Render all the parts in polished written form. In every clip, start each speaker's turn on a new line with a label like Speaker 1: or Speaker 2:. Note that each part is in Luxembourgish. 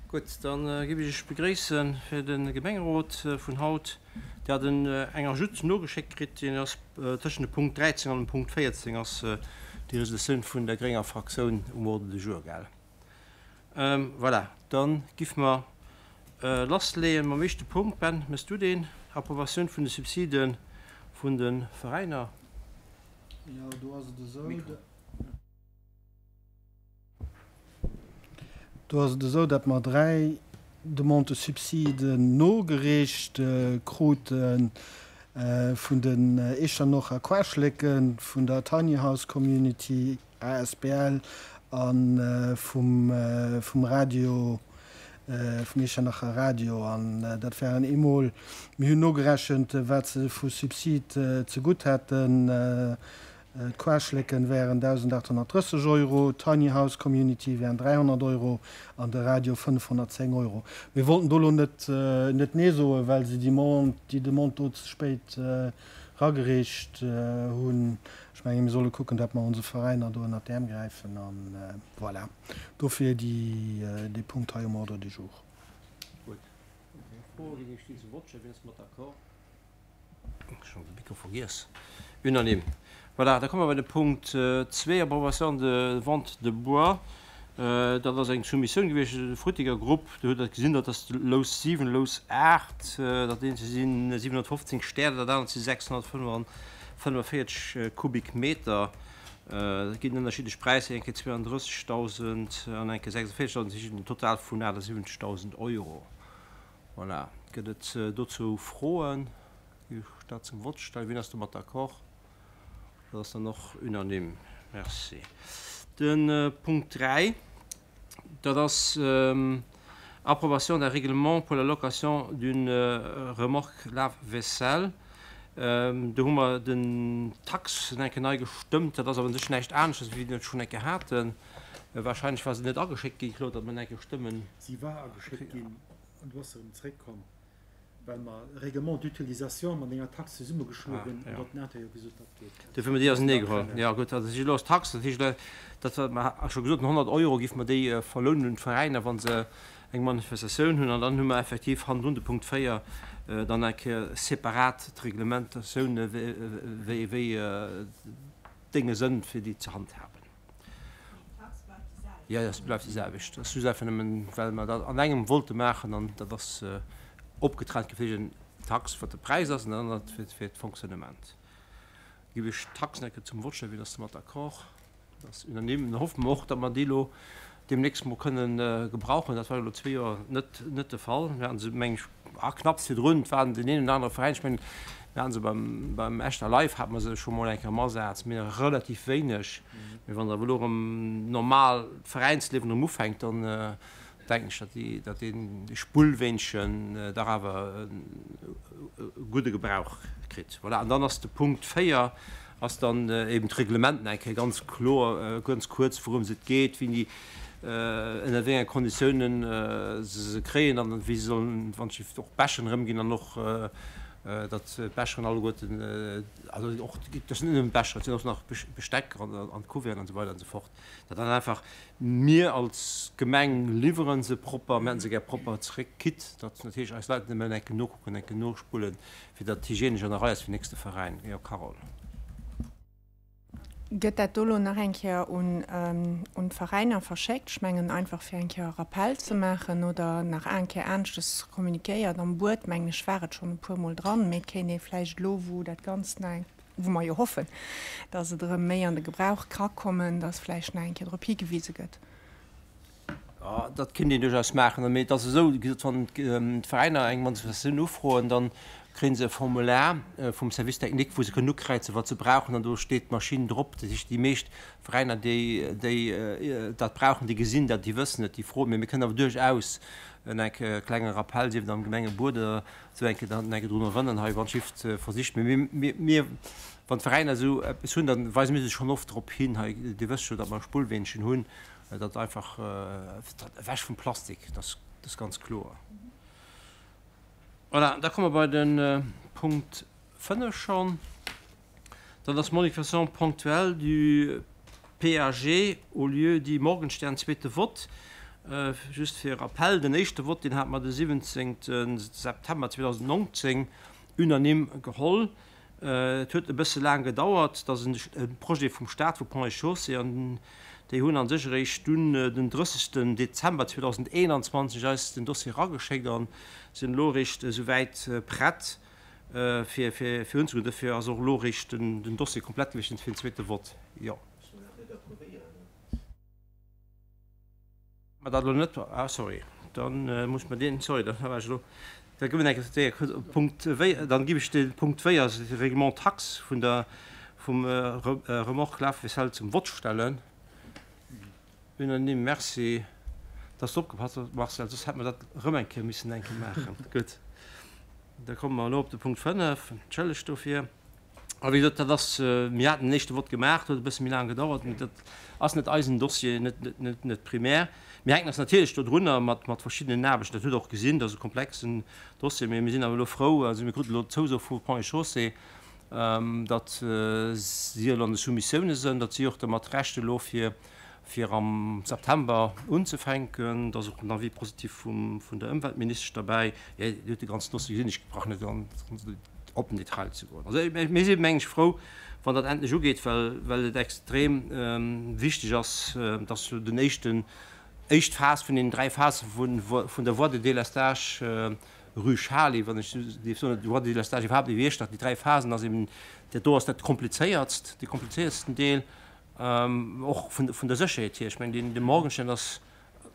Speaker 1: Gutt, da géif ech Iech begréisse fir de Gemengerot vun haut. Dir hat eng Ajoute nogeschéckt kritt, déi ass tëschent dem Punkt 13 an dem Punkt 14 ass déi Resolutioun vun der grénger Fraktioun um Ordre du jour, gell? Voilà, da giff mer lassleeën mam éischte Punkt. Ben, méchs du deen? Approbatioun vun de Subside vun de Veräiner.
Speaker 2: Jo, do ass et esou. Mikro. Do ass et esou, datt mer 3 Demandë subside nogereecht krute vun den Echternocher Quaschlécken, vun der Tiny House Community asbl a vum Radio, vum Echternacher Radio. An dat waren eemol, mir hunn nogerechent, wat se vu Subsid zegutt hätten, D'Quaschlécken wären 1.830 Euro, d'Tiny House Community wären 300 Euro an de Radio 510 Euro. Mir wollten do elo net net Nee soen, well se déi déi Demande do ze spéit ragereecht hunn. Ech mengen, mir solle kucken, datt mer onse Veräiner do ënnert d'Äerm gräifen an voilà, dofir déi dee Punkt hei um Ordre du jour.
Speaker 1: Gutt. Froe ginn ech déi zum Vott stellen. Wien ass mat d'accord? Ech hunn de Mikro vergiess. Unanime. Voilà, da komme mer bei de Punkt 2, Approbation de vente de bois. Dat ass eng Soumissioun gewiescht, de Frutiger Grupp. Do hutt Der gesinn, dat ass de Lous 7, Lous 8. Dat eent si 715 Stäre, dat anert si 645 Kubikmeter. Dat ginn ënnerschiddlech Präisser, eng Kéier 32.000 an eng Kéier 46.000, dat heescht en Total vun 78.000 Euro. Voilà. Gëtt et dozou Froen? Géif ech dat zum Vott stellen. Wien ass domat d'accord? Dat ass dann och unanime. Merci. De Punkt 3, dat ass Approbation d'un règlement pour la location d'une remorque lave-vaisselle. Do hu mer den Tax eng Kéier nei gestëmmt. Dat ass awer u sech näischt aneschters, wéi mir et schonn eng Kéier haten. Wahrscheinlech war se net ageschéckt ginn, Claude, datt mer eng Kéier stëmmen.
Speaker 3: Si war ageschéckt ginn an du ass se erëm zeréckkomm, well mer e Règlement d'utilisation mat enger Tax zesummegeschloen hunn an do huet den Intérieur gesot, dat geet
Speaker 1: net. Dofir hu mer déi auserneegeholl. Jo, gutt, also si elo ass d'Tax, dat heescht, dat wat mer scho gesot hunn, 100 Euro géife mer déi verlounen un d'Veräiner, wa se eng Manifestatioun hunn. An dann hu mer effektiv hannendrun de Punkt 4 dann eng Kéier separat d'Reglementatioun, wéi d'Dénge sënn, fir déi ze handhaben. Jo, jo, se bleift déi selwecht. Dat ass just einfach nëmmen, well mer dat an engem wollte maachen an dat ass opgetrennt gi fir een d'Tax, wat de Präis ass, an dat anert fir, fir d'Fonctionnement. Giff ech d'Tax nach eng Kéier zum Vott stellen. Wien ass domat d'accord? Dat ass unanime. Dann hoffe mer och, datt mer déi elo deemnächst mol kënnen gebrauchen. Dat war jo elo zwee Joer net, net de Fall. Mir haten se, meng ech, ah, knapps virdrun, et waren deen een oder anere Veräin, ech mengen, mir haten se beim, beim Echter Life hate mer se scho mol eng Kéier am Asaz, mee relativ wéineg. Mee wann awer elo erëm normal d'Veräinsliewen erëm ufänkt, dann denken ech, datt déi, datt dee Spullweenchen dach awer e gudde Gebrauch kritt. Voilà, an dann ass de Punkt 4 ass dann eben d'Reglement nach eng Kéier ganz kloer, ganz kuerz, wourëms et geet, wéini, ënner wéi enge Konditiounen se se kréien an wéi se sollen, wann et och Becheren erëmginn an och, datt d'Becheren alleguerten, also och, dat sinn net nëmmen d'Becheren, et sinn och nach Besteck an d'Couverten an esou weider an esou fort, datt dann einfach mir als Gemeng liwwere se propper, mir hätten se gär propper zeréck, quitte datt natierlech eis Leit nëmmen enke nokucken, enke nospullen, fir datt d'hygienesch an der Rei ass fir den nächste Veräin. Jo, Carole.
Speaker 4: Gëtt dat do elo nach eng Kéier un d'Veräiner verschéckt? Ech mengen einfach fir eng Kéier e Rappell ze maachen oder nach eng Kéier aneschtes kommuniquéiert. Am Buet, mengen ech, war et schonn e puermol dran, mee et kéint ee vläicht elo, wou dat Ganzt nach eng, wou mer jo hoffen, datt et erëm méi an de Gebrauch ka kommen, datt vläicht nach eng Kéier drop higewise gëtt.
Speaker 1: Dat kéint een duerchaus maachen. Mee et ass esou, wéi gesot, wann d'Veräiner eng Manifestatioun ufroen, da kréie se e Formular vum Service technique, wou se kënnen ukräizen, wat se brauchen, an do steet d'Maschinn drop. Dat heescht, déi meescht Veräiner, déi, déi dat brauchen, déi gesinn dat, déi wëssen et, déi froen. Mee mir kënnen awer duerchaus en enke klenge Rappell, sief et am Gemengebuet oder esou, eng Kéier dann eng Kéier drun erënnern, hei, wann d'Schiff versicht. Mee mir, mir, wann d'Veräiner esou eppes hunn, da weise mir se schonn oft drop hin, hei, Dir wësst jo, datt mer e Spullweenchen hunn, Dat einfach ewech vum Plastik, dat ass ganz kloer. Voilà, da komme mer bei de Punkt 5 schonn. Dat ass Modification ponctuelle du PAG au lieu-dit Morgenstern, zweete Vott. Just fir e Rappell, Den éischte Vott, deen hate mer de 17 September 2019 unanime geholl. Et huet e bësse laang gedauert. Et ass e Projet vum Stat, vu Ponts et Chaussées, an déi hunn a sech eréischt dunn den 30 Dezember 2021 eis den Dossier erageschéckt a sinn elo eréischt esouwäit prett, fir fir unzegoen. Dofir ass och elo eréischt den Dossier komplett gewiescht fir den zweete Vott. Jo. Mer dat elo net. Ah, sorry, da muss mer deen, sorry, da war ech elo, da gi mer eng Kéier kuerz op Punkt 4, dann ginn ech de Punkt 4, also de Règlement taxe vun der, vum Remorque lave-vaisselle zum Vott stellen. Unanime. Merci, dass de opgepasst hues, Marcel, soss hätt mer dat erëm eng Kéier missen eng Kéier maachen. Gutt, da komme mer elo op de Punkt 5. Entschëllegt dofir. A wéi gesot, dat ass, mir haten den éischte Vott gemaach, dat huet e bësse méi laang gedauert, mee dat ass net eisen Dossier, net, net, net primär. Mir hänken eis natierlech dodrunner mat, mat verschiddenen Aarbechten. Dat hutt Der och gesinn, dat ass e komplexen Dossier, mee mir sinn awer elo frou, also mir kruten elo d'Zouso vu Ponts et Chaussées, datt si elo an de Soumissioune sënn, datt si och dermat rechnen elo fir, fir am September unzefänken. Da ass och den Avis positif vum, vun der Ëmweltministesch derbäi. Jo, Dir hutt de ganzen Dossier gesinn, ech brauch net an op den Detail ze goen. Also mir si meng ech frou, wann dat endlech ugeet, well, well et extrem wichteg ass, dass den éischten, éischt Phas vun deenen 3 Phase vun, vun der Voie de délestage rue Chaly, wann ech dierf soen, d'Voie de délestage iwwerhaapt iwwer Iechternach, déi 3 Phasen ass eben, dat do ass dat komplizéiertst, dee komplizéiertsten Deel, och vun, vun der Sécherheet hier. Ech mengen, deen, de Morgenstern ass,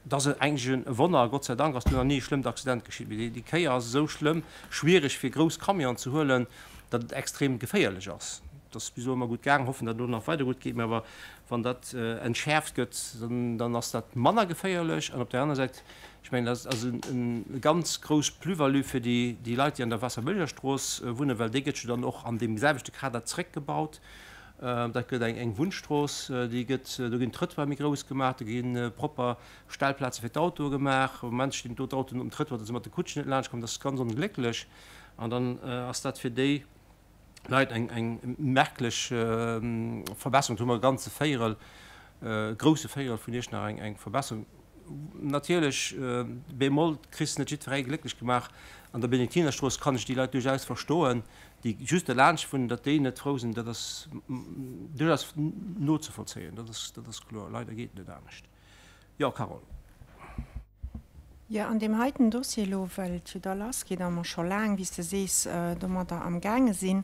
Speaker 1: Et ass eigentlech e Wonner, Gott sei Dank ass do nach ni e schlëmmt Accident geschitt, mee déi Kéier ass esou schlëmm schwiereg fir grouss Camionen ze huelen, datt et extrem geféierlech ass. Et ass bis elo ëmmer gutt gaangen, hoffen datt et elo nach weider gutt geet, mee awer wann dat entschäerft gëtt, dann ass dat manner geféierlech. An op där aner Säit, ech mengen dat ass e ganz grouss Plus-value fir déi Leit, déi an der Waasserbëllegerstrooss wunnen, well déi gëtt jo dann och an deem selwechte Kader zréckgebaut. Dat gëtt eng Wunnstrooss, déi gëtt, do ginn d'Trëttoire méi grouss gemaach, do gi propper Stellplaze fir d'Autoe gemaach. Am Moment stinn do d'Autoen um Trëttoir, datt se mat de Kutschen net laanscht kommen. Dat ass ganz onglécklech. An dann ass dat fir déi Leit eng, eng merklech Verbesserung. Do hu mer e ganze Véierel, e grousse Véierel vun Iechternach eng, eng Verbesserung. Natierlech, Bémol, kriss net jiddweree glécklech gemaach. An der Benediktinerstrooss kann ech déi Leit duerchaus verstoen, déi just derlaanscht wunnen, datt déi net frou sinn, dat ass duerchaus nozevollzéien, dat ass, dat ass kloer. Leider geet et net anescht. Jo, Carole.
Speaker 4: Jo, an deem heiten Dossier elo, well et jo da lassgeet a mer scho laang, wéi s de sees, domadder amgaange sinn,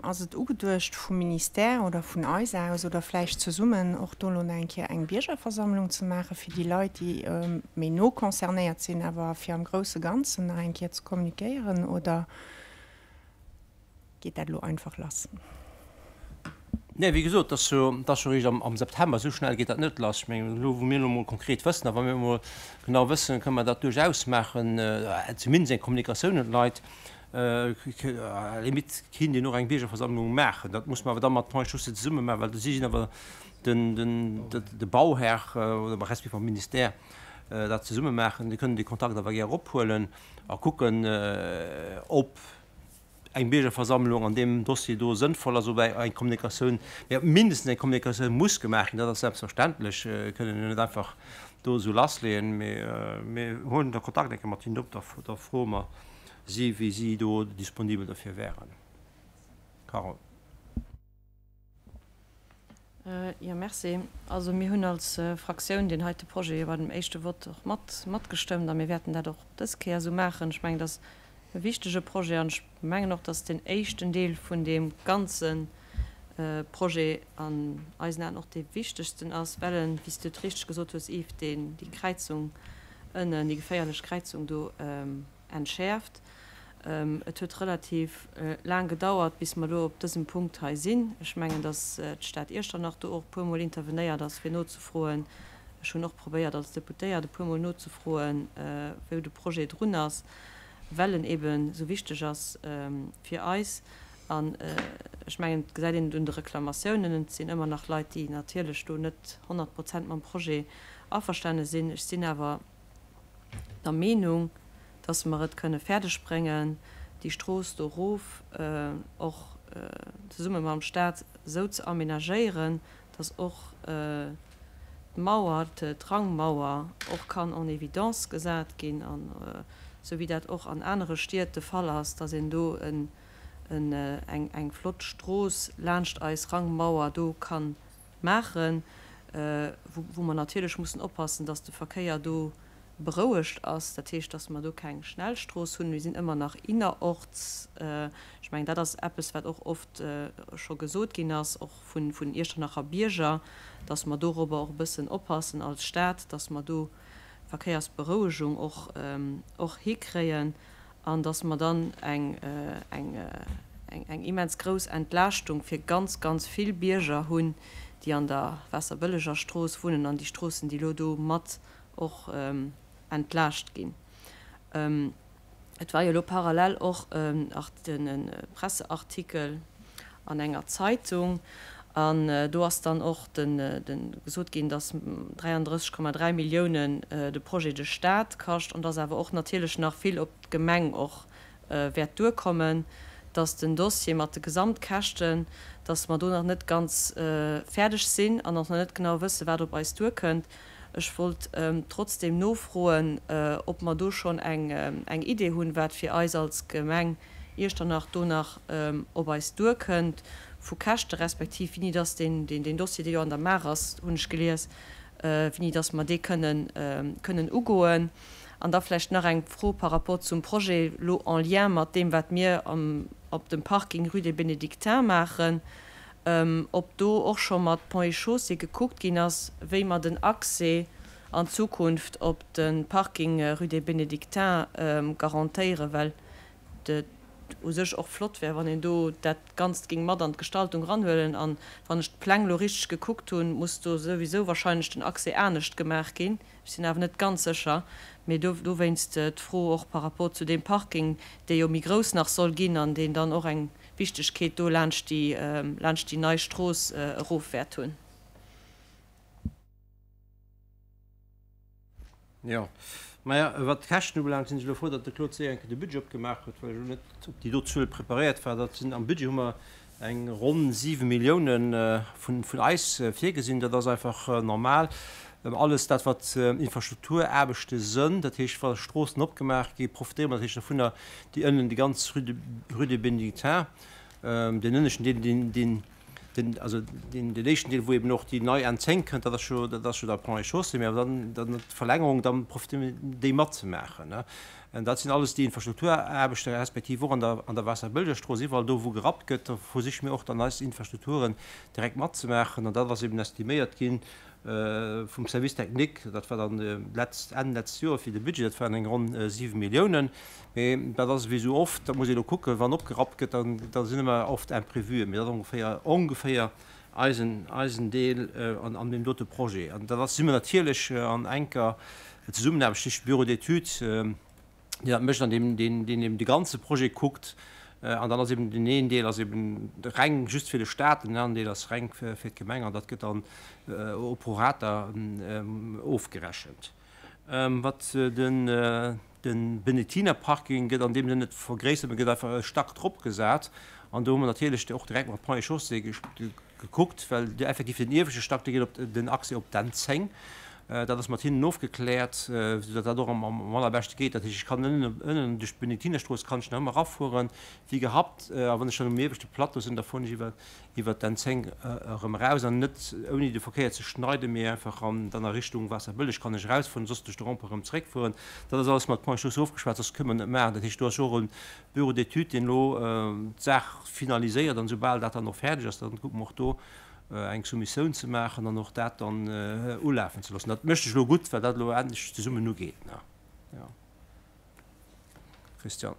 Speaker 4: ass et ugeduecht vum Ministère oder vun eis aus oder vläicht zesummen och do elo nach eng Kéier eng Biergerversammlung ze maachen, fir déi Leit, déi méi no concernéiert sinn, awer fir am grousse Ganzen nach eng Kéier ze kommunikéieren, oder? Geet dat elo einfach lass?
Speaker 1: Nee, wéi gesot, dat ass jo, dat ass jo eréischt am September. Esou schnell geet dat net lass. Ech mengen, elo wou mir elo emol konkret wëssen, a wa mir emol genau wëssen, kënne mer dat duerchaus maachen, zumindest eng Kommunikatioun un d'Leit. À la limite kinnt een och eng Biergerversammlung maachen. Dat muss mer awer da mat Ponts et Chaussées zesumme maachen, well si sinn awer den, den, de Bauherr oder respektiv mam Ministère dat zesumme maachen. Déi kënnen dee Kontakt awer gär ophuelen. A kucken, ob eng Biergerversammlung an deem Dossier do sënnvoll ass, ob eng Kommunikatioun, mä mindestens eng Kommunikatioun muss gemaach ginn, dat ass selbstverständlech. Mir kënnen jo net einfach do esou lassleeën, mä mir huelen da Kontakt eng Kéier mat hinnen op, da froe mer si, wéi si do disponibel derfir wären. Carole.
Speaker 5: Jo, merci. Also mir hunn als Fraktioun deen heite Projet jo bei dem éischte Vott och mat matgestëmmt a mir wäerten dat och dës Kéier esou maachen. Ech mengen, et ass e wichtege Projet an ech mengen och, dass deen éischten Deel vun deem ganze Projet an eisen Aen och dee wichtegsten ass, well en, wéi s du et richteg gesot hues, Yves, deen déi Kräizung ënnen, déi geféierlech Kräizung do entschäerft. Et huet relativ laang gedauert, bis mer elo op dësem Punkt hei sinn. Ech mengen, datt d'Stad Iechternach do och e puermol intervenéiert ass, fir nozefroen. Ech hunn och probéiert als Deputéiert e puermol nozefroen, wou de Projet drun ass, well en eeben esou wichteg ass fir eis. An ech mengen, et gesäit een et un de Reklamatiounen, et sinn ëmmer nach Leit, déi natierlech do net 100 Prozent mam Projet averstane sinn. Ech sinn awer der Meenung, dass mer et kënne fäerdeg bréngen, déi Strooss do erof och zesumme mam Stat esou ze aménagéieren, dass och. d'Mauer, d'Rangmauer och kann en évidence gesat ginn an esou wéi dat och an anere Stied de Fall ass, dass een do eng flott Strooss laanscht eis Rangmauer do ka maachen, wou mer natierlech mussen oppassen, dass de Verkéier do berouegt ass, dat heescht, dass mer do keng Schnellstrooss hunn. Mir sinn ëmmer nach innerorts. Ech mengen, dat ass eppes, wat och oft scho gesot ginn ass, och vun Iechternacher Bierger, dass mer dorobber och e bëssen oppassen als Stad, dass mer do Verkéiersberouegung och och hikréien an dass mer dann eng eng eng immens grouss Entlaaschtung fir ganz, ganz vill Bierger hunn, déi an der Waasserbëlleger Strooss wunnen an déi Stroossen, déi elo do mat och entlaascht ginn. Et war jo elo parallel och e Presseartikel an enger Zeitung an do ass dann och gesot ginn, datt 33,3 Milliounen de Projet de Stat kascht an datt awer och natierlech nach vill op d'Gemeng och wäert duerkommen, datt den Dossier mat de Gesamtkäschten, datt mer do nach net ganz fäerdeg sinn an och nach net genau wësse wat op eis duerkënnt. Ech wollt trotzdem nofroen, ob mer do schonn eng Idee hunn, wat fir eis als Gemeng Iechternach do nach op eis duerkënnt vu Käschte respektiv wéini dass deen Dossier, dee jo an der Maach ass, hunn ech gelies, wéini dass mer dee kënnen ugoen. An da vläicht nach eng Fro par rapport zum Projet elo en lien mat deem, wat mir op dem Parking rue des Bénédictins maachen. ob do och scho mat Ponts et Chaussées gekuckt ginn ass, wéi mer den Accès an Zukunft op de Parking rue des Bénédictins garantéieren, well et u sech och flott wär, wann een do dat Ganzt géing mat an d'Gestaltung eranhuelen. An wann ech d'Pläng elo richteg gekuckt hunn, muss do souwisou wahrscheinlech den Accès anescht gemaach ginn. Ech sinn awer net ganz sécher, mee dowéinst d'Fro och par rapport zu deem Parking, dee jo méi grouss nach soll ginn an deen dann och eng Wichtegkeet do laanscht déi, laanscht déi nei Strooss erof wäert hunn.
Speaker 1: Jo, maja, wat d'Käschten ubelaangt, sinn ech elo frou, datt de Claude Seeër eng Kéier de Budget opgemaach huet, well ech elo net op déi do Zuel preparéiert war. Dat sinn, am Budget hu mer eng ronn 7 Milliounen vun, vun eis virgesinn. Dat ass einfach normal. Alles dat, wat Infrastrukturaarbechte sënn, dat heescht, wa Stroossen opgemaach gi, profitéiere mer natierlech dovunner, déi ënnen, déi ganz Rue de, Rue des Bénédictins, deen ënneschten Deel, deen, deen, deen, also deen, deen éischten Deel, wou eben och déi nei N10 kënnt, dat ass jo, dat ass jo da Ponts et Chaussées, mä awer dann, dann d'Verlängerung, da profitéiere mir déi matzemaachen, ne. An dat sinn alles déi Infrastrukturaarbechte respektiv och an der, an der Waasserbëlleger-Strooss, iwwerall do, wou gerappt gëtt, da versiche mir och dann eis Infrastrukturen direkt matzemaachen. An dat ass eben estiméiert ginn vum Service technique, dat war dann letzt, Enn letzt Joer fir de Budget, dat waren eng ronn 7 Milliounen. Mee dat ass ewéi esou oft, dat muss ee elo kucken, wann opgerappt gëtt, dann da sinn ëmmer oft Imprévuen. Mee dat ass ongeféier, ongeféier eisen, eisen Deel an, an deem dote Projet. An dat ass, si mer natierlech an enker Zesummenaarbecht tëscht Bureau d'études, deen dat mécht an deem, deen, deen eben de ganze Projet kuckt. An dann ass eben deen een Deel ass eben reng just fir de Stat, den aneren Deel ass reng fir d'Gemeng an dat gëtt dann au prorata ofgerechent. Wat den, de Benediktinerparking gëtt an deem Sënn net vergréissert, mee gëtt einfach e Stack drop gesat. An do hu mer natierlech och direkt mat Ponts et Chaussées gekuckt, well effektiv den ieweschte Stack, dee geet op den Accès op d'N10. Dat ass mat hinnen ofgekläert, soudatt dat och am allerbeschte geet. Dat heescht, ech kann ënnen, ënnen duerch d'Benediktinerstrooss kann ech nach ëmmer erafueren, wéi gehabt. A wann ech dann um ieweschte Plateau sinn, da fueren ech iwwer, iwwer d'N10 erëm eraus an net ouni de Verkéier ze schneiden, mee einfach an, dann a Richtung Waasserbëlleg kann ech erausfueren, soss duerch de Rond-point erëm zeréckfueren. Dat ass alles mat Ponts et Chaussées ofgeschwat, soss kënne mer net maachen. Dat heescht, do ass och e Bureau d'études, deen elo d'Saach finaliséiert an esoubal dat dann och fäerdeg ass, dann kucke mer och do eng Soumissioun ze maachen an och dat dann ulafen ze loossen. Dat mécht sech elo gutt, well dat elo endlech zesummen ugeet. Jo. Christiane.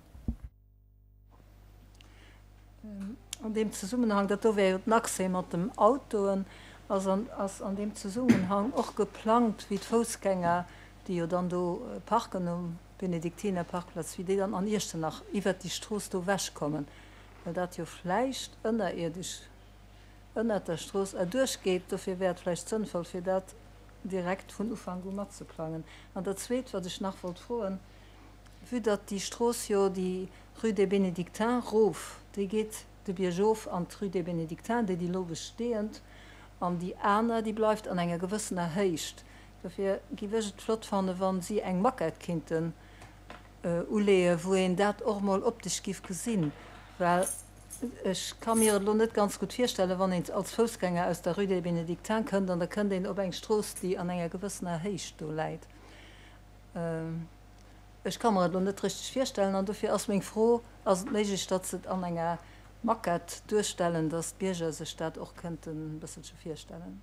Speaker 6: An deem Zesummenhang, dat do wär jo den Accès mat dem Autoen, ass an, ass an deem Zesummenhang och geplangt, wéi d'Foussgänger, déi jo dann do parken um Benediktinerparkplatz, wéi déi dann an Iechternach iwwert déi Strooss do ewechkommen, well dat jo vläicht ënnerierdesch ënnert der Strooss erduerch geet. Dofir wär et vläicht sënnvoll, fir dat direkt vun Ufank u matzeplangen. An dat Zweet, wat ech nach wollt froen, Vue datt déi Strooss jo déi Rue des Bénédictins rof, déi geet de Biergof an d'Rue des Bénédictins, déi déi elo bestehend. An déi aner, déi bleift an enger gewëssener Héicht. Dofir giff ech et flott fannen, wa si eng Maquette kinnten uleeën, wou een dat och mol optesch giff gesinn. Well ech ka mir et elo net ganz gutt virstellen, wann een als Foussgänger aus der Rue des Bénédictins kënnt an da kënnt een op eng Strooss, déi an enger gewëssener Héicht do läit. Ech ka mer et elo net richteg virstellen an dofir ass meng Fro, Ass et méiglech, datt se et an enger Maquette duerstellen, datt d'Bierger sech dat och kënnten e bësselche virstellen?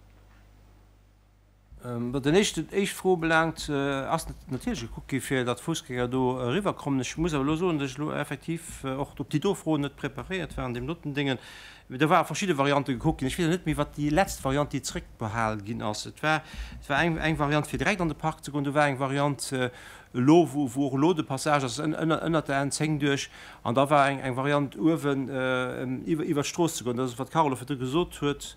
Speaker 1: Wat den éischten, d'éischt Fro ubelaangt, ass natierlech gekuckt gi fir datt d'Foussgänger do eriwwer kommen. Ech muss awer elo soen, datt ech elo effektiv och op déi do Fro net preparéiert war an deem doten Déngen. Do ware verschidde Variante gekuckt ginn. Ech weess awer net méi, wat déi letzt Variant, déi zréckbehal ginn ass. Et war, et war eng, eng Variant fir direkt an de Park ze goen. Do war eng Variant elo, wou, wou och elo de Passage ass ënner, ënnert der N10 duerch. An da war eng, eng Variant uewen iwwer, iwwer d'Strooss ze goen. Dat ass, wat d'Carole virdru gesot huet.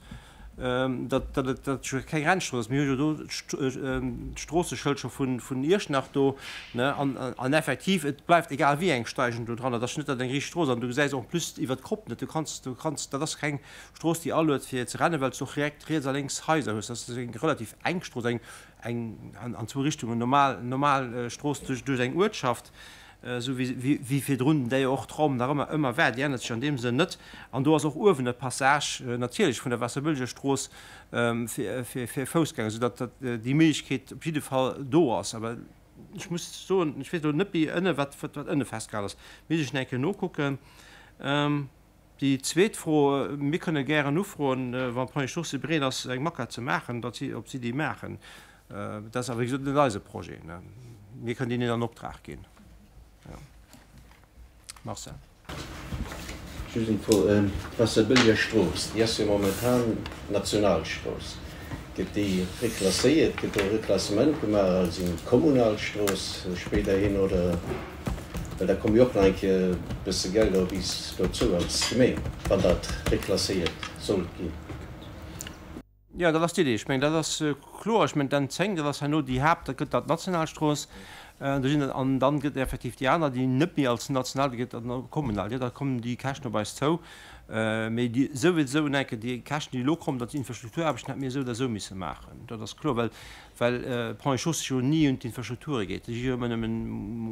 Speaker 1: datt et dat jo keng Rennstrooss ass. Mir hu jo do d'Stroosseschëld scho vun Iechternach do, ne, an effektiv, et bleift egal wéi eng Steigung do dran. Dat ass net dat eng riicht Strooss an du gesäis en plus iwwer d'Kopp net. Du kanns, du kanns, dat ass keng Strooss, déi aluet fir ze rennen, well s du och direkt riets a lénks Haiser hues. Dat ass eng relativ enk Strooss, eng, eng an zwou Richtungen normal, normal Strooss duerch eng Uertschaft. esou wéi virdrun déi och d'Raum nach ëmmer ëmmer war, déi ännert sech an deem Sënn net. An do ass och uewen e Passage natierlech vun der Waasserbëlleger Strooss fir Foussgänger, esou datt déi Méiglechkeet op jidde Fall do ass. Awer ech muss soen, ech weess elo net méi ënne wat ënne festgehal ass, misst ech nach eng Kéier nokucken. Déi zweet Fro, Mir kënne gären ufroen, wann d'Ponts et Chaussées bereet ass, eng Maquette ze maachen, datt si, ob si déi maachen. Dat ass awer, wéi gesot, net eise Projet. Mir kënnen déi net an Optrag ginn. Jo. Marcel.
Speaker 7: Just eng Fro, D'Waasserbëlleger Strooss, déi ass jo momentan Nationalstrooss. Gëtt déi reklasséiert? Gëtt do e Reklassement gemaach als eng kommunal Strooss spéiderhin oder? Well da komme jo och nach eng Kéier e bësse Gelder op is dozou als Gemeng, wann dat reklasséiert sollt ginn.
Speaker 1: Jo, dat ass d'Idee. Ech mengen, dat ass kloer. Ech mengen, d'N 10, dat ass herno déi Haapt, dat gëtt dat d'Nationalstrooss. Do sinn an dann gëtt effektiv déi aner, déi net méi als national, déi gëtt dann kommunal. Jo, da kommen déi Käschten op eis zou. Mee déi souwisou enke déi Käschten, déi elo kommen, datt d'Infrastrukturaarbechten hätte mir esou oder esou misse maachen. Dat ass kloer, well well Ponts et Chaussées jo ni un d'Infrastrukture geet. Déi si jo ëmmer nëmmen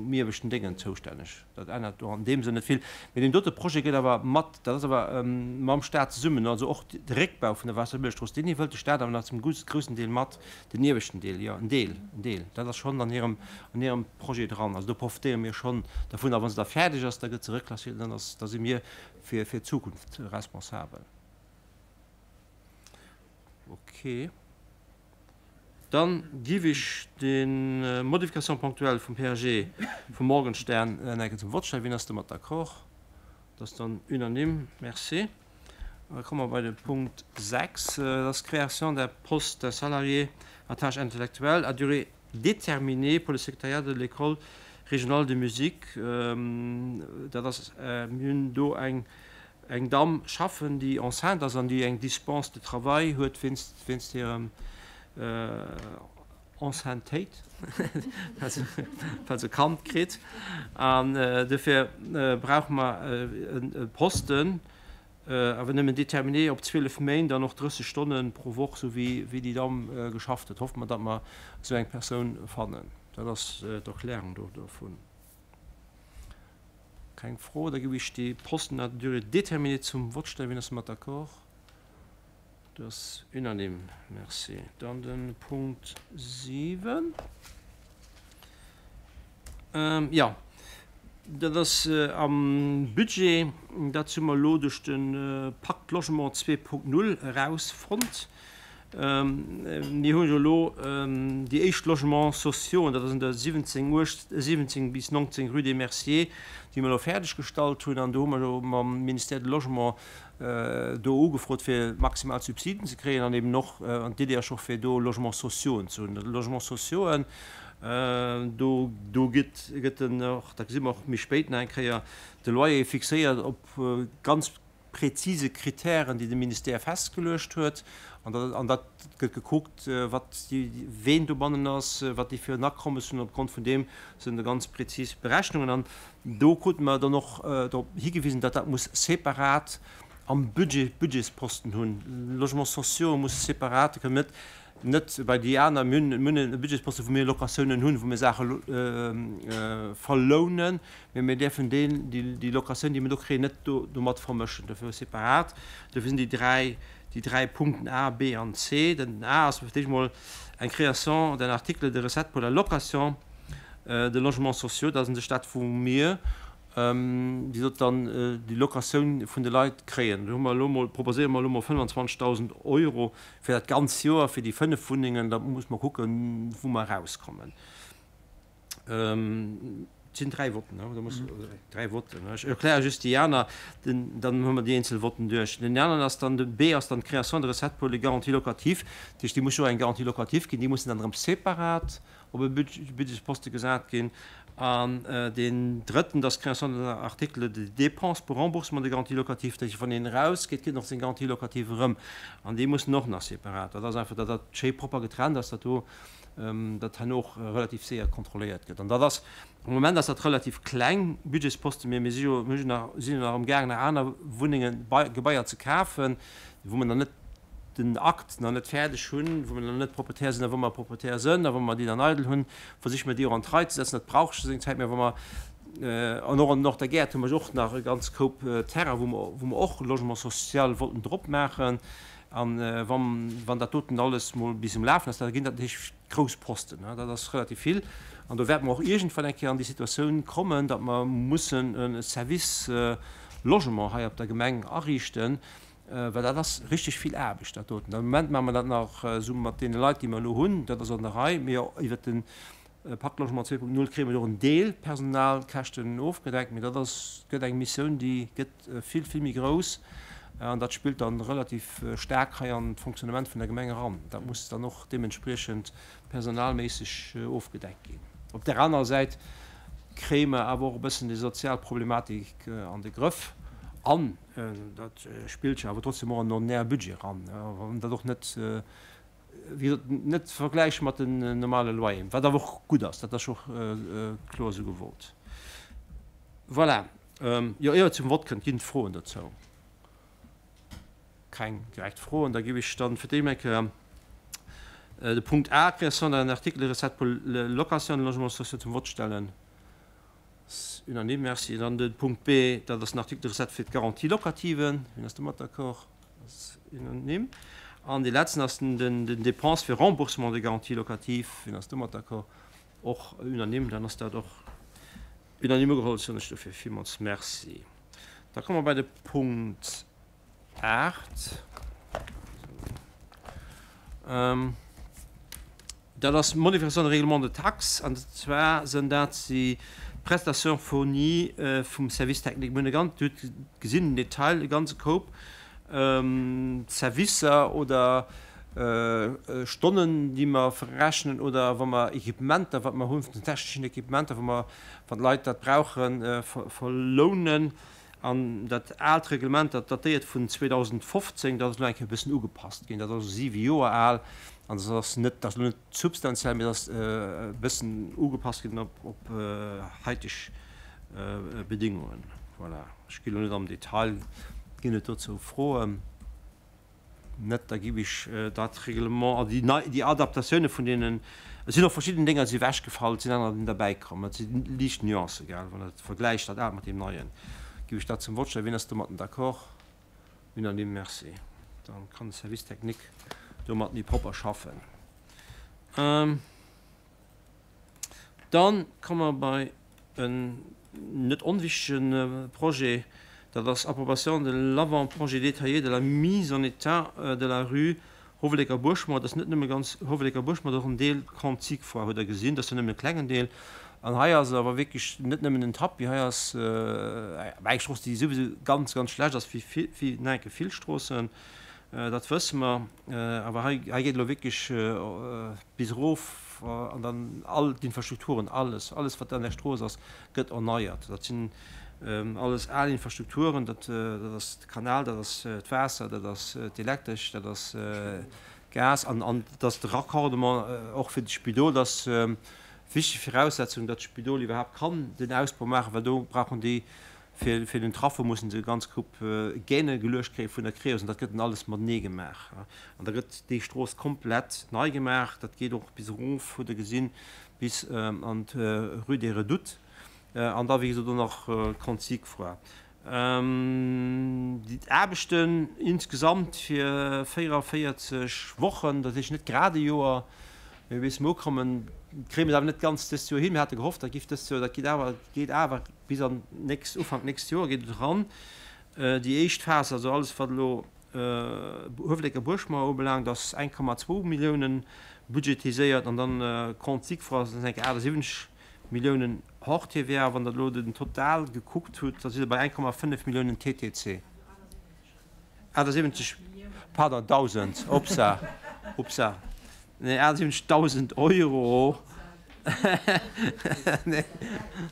Speaker 1: um ieweschten Déngen zoustänneg. Dat ännert do an deem Sënn net vill. Mee deen dote Projet gëtt awer mat, dat ass awer mam Staat zesummen, also och de Réckbau vun der Waasserbëllegstrooss, deen iwwerhëlt de Staat awer nach zum groussen Deel mat, den ieweschten Deel, jo, en Deel, en Deel, dat ass schonn an hirem, an hirem Projet dran. Also do profitéiere mir schonn dervun. A wa se da fäerdeg ass, da gëtt se reklassiert an dann ass, da si mir fir fir d'Zukunft responsabel. Ok. Dann giff ech den Modification ponctuelle vum PAG vum Morgenstern en enke zum Vott stellen. Wien ass domat d'accord? Dat ass dann unanime. Merci. An da komme mer bei de Punkt 6, dat ass d'Création d'un poste d'un salarié à tâche intellectuelle à durée déterminée pour le secrétariat de l'école régionale de musique. Dat ass, mir hunn do eng eng Damm schaffen, déi enceinte ass an déi eng Dispense de travail huet wéinst wéinst hirem Enceintéit, well se well se e Kand kritt. An dofir brauche mer e Posten, Awer nëmmen déterminé op 12 Méint an och 30 Stonne pro Woch, sou wéi déi Damm geschafft huet. Hoffe mer, datt mer esou eng Persoun fannen. Dat ass d'Erklärung do dovun. Keng Fro? Da ginn ech dee Posten à durée déterminée zum Vott stellen. Wien ass domat d'accord? Dat ass unanime. Merci. Dann de Punkt 7. Jo, dat ass am Budget, dat hu mer elo duerch de Pacte Logement 2.0 erausfonnt. Mir hu jo elo déi éischt Logements sociaux, dat ass an der 17, 17 bis 19 rue des Merciers, déi mer elo fäerdeggestallt hunn. An do hu mer jo mam Ministère du Logement do ugefrot fir maximal Subsiden ze kréien an eben och, an d'Idee ass och fir do Logements sociauxen ze hunn. Logements sociauxen, do do gëtt gëtt den och, dat gesi mer och méi spéit nach eng Kéier, de Loyer fixéiert op ganz präzise Kritären, déi de Ministère festgeluecht huet. An dat an dat gëtt gekuckt, wat déi, ween dobannen ass, wat déi fir en Akommes hunn. Opgrond vun deem sinn da ganz präzis Berechnungen. An do krute mer dann och drop higewisen, datt dat muss separat. am Budget Budgetsposten hunn. Logements sociaux muss separat, kënnen net net bei déi aner, mir hunn, mir hunn e Budgetsposten, wou mir Locatiounen hunn, wou mir Saache verlounen, mä mir däerfen deen, déi, déi Locatioun, déi mir do kréien, net do domat vermëschen. Dofir separat. Dofir sinn déi 3, déi 3 Punkten A, B an C. Den A ass fir d'éischt emol eng Création d'un article de recette pour la location de logements sociaux. Dat ass un sech dat, wou mir Déi sollt dann déi Locatioun vun de Leit kréien. Do hu mer elo mol, proposéiere mer elo mol 25.000 Euro fir dat ganz Joer fir déi 5 Wunnengen. Da muss mer kucken, wou mer erauskommen. Et sinn 3 Votten, ne? Oder muss, 3 Votten, ne? Ech erkläre just déi aner, den, dann hu mer déi eenzel Votten duerch. Den aneren ass dann, de B ass dann d'Création de recettes pour les garanties locatives. Dat heescht, déi muss jo eng Garantie locative ginn, déi mussen dann erëm separat op e Budgetsposte gesat ginn, an deen drëtten, dass d'Création d'un article de dépenses pour remboursement des garanties locatives, dat heescht, wann een erausgeet, kritt en och seng Garantie locative erëm, an déi mussen och nach separat. Dat ass einfach, datt dat schéi propper getrennt ass, datt do dat herno och relativ séier kontrolléiert gëtt. An dat ass, am Moment ass dat relativ kleng Budgetsposte, mee mir si jo, mir sinn jo nach amgaang nach aner Wunnengen, Gebaier ze kafen, wou mer nach net den Akt nach net fäerdeg hunn, wou mer nach net Proprietär sinn, a wa mer Proprietär sënn a wa mer déi dann eidel hunn, versiche mer déi och an d'Rei ze setzen. Dat brauch scho seng Zäit. Mä wa mer, an och an Nord der Gäert hu mer och nach e ganz Koup Terrain, wou mer, wou mer och Logement social wollten drop maachen. A wann, wann dat doten alles mol bis um Lafen ass, da ginn dat natierlech grouss Posten. Dat ass relativ vill. An do wäerte mer och iergendwann eng Kéier an déi Situatioun kommen, datt mer mussen e Service Logement hei op der Gemeng ariichten, Well dat ass richteg vill Aarbecht, dat doten. Am Moment maache mer dat nach esou mat deene Leit, déi mer elo hunn. Dat ass an der Rei. Mee iwwert de Pacte Logement 2.0 kréie mer jo och en Deel Personalkäschten ofgedeckt. Mee dat ass, gëtt eng Missioun, déi gëtt vill, vill méi grouss. An dat spillt dann relativ staark hei an d'Fonctionnement vun der Gemeng eran. Dat muss dann och deementspriechend personalméisseg ofgedeckt ginn. Op där anerer Säit kréie mer awer och e bëssen déi sozial Problematik an de Grëff. An Dat spillt jo awer trotzdem och an den ordinäre Budget eran, wann dat och net, wéi gesot, net ze vergläiche mat den normale Loyeren, wat awer och gutt ass, dat ass jo och kloer esou gewollt. Voilà. Jo, ier et zum Vott kënnt, ginn et Froen dozou? Keng direkt Froen. Da géif ech dann fir d'éischt eng Kéier de Punkt A, Création d'un article de recette pour location de logements sociaux, zum Vott stellen. Ass unanime, merci. Dann de Punkt B, dat ass den Article de recette fir d'Garantie locative. Wien ass domat d'accord? Ass unanime. An dee letzten ass den, den, den Dépense fir Remboursement de garantie locative. Wien ass domat d'accord? Och unanime. Dann ass dat och unanime ugeholl. Soen ech dofir villmools Merci. Da komme mer bei de Punkt 8. Dat ass d'Modification de règlement de taxes, an zwar sënn dat déi Prestations fournies vum Service technique. Mir hunn e ganz, Dir hutt gesinn den Detail, e ganze Koup Servicer oder Stonnen, déi mer verrechnen oder wa mer Equipementer, wat mer hunn, vun den techneschen Equipementer, wou mer, wann d'Leit dat brauchen, verlounen. An dat aalt Reglement, dat datéiert vun 2015, dat ass elo eng Kéier e bëssen ugepasst ginn. Dat ass also siwe Joer al an dat ass net, dat ass elo net substantiell, mee dat ass e bëssen ugepasst ginn op, op haiteg Bedingungen. Voilà, ech ginn elo net am Detail. Ginn et dozou Froen? Net, da giff ech dat Reglement an déi nei, déi Adaptatioune vun deenen, et sinn och verschidden Dénger si ewechgefall, et sinn aner sinn derbäikomm, et si liicht Nuancen, gell, wann Der vergläicht dat aalt mat deem neien. Giff ech dat zum Vott stellen. Wien ass domatten d'accord? Unanime, merci. Dann kann de Service technique domat méi propper schaffen. Dann komme mer bei en net onwichtige Projet, dat ass Approbation de l'avant-projet détaillé de la mise en état de la rue Howelécker Buergmour. Dat ass net nëmme ganz Howelécker Buergmour, dat ass och en Deel Cantique-Foire, hutt Der gesinn, dat ass jo nëmmen e klengen Deel. An hei ass et awer wierklech net nëmmen en Tapis, hei ass eng Strooss, déi souwisou ganz, ganz schlecht ass, wéi vill, wéi nach enke vill Stroossen, dat wësse mer. Awer hei, hei geet elo wierklech bis erof an dann all d'Infrastrukturen, alles, alles wat an där Strooss ass, gëtt erneiert. Dat sinn alles al Infrastrukturen, dat ass de Kanal, dat ass d'Waasser, dat ass d'Elektresch, dat ass Gas an an dat ass de Raccordement och fir de Spidol. Dat ass wichteg Viraussetzung, datt d'Spidol iwwerhaapt kann den Ausbau maachen, well do brauchen déi. Fir fir den Traffo mussen se e ganz Koup Gäne geluecht kréie vun der Creos an dat gëtt dann alles matenee gemaach. An da gëtt déi Strooss komplett nei gemaach. Dat geet och bis erof, hutt Der gesinn, bis an d'Rue des Redoutes an da wéi gesot och nach Comte Siegfroy. Déi Aarbechten insgesamt fir 44 Wochen, dat heescht net grad e Joer, mee bis mer ukommen, kréie mer et awer net ganz dëst Joer hin. Mir hate gehofft, dat giff dëst Joer, dat geet awer, geet awer bis an d'nächst, Ufank nächst Joer geet et eran. Déi éischt Phas, also alles wat elo Huewelecker Buergmauer ubelaangt, ass 1,2 Milliounen budgetiséiert an dann Compte Siegfroy ass eng 78 Milliounen hors TVA. Wann Der elo den Total gekuckt hutt, da sidd Der bei 1,5 Milliounen TTC. 78, pardon, 1.000, upsa, upsa, nee, 78.000 Euro.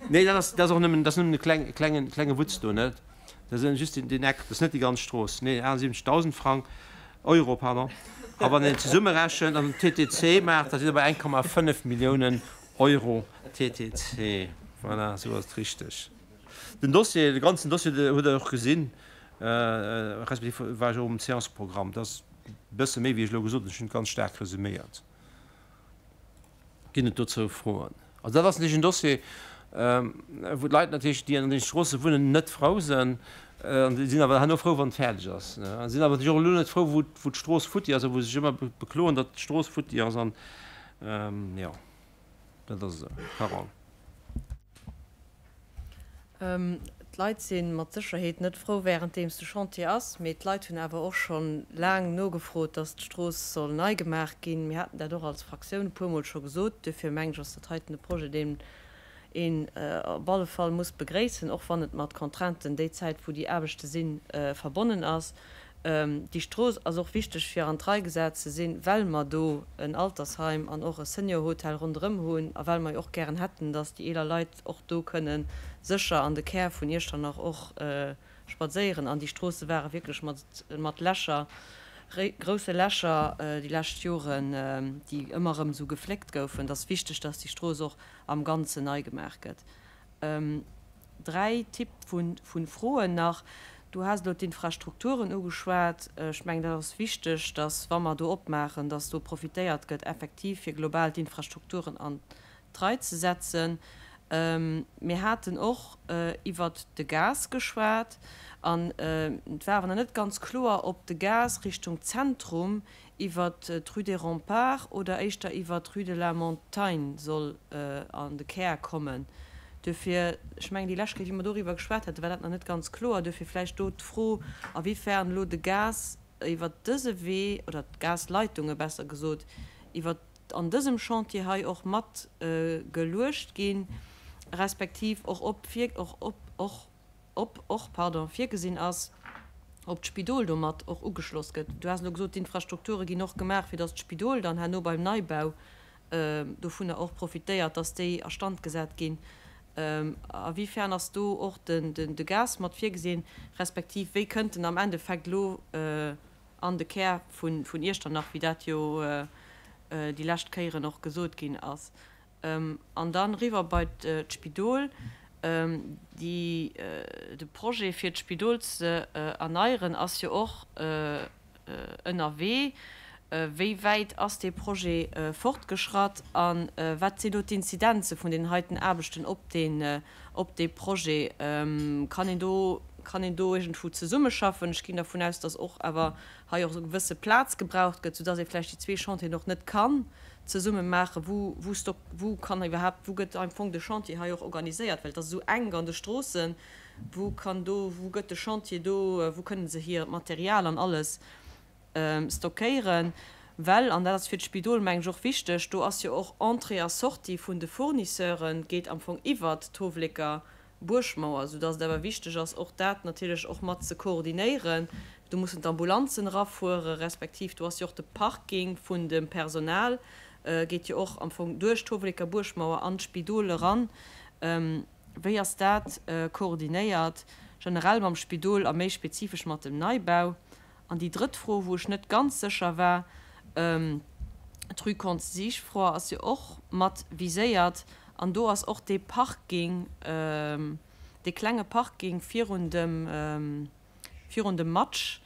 Speaker 1: Nee, dat ass, dat ass och nëmmen, dat ass nëmmen e kleng, klengen, klenge Wutz do, net? Dat ass just deen, deen Eck, dat ass net déi ganz Strooss. Nee, 78.000 Frank, Euro, pardon. A wann een zesummerechent an den TTC maacht, da sidd Der bei 1,5 Milliounen Euro TTC. Voilà, esou ass et richteg. Den Dossier, de ganzen Dossier hutt Der och gesinn, respektiv war jo um Séance-Programm. Dat ass e bësse méi, wéi ech elo gesot hunn. Ech hunn et ganz staark resuméiert. Ginn et dozou Froen? Also dat ass natierlech en Dossier, wou d'Leit natierlech, déi an deene Stroosse wunnen, net frou sinn. An déi sinn awer herno frou, wann et fäerdeg ass. A sinn awer natierlech och elo net frou, wou d'Strooss futti ass a wou se sech ëmmer bekloen, datt d'Strooss futti ass. An jo, dat ass esou. Carole.
Speaker 5: D'Leit si mat Sécherheet net frou wärenddeems de Chantier ass, mee d'Leit hunn awer och scho laang nogefrot, datt d'Strooss soll nei gemaach ginn. Mir haten dat och als Fraktioun e puermol scho gesot. Duerfir mengen ech, ass dat heiten e Projet, deen een op alle Fall muss begréissen, och wann et mat Contrainten déi Zäit, wou déi Aarbechte sinn, verbonnen ass. Déi Strooss ass och wichteg fir an d'Rei gesat ze sinn, well mer do en Altersheim an och e Seniorhotel ronderëm hunn a well mer jo och gären hätten, dass déi eeler Leit och do kënne sécher an de Kär vun Iechternach och spadséieren. An déi Stroosse ware wierklech mat Lächer, grousse Lächer déi lescht Joren, déi ëmmer erëm esou gefléckt goufen. Et ass wichteg, dass déi Strooss och am Ganzen nei gemaach gëtt. Dräi Typ vu Froen nach. Du has elo d'Infrastrukturen ugeschwat. Ech mengen, dat ass wichteg, dass, wa mer do opmaachen, dass do profitéiert gëtt effektiv, fir global d'Infrastrukturen an d'Rei ze setzen. Mir haten och iwwert de Gas geschwat an et war awer nach net ganz kloer, ob de Gas Richtung Zentrum iwwert d'Rue des Remparts oder éischter iwwert d'Rue de la Montagne soll an de Kär kommen. Duerfir, ech mengen, déi lescht Kéier, wéi mer doriwwer geschwat haten, war dat nach net ganz kloer. Duerfir vläicht do d'Fro, awifern elo de Gas iwwert dëse Wee, oder d'Gasleitunge besser gesot, iwwert an dësem Chantier hei och mat geluecht ginn, respektiv och ob vir, och ob och, ob och, pardon, virgesinn ass, ob d'Spidol domat och ugeschloss gëtt. Du has elo gesot, d'Infrastrukture ginn och gemaach, fir datt d'Spidol dann herno beim Neibau dovunner och profitéiert, datt déi a Stand gesat ginn. A wéi fern ass do och de Gas mat virgesinn, respektiv wéi kënnt en am Endeffekt elo an de Kär vun Iechternach, wéi dat jo déi lescht Kéieren och gesot ginn ass? An dann eriwwer bei d'Spidol. Déi, de Projet fir d'Spidol ze erneieren ass jo och ënnerwee. Wéi wäit ass dee Projet fortgeschratt a wat sinn do d'Inzidenze vun deenen heiten Aarbechten op deen, op dee Projet? Kann een do, kann een do iergendwou zesummeschaffen? Ech ginn dervun aus, datt och awer hei och esou gewësse Plaz gebraucht gëtt, soudatt ee vläicht déi zwee Chantieren och net kann zesumme maachen. Wou, wou stock, wou kann iwwerhaapt, wou gëtt am Fong de Chantier hei och organiséiert, well et ass esou enk an de Stroossen, wou kann do, wou gëtt de Chantier do, wou kënne se hiert Material an alles stockéieren? Well, an dat ass fir d'Spidol meng ech och wichteg, do ass jo och Entrée a Sortie vun de Fournisseuren geet am Fong iwwert d'Howlécker Buergmauer, soudass et awer wichteg ass, och dat natierlech och mat ze koordinéieren. Do mussen d'Ambulanzen erafuere respektiv do ass jo och de Parking vun dem Personal, geet jo och am Fong duerch d'Howlécker Buergmauer an d'Spidol eran. Wéi ass dat koordinéiert, generell mam Spidol a méi spezifesch mat dem Neibau? An déi drëtt Fro, wou ech net ganz sécher war, d'Rue Comte Sigefroi ass jo och mat viséiert an do ass och dee Parking. dee klenge Parking virun dem, virun dem Match.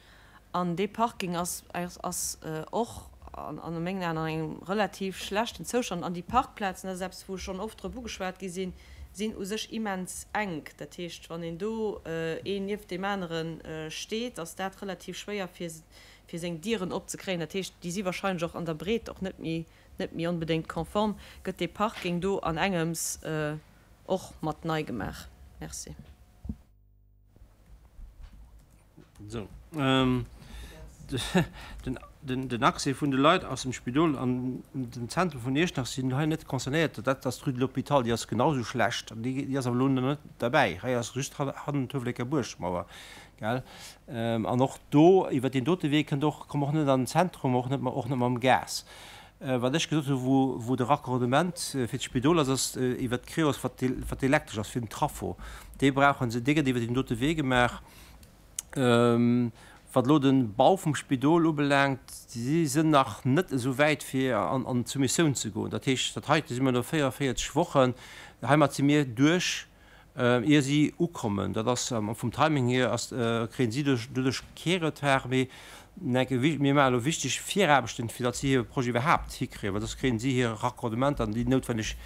Speaker 5: An dee Parking ass, ass och an mengen Aen an engem relativ schlechten Zoustand. An déi Parkplazen, dat ass eppes, wou schonn oft drop ugeschwat gi sinn, sinn u sech immens enk. Dat heescht, wann een do een nieft deem anere steet, ass dat relativ schwéier, fir, fir seng Dieren opzekréien. Dat heescht, déi si wahrscheinlech och an der Breet och net méi, net méi onbedéngt konform. Gëtt dee Parking do an engems och mat nei gemaach? Merci.
Speaker 1: Sou. Den Accès vun de Leit aus dem Spidol an den Zentrum vun Iechternach sinn hei net concernéiert. Dat ass d'Rue de l'Hôpital, déi ass genau sou schlecht an déi ass awer elo net derbäi. Hei ass just hannen d'Huewelecker Buergmauer, gell. An och do, iwwer deen dote Wee kënnt och, komm och net an den Zentrum, och net, och net mam Gas. Wat ech gesot hu wou de Raccordement fir d'Spidol ass, ass iwwert d'Creos, wat wat elektresch ass fir den Traffo. Dee brauche se, dee gëtt iwwer deen dote Wee gemaach. Wat elo de Bau vum Spidol ubelaangt, si sinn nach net esou wäit fir an d'Soumissioun ze goen. Dat heescht, dat heite si mir no 44 Wochen, heimat si mir duerch, ier si ukommen. Dat ass vum Timing hier ass, kréien si doduerch kee Retard. Mee mir maache elo wichteg Viraarbechten, fir datt si hire Projet iwwerhaapt hikréien, well soss kréien si hir Raccordementer an déi noutwenneg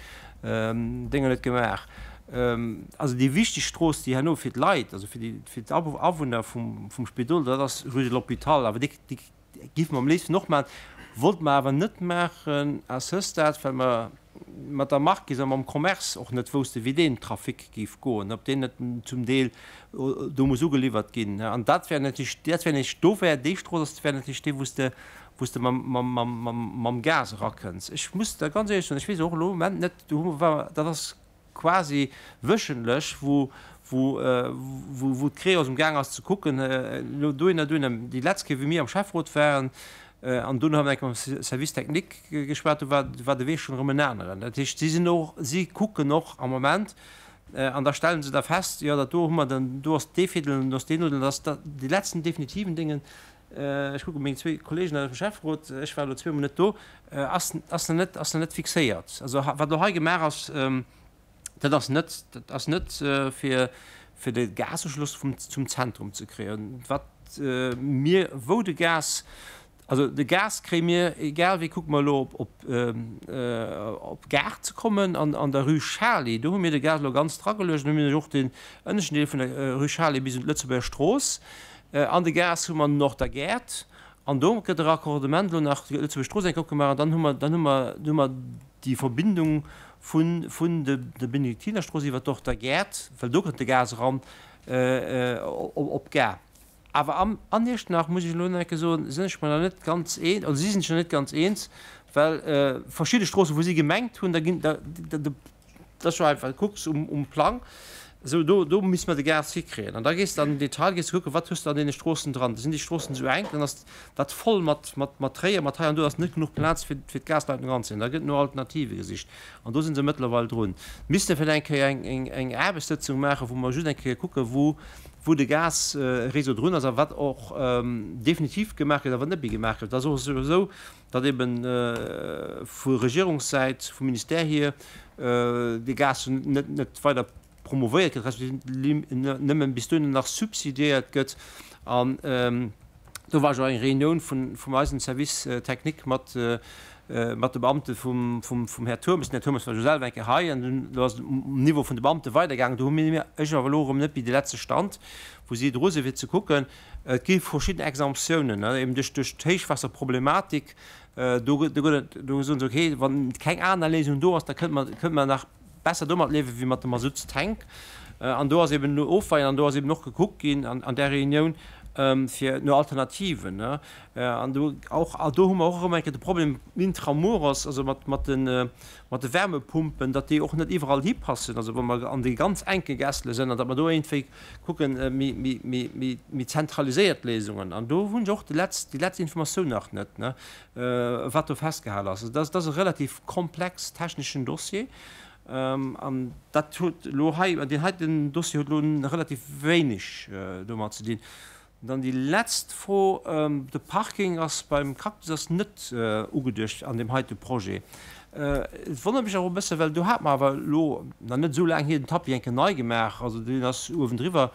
Speaker 1: Dénger net gemaach. Also déi wichteg Strooss, déi herno fir d'Leit, also fir déi, fir d'Awunner vum, vum Spidol, dat ass Rue de l'Hôpital. Awer déi, déi géife mer am léifsten och maachen, wollte mer awer net maachen à ce stade, well mer mat der Marquise a mam Commerce och net wousste wéi deen Trafic géif goen, ob deen net zum Deel do muss ugeliwwert ginn. An dat wär natierlech, dat wär natierlech, do wär déi Strooss ass, wär natierlech déi wou s de, wou s de mam, mam, mam, mam, mam Gas erakënns. Ech muss der ganz éierlech soen, ech weess och elo am Moment net, do hu mer, dat ass quasi wöchentlech, wou, wou, wou, wou d'Creos um Gaang ass ze kucken, elo dohinner, dohinner. Déi letzt Kéier, wéi mir am Schäfferot waren, an dunn hu mer eng Kéier mam Service technique geschwat, do war, war de Wee schonn erëm en aneren. Dat heescht, si sinn och, si kucken och am Moment, an da stelle se da fest, jo, dat do hu mer dann, do ass dee Fädel an do ass deen Nodel, dat ass da déi letzten definitiven Dingen, Ech kucke meng zwee Kollegen aus dem Schäfferot, ech war elo zweemol net do, ass ass nach net ass nach net fixéiert. Also wat elo hei gemaach ass, dat ass net dat ass net fir fir de Gasuschloss vum zum Zentrum ze kréien. Wat mir wou de Gas, also de Gas kréie mir egal wéi, kucke mer elo op op op d'Gare ze kommen an an der Rue Charly, do hu mir de Gas elo ganz drageluecht, do hu mir och den ënneschten Deel vun der Rue Charly bis un d'Lëtzebuerger Strooss. An de Gas hu mer no der Gäert, an do gëtt e Raccordement elo nach déi Lëtzebuerg Strooss enk opgemaach, an dann hu mer, dann hu mer, hu mer déi Verbindung vun, vun de, der Benediktinerstrooss iwwer d'Orter Gäert, well do kënnt de Gas eran, op d'Gare. Awer am, an Iechternach, muss ech elo nach eng Kéier soen, sinn ech mer nach net ganz een, oder si sinn sech nach net ganz eens, well verschidde Stroossen, wou si gemengt hunn, da ginn, da, da, Dat ass jo einfach, du kucks um Plang, esou do, do misste mer de Gas hikréien. An da gees de an den Detail, gees de kucken, wat hues de an deene Stroossen dran. Da sinn déi Stroossen esou enk, dann ass dat voll mat, mat, mat Réier, mat hei an do, da ass net genuch Plaz fir, fir d'Gasleitung eranzéien. Da gëtt no Alternative gesicht an do si se mëttlerweil drun. Misste vläicht eng Kéier eng, eng, eng Aarbechtssëtzung maachen, wou mer just eng Kéier kucken, wou, wou de Gasréseau drun ass a wat och definitiv gemaach gëtt a wat net méi gemaach gëtt. Dat ass och esou, datt eben vu Regierungssäit, vum Ministère hier, dee Gas net net weider promouvéiert gëtt, respektiv nëmmen bis dohinner nach subsidiéiert gëtt. An do war ech och eng Reunioun vun vum eisem Service technique mat mat de Beamte vum vum vum Här Turmes. Den Här Turmes war jo selwer eng Kéier hei an dunn do ass et um Niveau vun de Beamte weidergaangen. Do hu mir, ech awer elo erëm net méi de letzte Stand, wou si dru sinn, fir ze kucken, Et gi verschidden Exemptiounen, eben duerch d'Héichwaasserproblematik. Do gëtt et, do soen se, okay, wann keng aner Léisung do ass, da kënnt mer, kënnt mer nach besser domat liewen, wéi mat dem Masuttstank. An do ass eben elo Ofweien an do ass eben och gekuckt ginn an där Reunioun fir no Alternativen. An do och, do hu mer och erëm eng Kéier de Problem intramuros, also mat, mat de, mat de Wärmepumpen, datt déi och net iwwerall hipassen, also wa mer an de ganz enke Gässele sinn, an datt mer do iergendwéi kucken, méi zentraliséiert Léisungen. An do hunn ech och déi letzt, déi letzt Informatioun nach net, wat do festgehale ass. Also dat ass e relativ komplex techneschen Dossier. An dat huet elo hei, deen heiten Dossier huet elo relativ wéineg domat ze dinn. Dann déi letzt Fro, De Parking ass beim Cactus ass net ugeduecht an deem heite Projet. Et wonnert mech awer e bësse, well do hate mer awer elo nach net esou laang hier den Tapis eng Kéier nei gemaach, also deen ass uewendriwwer.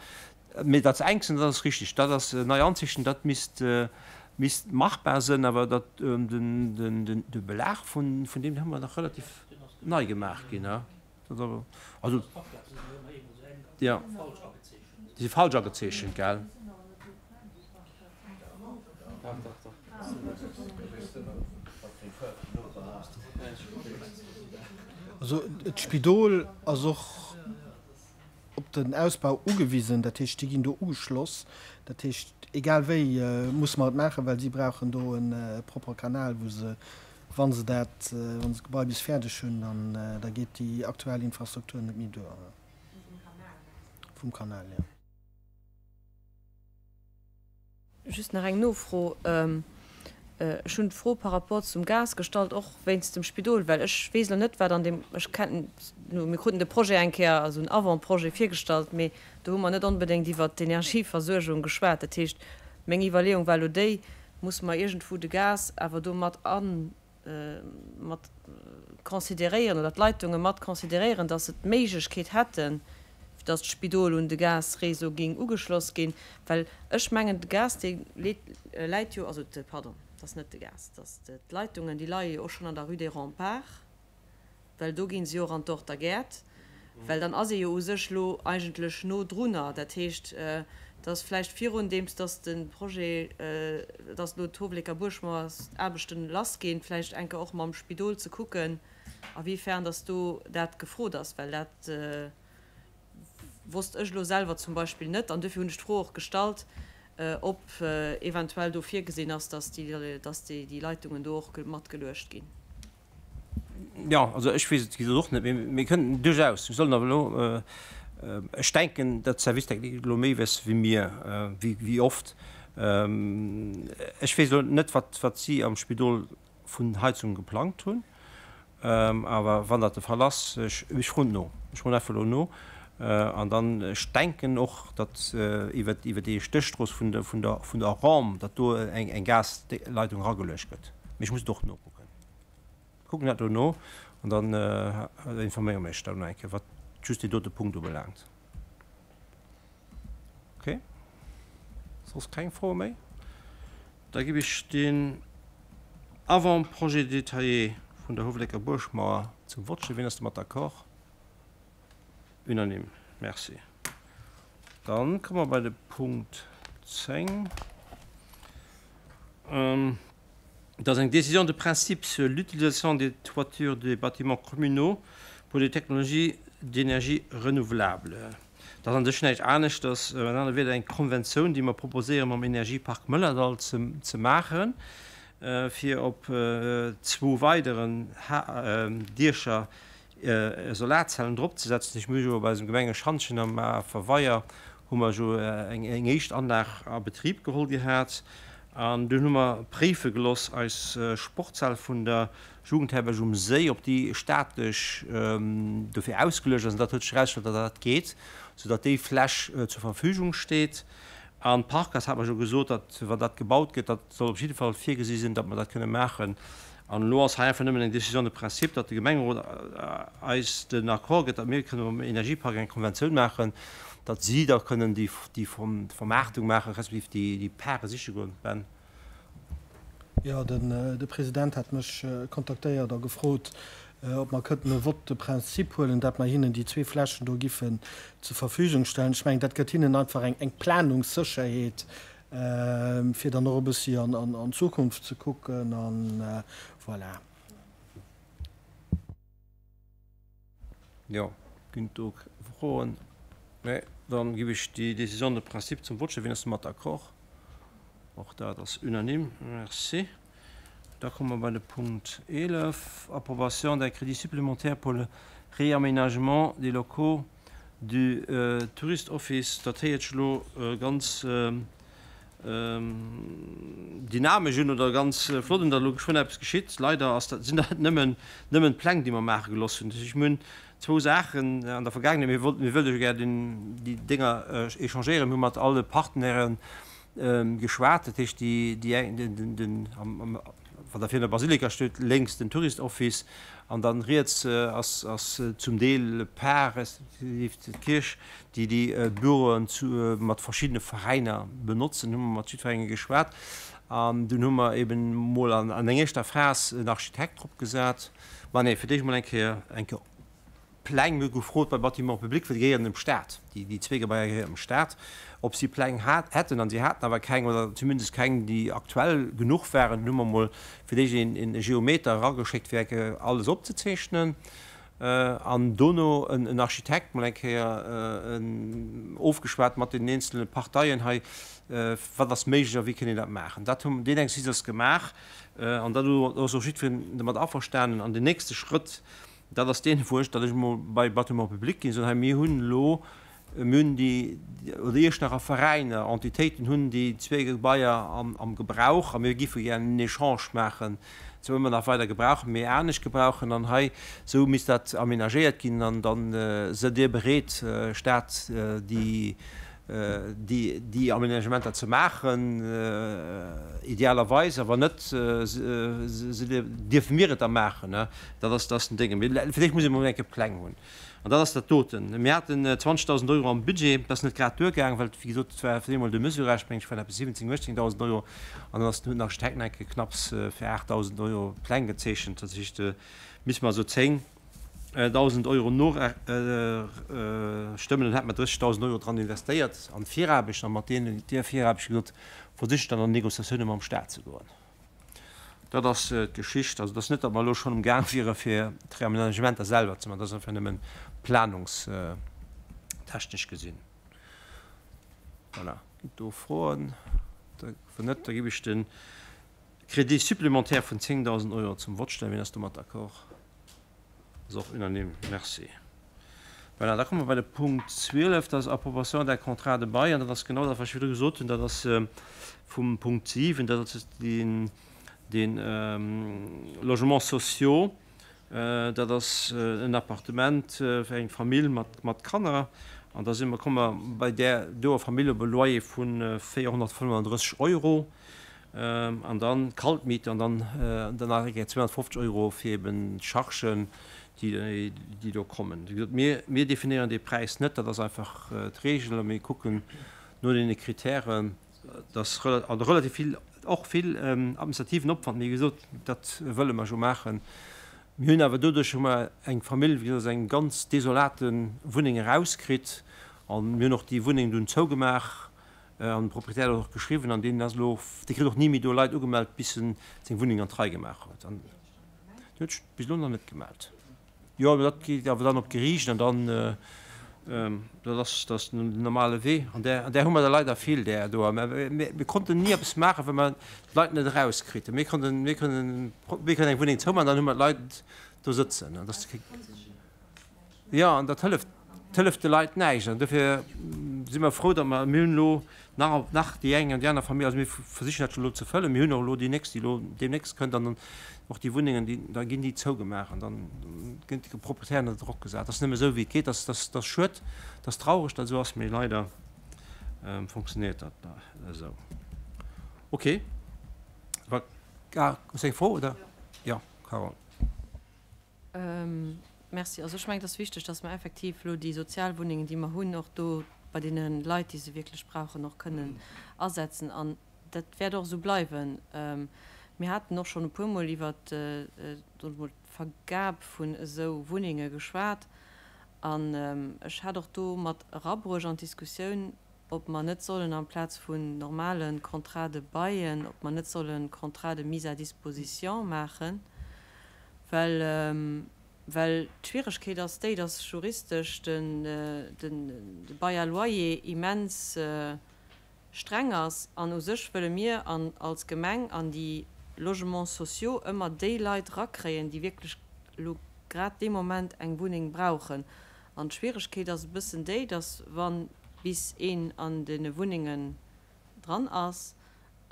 Speaker 1: Mee dat Enksen, dat ass richtig, dat ass nei anzeechnen, dat misst misst machbar sënn. Awer dat den de Belag vun vun deem hu mer nach relativ nei gemaach ginn. Also jo, déi si falsch agezeechent, gell?
Speaker 2: Also d'Spidol ass och op den Ausbau ugewisen, dat heescht, déi ginn do ugeschloss. Dat heescht, egal wéi musse mer et maachen, well si brauchen do e propere Kanal, wou se Wa se dat, wa se d'Gebai bis fäerdeg hunn, dann da geet déi aktuell Infrastruktur net méi duer. Vum Kanal, jo.
Speaker 5: Just nach eng Nofro. Ech hunn d'Fro par rapport zum Gas gestallt, och wéinst dem Spidol, well ech weess elo net, wat an deem, ech kennen, mir kruten de Projet eng Kéier, also en Avant-projet virgestallt, mee do hu mer net onbedéngt iwwert d'Energieversuergung geschwat. Dat heescht, meng Iwwerleeung war elo déi, Musse mer iergendwou de Gas awer do mat a mat consideréieren oder d'Leitunge mat consideréieren, datt se d'Méiglechkeet hätten, datt d'Spidol un de Gasréseau géing ugeschloss ginn? Well ech mengen, de Gas, dee leet, läit jo, also de, pardon, et ass net de Gas, et ass d'Leitungen, déi leie jo och schonn an der Rue des Remparts. Well do gi se jo och an d'Orter Gäert, well dann ass ee jo u sech elo eigentlech no drunner. Dat heescht, dass vläicht virun deems dass de Projet, dass elo d'Howlécker Buergmauersaarbechten lassginn, vläicht eng Kéier och mam Spidol ze kucken, awéifern dass do dat gefrot ass, well dat wosst ech elo selwer zum Beispill net. An duerfir hunn ech d'Fro och gestallt, ob eventuell do virgesinn ass, dass déi Leitungen do och matgeluecht ginn.
Speaker 1: Jo, also ech weess et wéi gesot och net, mee mir kënnten duerchaus, mir sollen awer elo, ech denken, datt d'Service technique elo méi wëss wéi mir, wéi oft. Ech weess elo net, wat, wat si am Spidol vun Heizung geplangt hunn, awer wann dat de Fall ass, ech, ech froen no, ech froen einfach elo no. An dann, ech denken och, datt iwwer, iwwer déi Stéchstrooss vun der, vun der, vun der Rampe, datt do eng, eng Gasleitung erageluecht gëtt, mee ech muss et och nokucken. Kucken dat elo no an dann informéiere mir iech dann nach eng Kéier, wat just deen dote Punkt ubelaangt. Okay. Soss keng Froe méi? Da ginn ech den Avant-projet détaillé vun der Houwelecker Buergmauer zum Vott. Wien ass domat d'accord? Unanime. Merci. Dann komme mer bei de Punkt 10. Et ass eng Décision de principe sur l'utilisation des toitures des bâtiments communaux pour des technologies d'énergie renouvelable. Dat ass an sech näischt aneschters, an anere Wierder eng Konventioun, déi mer proposéiere mam Energiepark Mëllerdall ze maachen, fir op zwou weideren Diecher Solarzellen drop ze setzen. Ech muss jo bei eisem Gemengeschantjen am Afer Weier hu mer jo eng éischt Anlag a Betrib geholl gehat an dunn hu mer préife geloss eis Sportshal vun der Jugendherberg um Séi, ob déi staatlech dofir ausgeluecht ass an dat huet sech erausgestallt, datt dat geet, soudatt déi Fläch zur Verfügung steet. An d'Parkhaus hat mer jo gesot, datt wann dat gebaut gëtt, dat soll op jidde Fall virgesi sinn, datt mer dat kënne maachen. An elo ass hei einfach nëmmen eng Décision de principe, datt de Gemengerot eis den Accord gëtt, datt mir kënne mam Energiepark eng Konventioun maachen, datt si da kënnen déi Vermaartung maachen, respektiv déi Pare siche goen. Ben.
Speaker 2: Jo, de President hat mech kontaktéiert a gefrot, ob mer kënnten e Vote de principe huelen, dat mer hinnen déi zwee Flächen do giffen zur Verfügung stellen. Ech mengen, dat gëtt hinnen einfach eng Planungssécherheet, fir dann och e bëssi an d'Zukunft ze kucken an voilà.
Speaker 1: Jo, ginn et do Froen? Nee, dann giff ech déi Décision de principe zum Vott stellen. Wien ass domat d'accord? Och dat ass unanime. Merci. Da komme mer bei de Punkt 11, Approbation d'un crédit supplémentaire pour le réaménagement des locaux du Tourist Office. Dat héiert sech elo ganz dynamesch un oder ganz flott un, datt elo geschwënn eppes geschitt. Leider ass dat, sinn dat nëmmen, nëmmen d'Pläng, déi mer maache gelooss hunn. Ech hunn zwou Saachen an der Vergaangenheet, mir wollten, mir wëlle jo gär den, déi Dénger échangéieren, mir hu mat alle Partenairen. Geschwat. Dat heescht, déi, déi eng, den, den, den, am, am, wann Der virun der Basilika steet, lénks den Tourist Office an dann riets ass, ass zum Deel d'Par respektiv d'Kierch, déi déi Büroen zu, mat verschiddene Veräiner benotzen. Hu mer mat jiddwerengem geschwat an dunn hu mer eben mol an, an eng éischter Phas en Architekt drop gesat. Ma nee, fir d'éischt mol eng Kéier, eng Kéier Pläng, mir hu gefrot bei Bâtiments publics, well déi gehéieren dem Staat, déi zwee Gebaier gehéieren dem Staat, ob si Pläng hätten. An si haten awer keng, oder zumindest keng, déi aktuell genuch waren. Dunn hu mer emol fir d'éischt een Geometer erageschéckt, fir eng Kéier alles opzezeechnen an dono en Architekt mol eng Kéier ofgeschwat mat deenen eenzele Parteien hei, wat ass méiglech a wéi kënnt een dat maachen. Dat hu, deen Exercice ass gemaach an dat ass och jiddwereen domat averstanen. An den nächste Schrëtt, Dat ass deen, wou ech, datt ech emol bei Bâtiments publics ginn, soen, hei mir hunn elo, mir hunn déi, oder Iechternacher Veräiner, Entitéiten hunn déi zwee Gebaier am, am Gebrauch a mir géife gär en Echange maachen, zwar ëmmer nach weider gebrauchen, mee anescht gebrauchen an hei esou misst dat aménagéiert ginn an da sënn Dir bereet, Stad, déi déi Aménagementer ze maachen, idealerweis, a wann net, dierfe mir et da maachen. Dat ass, dat ass den Dénge. Mee fir d'éischt muss ee mol eng Kéier Pläng hunn. An dat ass dat doten. Mir haten 20.000 Euro am Budget. Dat ass net grad duergaang, well, wéi gesot, et war fir eemol de Mesurage, meng ech, waren eppes 17, 18.000 Euro. An dann ass, huet den Architekt nach eng Kéier knapps fir 8.000 Euro Pläng gezeechent. Dat heescht, misste mer also 10. 1.000 Euro nostëmmen, dann hätte mer 30.000 Euro dran investéiert an d'Viraarbechten a mat deenen, där Viraarbecht, wéi gesot, versichen dann an Négociatioune mam Stat ze goen. Dat ass d'Geschicht. Also et ass net, datt mer elo schonn um Gaang wiere fir d'Reamenagementer selwer ze maachen, dat ass einfach nëmme planungstechnesch gesinn. Voilà. Ginn et do Froen? Wann net, da géif ech de Crédit supplémentaire vun 10.000 Euro zum Vott stellen. Wien ass domat d'accord? Ass och unanime. Merci. Voilà, da komme mer bei de Punkt 12, dat ass Approbation d'un contrat de bail. An dat ass genau dat, wat ech virdru gesot hunn. Dat ass vum Punkt 7, dat ass deen, deen Logements sociaux. Dat ass en Appartement fir eng Famill mat, mat Kanner. An da si mer, komme mer bei där doer Famill op e Loyer vu 435 Euro. An dann d'Kaltmiete an dann dann nach eng Kéier 250 Euro fir eben d'Chargen, déi déi do kommen. Wéi gesot, mir mir definéieren dee Präis net, dat ass einfach d'Regel a mir kucken no deene Kritären. Dat ass relativ vill, och vill administrativen Opwand, mee wéi gesot, dat wëlle mer jo maachen. Mir hunn awer doduerch hu mer eng Famill, wéi gesot, aus engem ganz desolate Wunneng erauskritt an mir hunn och déi Wunneng dunn zougemaach. An de Proprietär huet och geschriwwen, an deen ass elo, dee kritt och ni méi do Leit ugemellt, bis en seng Wunneng an d'Rei gemaach huet. An deen huet sech bis elo nach net gemellt. Jo, mä dat geet awer dann op d'Geriicht an dann, dat ass, dat ass den normale Wee. An där, an där hu mer der leider vill, där do. Mä mir konnten ni eppes maachen, well mer d'Leit net erauskritt hunn. Mir konnten, mir kënnen, mir kënnen eng Wunneng zoumaachen, dann hu mer d'Leit do sëtzen. An dat. Jo, an dat hëlleft, hëlleft de Leit näischt. An dofir si mer frou, datt mer, mir hunn elo nach, nach déi eng an déi aner Famill, also mir versichen dat scho elo ze fëllen. Mir hunn och elo déi nächst, déi elo deemnächst kënnt an dann och déi Wunnengen, déi, da ginn déi zougemaach an dann ginn de Propriétaire ënner Drock gesat. Dat ass nëmme esou, wéi et geet. Dat ass, dat ass schued, dat ass traureg, datt et esou ass, mee leider funktionéiert dat esou. Okay. Wa, ah, hues du eng Fro, oder? Jo, Carole.
Speaker 5: Merci. Also ech mengen, et ass wichteg, dass mer effektiv elo déi Sozialwunnengen, déi mer hunn, och do bei deene Leit, déi se wierklech brauchen, och kënnen asetzen. An dat wäert och esou bleiwen. Mir haten och schonn e puermol iwwert, soen ech mol, d'Vergab vun esou Wunnenge geschwat. An ech hat och do mat erabruecht an d'Diskussioun, ob mer net sollen amplaz vun normale Contrats de baillen, ob mer net solle Contrats de mise à disposition maachen, well, well d'Schwieregkeet ass déi, dass juristesch den, de Bail à loyer immens streng ass an u sech wëlle mir an als Gemeng an déi Logements sociaux ëmmer déi Leit rakréien, déi wierklech elo grad dee Moment eng Wunneng brauchen. An d'Schwieregkeet ass e bëssen déi, dass wa bis een an deene Wunnengen dran ass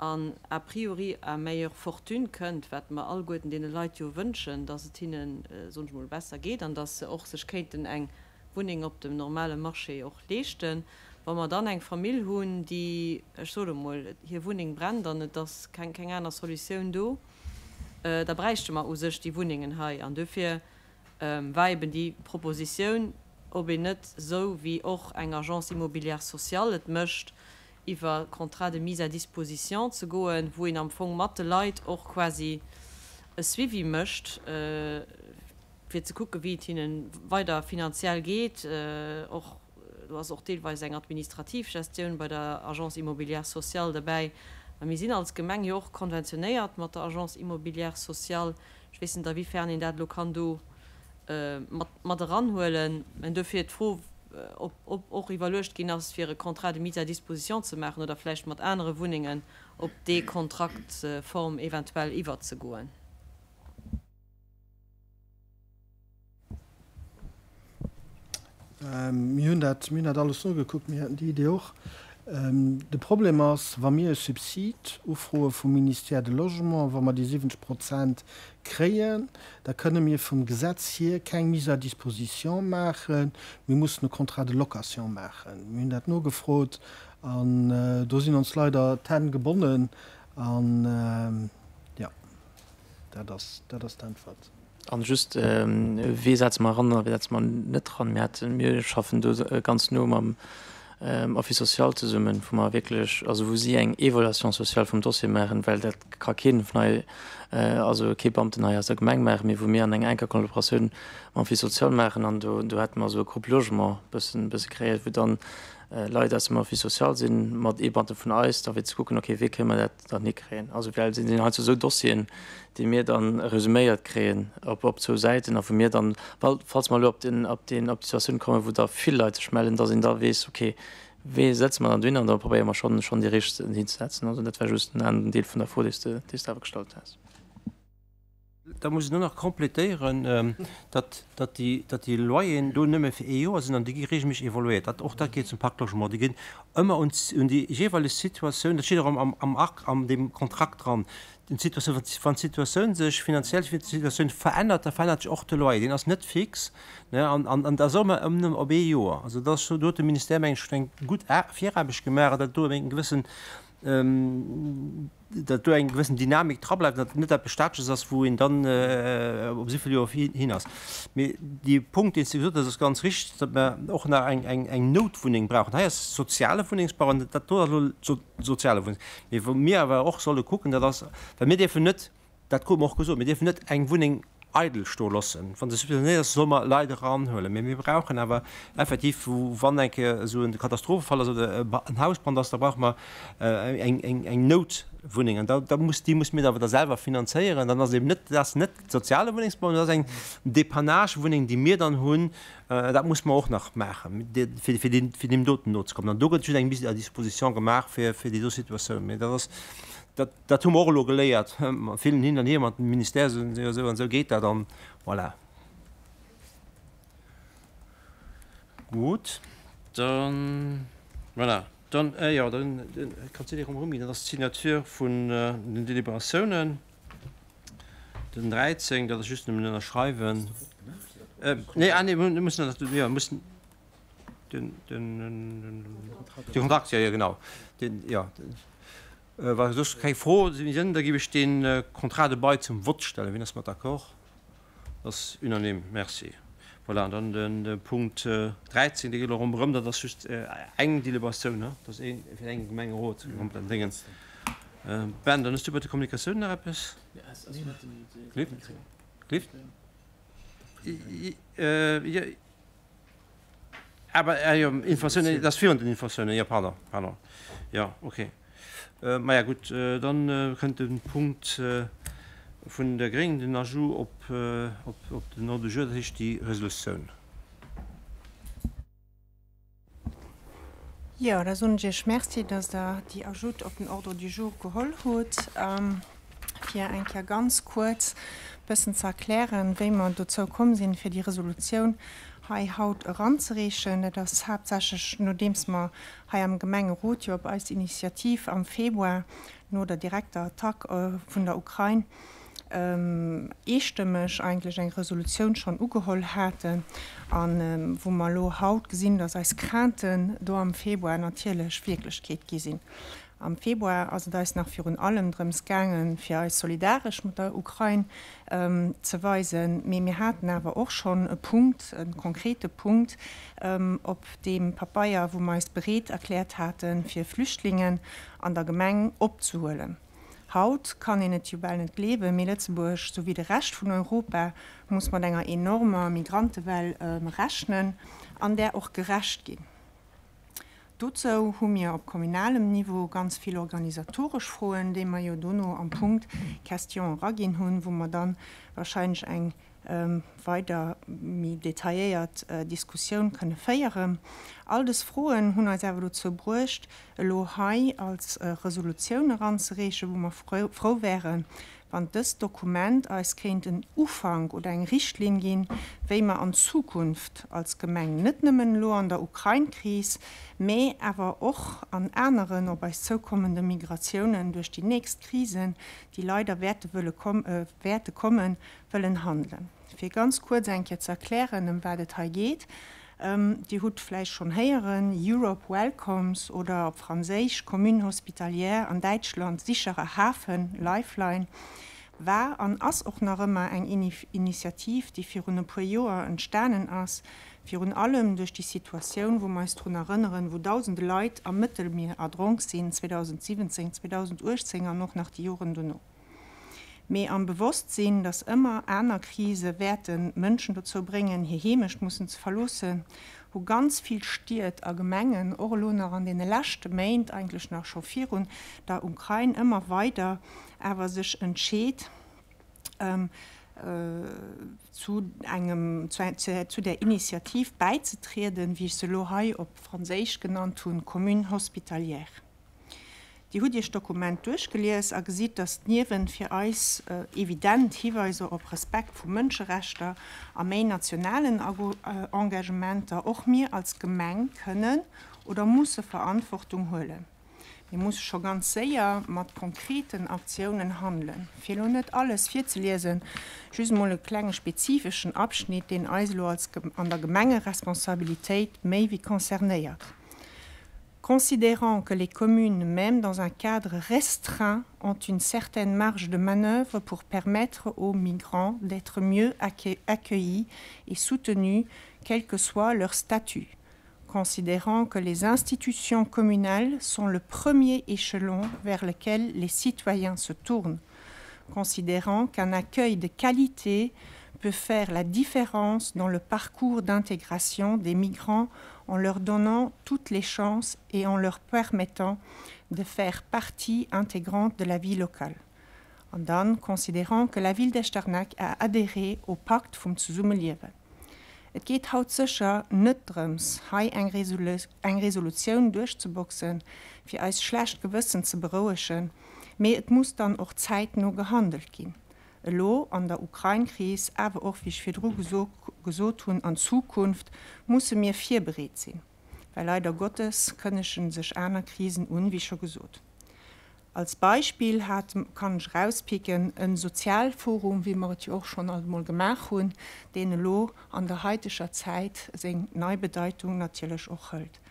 Speaker 5: an a priori à meilleure fortune kënnt, wat mer alleguerten deene Leit jo wënschen, dass et hinnen, soen ech mol, besser geet an dass se och sech kéinten eng Wunneng op dem normale Marché och leeschten, Wa mer dann eng Famill hunn, déi, ech soe lo mol, hir Wunneng brennt an et ass keng, keng aner Solutioun do, da bräichte mer u sech déi Wunnengen hei. An dofir war eben déi Propositioun, ob een net, esou wéi och eng Agence immobilière sociale et mécht, iwwer Contrat de mise à disposition ze goen, wou een am Fong mat de Leit och quasi e Suivi mécht, fir ze kucken, wéi et hinne weider finanziell geet. Och do ass och deelweis eng administrativ Gestioun bei der Agence immobilière sociale derbäi. A mir sinn als Gemeng jo och konventionéiert mat der Agence immobilière sociale. Ech weess net, awifern een dat elo kann do mat, mat eranhuelen. Mä dofir d'Fro, ob, ob och iwwerluecht ginn ass, fir e Contrat de mise à disposition ze maachen oder vläicht mat anere Wunnengen op déi Kontraktform eventuell iwwerzegoen.
Speaker 2: Mir hunn dat, mir hunn dat alles nogekuckt, mir haten déi Idee och. De Problem ass, wa mir e Subsid ufroe vum Ministère de Logement, wa mer déi 70 Prozent kréien, da kënne mir vum Gesetz hier keng Mise à disposition maachen, mir mussen e Contrat de location maachen. Mir hunn dat nogefrot an do sinn ons leider d'Hänn gebonnen an, jo, dat ass, dat ass d'Äntwert.
Speaker 8: An just, Wee setze mer eran a wee setze mer net eran? Mir haten, mir schaffen do ganz no mam Office social zesummen, wou mer wierklech, also wou si eng Évaluation sociale vum Dossier maachen, well dat ka keen vun hei, also kee Beamten hei aus der Gemeng maachen, mee wou mir an enger enker Kollaboratioun mam Office social maachen. An do, do hate mer esou e Groupe Logement e bëssen, bësse kreéiert, wou dann Leit aus dem Office social sinn, mat ee Beamte vun eis, da fir ze kucken, okay, wéi kënne mer dat dann hikréien. Also well et sinn heiansdo esou Dossieren, déi mir dann resuméiert kréien op op zwou Säiten a wou mir dann, falls mer elo op den op deen op déi Situatioun kommen, wou da vill Leit sech mellen, dass een da weess, okay, wee setze mer dann dohinner an da probéiere mer schonn schonn déi Richteg hinzesetzen. Also dat war just en aneren Deel vun der Fro, déi s de déi s de awer gestallt has.
Speaker 1: Da muss ech elo nach complétéieren, datt, datt déi, datt déi Loyeren do nëmme fir ee Joer sinn an déi gi regelméisseg evaluéiert. Dat, och dat geet zum Pacte Logement. Déi ginn ëmmer un, un déi jeeweileg Situatioun, dat steet och am, am, am Akt, an deem Kontrakt dran, un d'Situatioun, wann, wann d'Situatioun sech finanziell, d'Situatioun verännert, da verännert sech och de Loyer. Deen ass net fix, ne, an, an, an dat ass och ëmmer nëmme op ee Joer. Also dat ass, do huet de Ministère, meng ech, schonn eng gutt Viraarbecht gemaach an datt do eng gewëssen, datt do eng gewëssen Dynamik dra bleift, datt et net eppes Statesches ass, wou een dann op esou vill Joer hin ass. Mee dee Punkt, deen s de gesot hues, ass ganz richtig, datt mer och nach eng, eng, eng Noutwunneng brauchen. Hei ass soziale Wunnengsbau an dat do ass elo soziale Wunnengsbau. Mee wou mir awer och solle kucken, dat ass, well mir dierfen net, Dat krute mer och gesot, mir dierfen net eng Wunneng eidel stoe loossen. Wa se subventionéiert ass, solle mer Leit eranhuelen. Mee mir brauchen awer effektiv, wou wann eng Kéier esou e Katastrophefall ass oder en Hausbrand ass, da brauche mer eng Noutwunneng. An da muss, déi musse mir awer da selwer finanzéieren. Dann ass et eben net, dat ass net soziale Wunnengsbau, dat ass eng Dépannage-Wunneng, déi mir dann hunn. Dat musse mer och nach maachen, fir deem doten nozekommen. An do gëtt just eng Mise à disposition gemaach fir déi do Situatioun. Mee dat ass, dat. Dat hu mer och elo geléiert, mat villen Hin an Hier mat dem Ministère, esou an esou geet dat an voilà. Gutt, dann, voilà, dann, jo, dann kann d'CD erëm erëmginn. Dat ass d'Signature vun den Deliberatiounen, den 13, dat ass just nëmmen ënnerschreiwen. Nee, ah nee, mir mussen dat, jo, mussen den, den, de Kontrakt, jo, jo, genau, den, jo. Wa soss keng Froe sinn, da géif ech dee Contrat de bail zum Vott stellen. Wien ass mat d'accord? Dat ass unanime. Merci. Voilà, an dann de Punkt 13, dee geet elo ronderëm. Dat ass just eng Deliberatioun, ne? Dat ass ee fir eng Gemengerot komplett Déngen. Ben, dann hues du bei de Kommunikatiounen nach eppes? Cliff? Awer, ah jo, Inflatiounen, dat ass virun den Inflatiounen, jo, pardon, pardon, jo, okay. Maja, gutt, dann kënnt de Punkt vun der Gréngen, den Ajout op, op den Ordre du jour, dat heescht déi Resolutioun.
Speaker 4: Jo, da soen ech Iech Merci, dass Der déi Ajoute op den Ordre du jour geholl hutt, fir eng Kéier ganz kuerz e bëssen ze erklären, wéi mer dozou komm sinn, fir déi Resolutioun hei haut eranzereechen. Dat ass haaptsächlech, nodeems mer hei am Gemengerot jo op eis Initiativ am Februar no der direkter Attack vun der Ukrain. Eestëmmeg eigentlech eng Resolutioun schonn ugeholl haten a wou mer elo haut gesinn, dass eis Crainten do am Februar natierlech Wierklechkeet gi sinn. Am Februar ass et eis nach virun allem drëms gaangen, fir eis solidaresch mat der Ukrain ze weisen, mee mir haten awer och schonn e Punkt, e konkrete Punkt op deem Papeier, wou mer eis bereet erkläert haten, fir Flüchtlingen an der Gemeng opzehuelen. Haut kann een et jo bal net gleewen, mee Lëtzebuerg, sou wéi de Rescht vun Europa, muss mat enger enormer Migrantewell rechnen an där och gerecht ginn. Dozou hu mir op kommunalem Niveau ganz vill organisatoresch Froen, déi mer jo dono am Punkt Questions eraginn hunn, wou mer dann wahrscheinlech eng weider méi detailléiert Diskussioun kënne féieren. All dës Froen hunn eis awer dozou bruecht, elo hei als Resolutioun eranzereechen, wou mer frou wären, wann dëst Dokument eis kéint en Ufank oder eng Richtlinn ginn, wéi mer an Zukunft als Gemeng, net nëmmen elo an der Ukrain-Kris, mä awer och an aneren op eis zoukommende Migratiounen duerch déi nächst Krisen, déi leider wäerte wëlle wäerte kommen, wëllen handelen. Fir ganz kuerz eng Kéier ze erklären, ëm wat et hei geet, Dir hutt vläicht schonn héieren, Europe Welcomes oder op Franséisch Commune hospitalière, an Däitschland Sicherer Hafen, Lifeline, war an ass och nach ëmmer eng Initiativ, déi virun e puer Joer entstanen ass, virun allem duerch déi Situatioun, wou mer eis drun erënneren, wou dausende Leit am Mëttelmier erdronk sinn, 2017, 2018 an och nach déi Joren dono. Mee am Bewosstsinn, datt ëmmer aner Krise wäerten d'Mënschen dozou bréngen, hir Heemecht mussen ze verloossen, hu ganz vill Stied a Gemengen, och elo nach an deene leschte Méint, eigentlech nach scho virun der Ukrain, ëmmer weider awer sech entscheet, zu engem, zu där Initiativ bäizetrieden, wéi ech se elo hei op Franséisch genannt hunn, Commune hospitalière. Dir hutt Iech d'Dokument duerchgelies a gesitt, datt niewent fir eis evident Hiweiser op Respekt vu Mënscherechter a méi nationalen Engagementer och mir als Gemeng kënnen oder musse Verantwortung huelen. Mir musse scho ganz séier mat konkreten Aktiounen handelen. Fir elo net alles virzeliesen, just emol e klenge spezifeschen Abschnitt, deen eis elo als an der Gemengeresponsabilitéit méi wéi concernéiert. Considérant que les communes, même dans un cadre restreint, ont une certaine marge de manœuvre pour permettre aux migrants d'être mieux accueillis et soutenus, quel que soit leur statut. Considérant que les institutions communales sont le premier échelon vers lequel les citoyens se tournent. Considérant qu'un accueil de qualité peut faire la différence dans le parcours d'intégration des migrants en leur donnant toutes les chances et en leur permettant de faire partie intégrante de la vie locale. An dann, considérant que la ville d'Echternach a adhéré au Pacte vum Zesummeliewen. Et geet haut sécher net drëms, hei eng eng Resolutioun duerchzeboxen, fir eist schlecht Gewëssen ze berouegen, mee et muss dann och zäitno gehandelt ginn. Elo an der Ukrain-Kris, awer och, wéi ech virdru gesot hunn, an Zukunft musse mir virbereet sinn, well leider Gottes kënnegen sech aner Krisen un, wéi scho gesot. Als Beispill hat, kann ech erauspicken, e Sozialforum, wéi mer et jo och schonn alt emol gemaach hunn, deen elo an der haiteger Zäit seng nei Bedeitung natierlech och hëlt.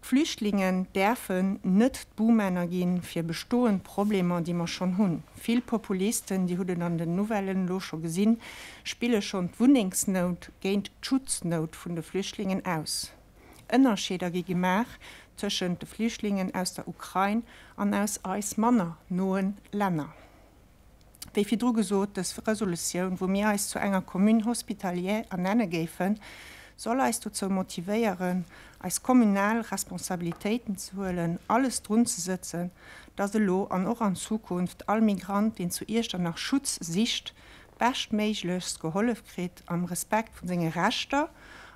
Speaker 4: D'Flüchtlingen däerfen net d'Buhmänner ginn fir bestoend Problemer, déi mer schonn hunn. Vill Populisten, Dir hutt et an den Nouvellen elo scho gesinn, spille schonn d'Wunnengsnout géint d'Schutznaut vun de Flüchtlingen aus. Ënnerscheeder gi gemaach tëschent de Flüchtlingen aus der Ukrain an aus eis manner noen Länner. Wéi virdru gesot, dës Resolutioun, wou mir eis zu enger Commune hospitalière ernenne géifen, soll eis dozou motivéieren, eis kommunal Responsabilitéiten ze huelen, alles drunzesëtzen, dass elo an och an Zukunft all Migrant, deen zu Iechternach Schutz sicht, beschtméiglechst gehollef kritt, am Respekt vu senge Rechter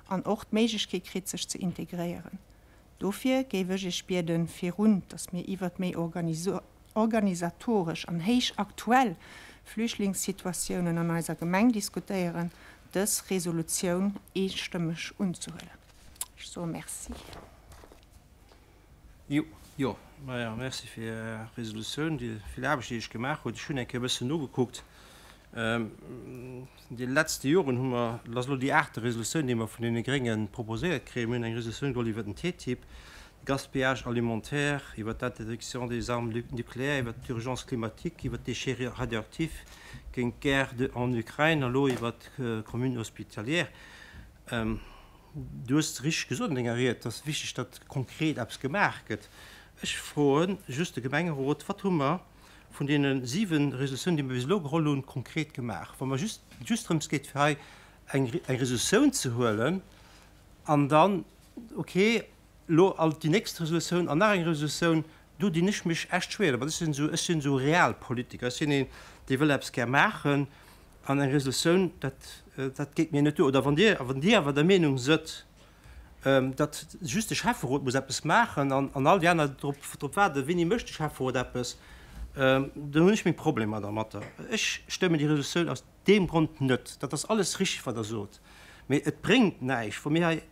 Speaker 4: an och d'Méiglechkeet kritt, sech ze integréieren. Dofir géif ech Iech bieden, virun dass mir iwwert méi organisatoresch an héich aktuell Flüchtlingssituatiounen an eiser Gemeng diskutéieren, dës Resolutioun eestëmmeg unzehuelen. Ech soe Merci.
Speaker 1: Jo. Jo, maja, merci fir Är Resolutioun, déi vill Aarbecht, déi Dir Iech gemaach hutt. Ech hunn eng Kéier e bëssen nogekuckt. An de letzte Joren hu mer, dat ass elo déi aachte Resolutioun, déi mer vun deene Grénge proposéiert kréien, mir hunn eng Resolutioun geholl iwwert den TTIP, de Gaspillage alimentaire, iwwert d'interdiction des armes nucléaires, iwwert d'Urgence climatique, iwwert d'Déchets radioactifs, géint d'Guerre en Ukraine a lo iwwert d'Commune hospitalière. Du hues richteg gesot an denger Ried, et ass wichteg, datt konkret eppes gemaach gëtt. Ech froe just de Gemengerot, Wat hu mer vun deene 7 Resolutiounen, déi mer bis elo geholl hunn, konkret gemaach? Wa mer just just drëms geet, fir hei eng eng Resolutioun ze huelen an dann, okay, elo alt déi nächst Resolutioun an nach eng Resolutioun, do dinn ech mech echt schwéier domat. Ech sinn esou, ech sinn esou Realpolitiker, ech sinn een, dee wëll eppes gär maachen. An eng Resolutioun, dat, dat geet mir net duer. Oder wann Dir, wann Dir awer der Meenung sëtt, datt just de Schäfferot muss eppes maachen an, an all déi aner drop, drop waarden, wéini mécht de Schäfferot eppes, dann hunn ech meng Problemer dermatter. Ech stëmmen déi Resolutioun aus deem Grond net. Dat ass alles richtig, wat Der sot, mee et bréngt näischt, wa mir hei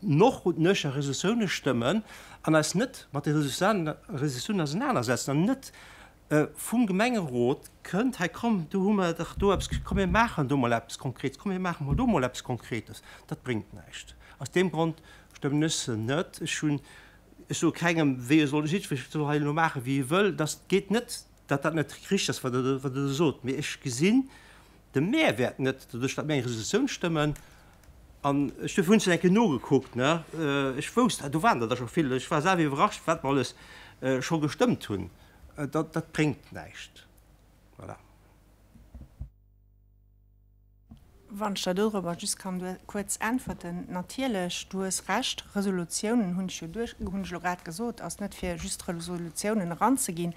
Speaker 1: noch und nöcher Resolutioune stëmmen an eis net mat de Resolutiounen ausenanersetzen an net vum Gemengerot kënnt, hei komm, do hu mer dach do eppes, komm mir maachen do mol eppes Konkretes, komm mir maache mol do mol eppes Konkretes, dat bréngt näischt. Aus deem Grond stëmmen ech se net. Ech hunn, ech soe kengem, wéi e soll, jiddweree soll hei elo maachen, wéi e wëll. Dat geet net, datt dat net richteg ass, wat Der, wat Der do sot, mee ech gesinn de Mehrwäert net, doduerch datt mir eng Resolutioun stëmmen. An ech duerfir hunn ech eng Kéier nogekuckt, ne, ech wousst, do waren der der scho vill, ech war selwer iwwerrascht, wat mer alles scho gestëmmt hunn. Dat, dat bréngt näischt. Voilà.
Speaker 4: Wann ech der dorobber just kann kuerz äntwerten, Natierlech, du hues Recht, Resolutiounen, hunn ech jo duerch, hunn ech elo grad gesot, ass net fir just Resolutiounen eranzeginn,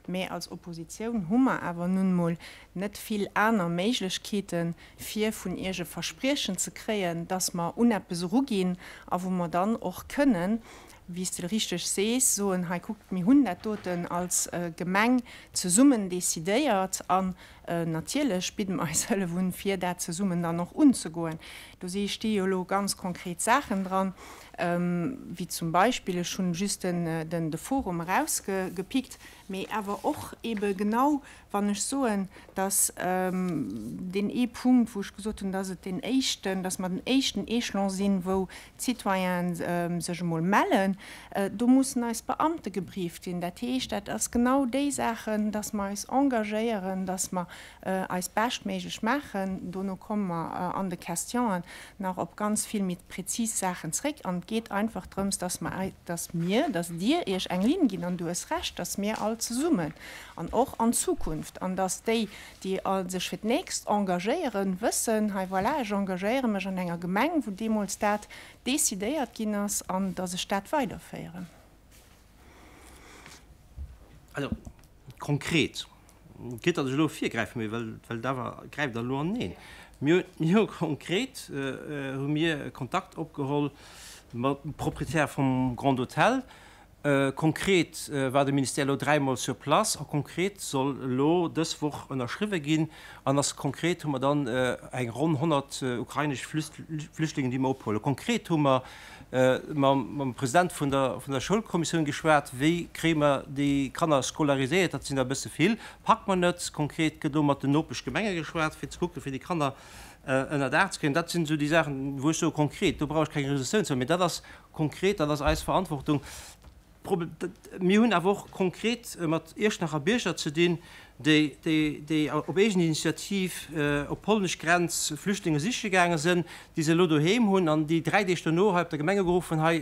Speaker 4: mä als Oppositioun hu mer awer nun emol net vill aner Méiglechkeeten, fir vun Iech e Verspriechen ze kréien, dass mer un eppes eruginn a wou mer dann och kënnen, wéi s de richteg sees, soen, hei kuckt, mir hunn dat doten als Gemeng zesummen decidéiert an natierlech bidde mer eis Hëllef un, fir dat zesummen dann och unzegoen. Do si sti jo elo ganz konkret Saachen dran, wéi zum Beispill, ech hunn just den de Forum erausgepickt, mee awer och eebe genau Wann ech soen, dass deen ee Punkt, wou ech gesot hunn, dass et deen éischten, dass mer den éischten Échelon sinn, wou d'Citoyene sech emol mellen, do mussen eis Beamte gebrieft ginn. Dat heescht, dat ass genau déi Saachen, dass mer eis engagéieren, dass mer eis beschtméiglech maachen. Dono komme mer an de Questionen nach op ganz vill méi prezis Saachen zréck. An et geet einfach drëms, dass mer, dass mir, dass Dir Iech eng Linn ginn, an du hues Recht, dass mir all zesummen an och an Zukunft, an dass déi, déi sech fir d'nächst engagéieren, wëssen, hei voilà, ech engagéiere mech an enger Gemeng, wou deemools dat decidéiert ginn ass, an dass ech dat weiderféieren.
Speaker 1: Also konkret, quitte datt ech elo virgräifen, mee well well et awer gräift Der elo aneneen. Mir hu konkret hu mir Kontakt opgeholl mat dem Proprietär vum Grand Hôtel, Konkret war de Ministère elo dräimol sur place a konkret soll elo dës Woch ënnerschriwwe ginn. An ass konkret hu mer dann eng ronn 100 ukrainesch Flüchtlingen, déi mer ophuelen. Konkret hu mer mam President vun der vun der Schoulkommissioun geschwat, wéi kréie mer déi Kanner scolariséiert, dat sinn der e bësse vill, packe mer net. Konkret gëtt elo mat den Nopeschgemenge geschwat, fir ze kucken, fir déi Kanner ënner Daach ze kréien. Dat sinn esou déi Saachen, wou ech soe konkret, do brauch ech keng Resolutioun ze hunn, mee dat ass Konkret, dat ass eis Verantwortung. Mir hunn awer och konkret mat Iechternacher Bierger ze dinn, déi, déi op eegen Initiativ op d'polnesch Grenz Flüchtlinge siche gaange sinn, déi se elo doheem hunn an déi 3 Deeg dono hei op der Gemeng ugeruff hunn, Hei,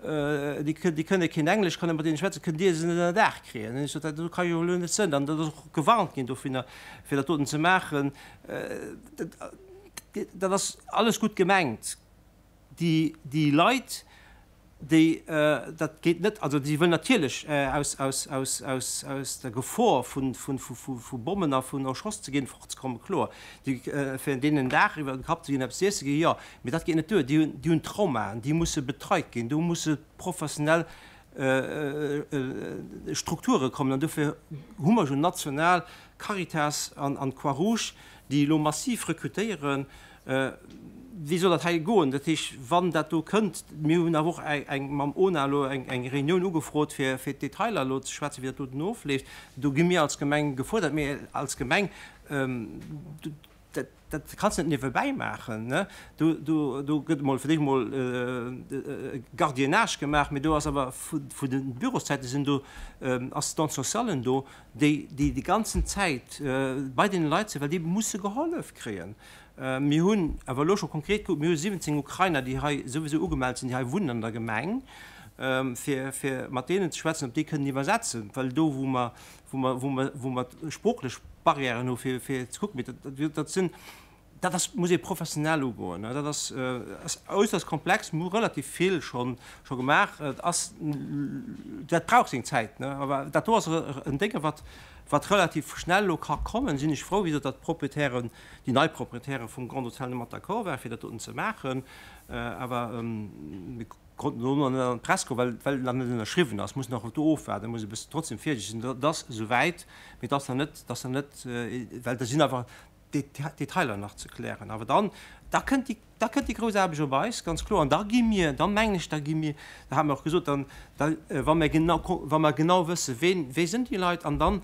Speaker 1: déi kënne keen Englesch, kann ee mat deene schwätzen, kënnt Dir se net ënner Daach kréien? Ech sot, Dat ka jo elo net sënn. An dat ass och gewarnt ginn dovunner, fir dat doten ze maachen. Dat ass alles gutt gemengt. Déi, déi Leit, déi, dat geet net, also déi wëllen natierlech aus, aus, aus, aus, aus der Gefor vun, vun, vu, vu Bommen a vun erschoss ze ginn, fortzekommen, kloer. Déi, fir deenen en Daach iwwer den Kapp ze ginn, eppes z'iesse ginn, jo. Mee dat geet net duer. Déi hunn, déi hunn Traumaen, déi musse betreit ginn, do musse professionell Strukture kommen. An dofir hu mer jo national Caritas an, an d'Croix-Rouge, déi elo massiv rekrutéieren. Wéi soll dat hei goen? Dat heescht, wann dat do kënnt, mir hunn awer och eng mam ONA elo eng Reunioun ugefrot, fir d'Detailer elo ze schwätzen, wéi dat doten ofleeft. Do gi mir als Gemeng gefuerdert. Mir als Gemeng, dat kanns de net niewebäi maachen. Do do gëtt emol fir d'éischt emol Gardiennage gemaach, mee do ass awer vu de Büroszäite sinn do Assistante socialen do, déi déi déi ganzen Zäit bei deene Leit sinn, well déi musse gehollef kréien. Mir hunn awer elo scho konkret gekuckt, mir hu 17 Ukrainer, déi hei souwisou ugemellt sinn, déi hei wunnen an der Gemeng, fir, fir mat deenen ze schwätzen, ob déi kënnen iwwersetzen, well do, wou mer, wou mer, wou mer, wou mer sproochlech Barrièren hu fir, fir ze kucken. Mee dat, dat sinn, dat ass, muss ee professionell ugoen. Dat ass, ass äusserst komplex. Mir hu relativ vill schonn, scho gemaach. Et ass, dat brauch seng Zäit, ne? Awer dat do ass en Dénge, wat, wat relativ schnell elo ka kommen. Sinn ech frou, wéi gesot, datt d'Proprietären, déi nei Proprietäre vum Grand Hôtel domat d'accord waren, fir dat doten ze maachen. Awer mir konnten elo nach net an d'Press goen, well, well nach net ënnerschriwwen ass. Mussen och do ofwaarden, muss e bëssen trotzdem virsiichteg sinn. Dat ass esouwäit, mee et ass nach net, et ass nach net, well do sinn awer Detailer nach ze klären. Awer dann, da kënnt déi, da kënnt déi grouss Aarbecht op eis, ganz kloer. An da gi mir, da mengen ech, da gi mir, da hate mir och gesot, dann, da wa mir genau, wa mer genau wësse ween, wee sinn déi Leit an dann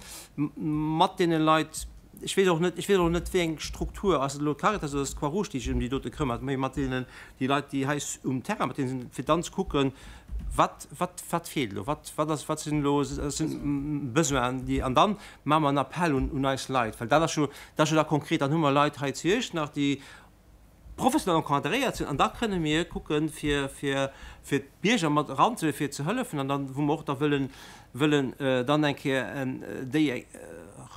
Speaker 1: mat deene Leit, ech weess och net, ech weess och net wéi eng Struktur, ass et elo d'Caritas oder ass et d'Croix-Rouge, déi sech ëm déi dote këmmert, mee mat deenen, déi Leit, déi hei um Terrain mat deenen sinn, fir dann ze kucken, wat, wat, wat feelt elo, wat, wat ass, wat sinn elo Besoinen, déi, an dann maache mer en Appell un, un eis Leit, well dat ass jo, dat ass jo da konkret, dann hu mer Leit hei zu Iechternach, déi professionell encadréiert sinn an da kënne mir kucken, fir, fir, fir d'Bierger mat eranzehuelen, fir ze hëllefen an dann, wou mer och da wëllen, wëllen dann eng Kéier déi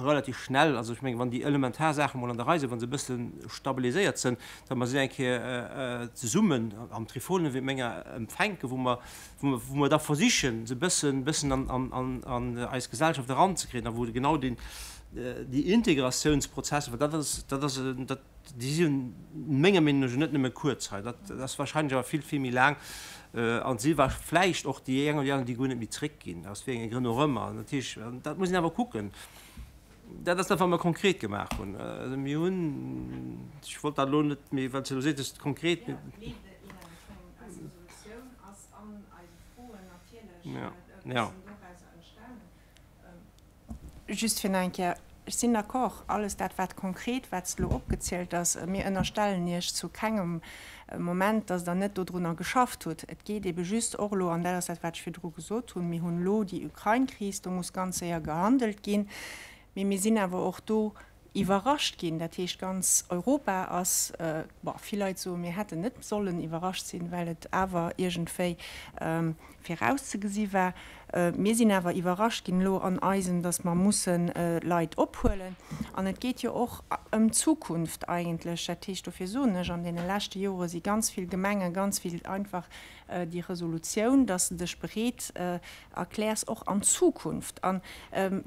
Speaker 1: relativ schnell, also ech mengen, wann déi elementar Saache mol an der Rei sinn, wa se e bësse stabiliséiert sinn, datt mer si eng Kéier zesummen am Trifolion, wéi menger, empfänken, wou mer, wou mer da versichen, se e bëssen, bëssen an, an, an eis Gesellschaft eranzekriegen a wou genau deen, déi Integratiounsprozesser, well dat ass, dat ass, dat, Déi si menger Meenung no net nëmme kuerz hei, dat ass wahrscheinlech awer vill, vill méi laang. A si war vläicht och déi eng oder déi aner, déi guer net méi zréckginn, aus wéi enge Grënn och ëmmer. Dat heescht, dat muss een awer kucken. Dat ass dat, wat mer konkret gemaach hunn. Also mir hunn, ech wollt dat elo net méi, well s de elo sees, konkret.
Speaker 4: Jo, mee ech mengen, eis Resolutioun ass an eise Froen natierlech e bëssen dorauser entstanen. Just fir nach eng Kéier, ech sinn d'accord, alles dat wat konkret, wat s de elo opgezielt ass, mir ënnerstellen Iech zu kengem Moment, dass Der net dodrunner geschafft hutt. Et geet ebe just och elo, an dat ass dat wat ech virdru gesot hunn, mir hunn elo déi Ukrain-Kris, do muss ganz séier gehandelt ginn, mee mir sinn awer och do iwwerrascht ginn. Dat heescht, ganz Europa ass, bon, vill Leit soen, mir hätten net sollen iwwerrascht sinn, well et awer iergendwéi virauszegesi war. Mir sinn awer iwwerrascht ginn elo an eisem, datt mer musse Leit ophuelen. An et geet jo och ëm d'Zukunft eigentlech. Dat heescht, dofir soen ech, an deene leschte Jore si ganz vill Gemengen, ganz vill einfach déi Resolutioun, datt s de dech bereet erkläers, och an Zukunft. An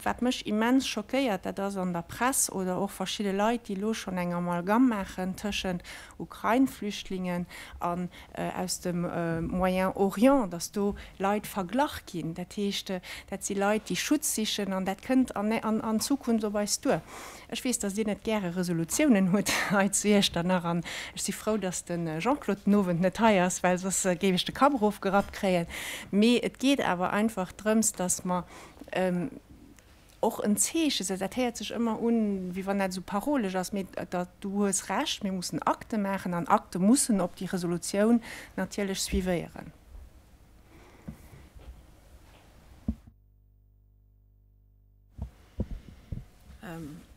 Speaker 4: wat mech immens schockéiert, dat ass an der Press oder och verschidde Leit, déi elo schonn eng Amalgame maachen tëschent Ukrain-Flüchtlingen an aus dem Moyen-Orient, datt do Leit verglach ginn. Dat heescht, dat si Leit, déi Schutz sichen an dat kënnt an Zukunft op eis duer. Ech weess, dass Dir net gäre Resolutiounen hutt hei zu Iechternach an ech si frou, dass de Jean-Claude den Owend net hei ass, well soss géif ech de Kapp erofgerappt kréien. Mee et geet awer einfach drëms, dass mer och en Zeeche setzen. Dat héiert sech ëmmer un, wéi wann dat esou parolesch ass, mee du hues Recht, mir mussen Akte maachen an Akte mussen op déi Resolutioun natierlech suivéieren.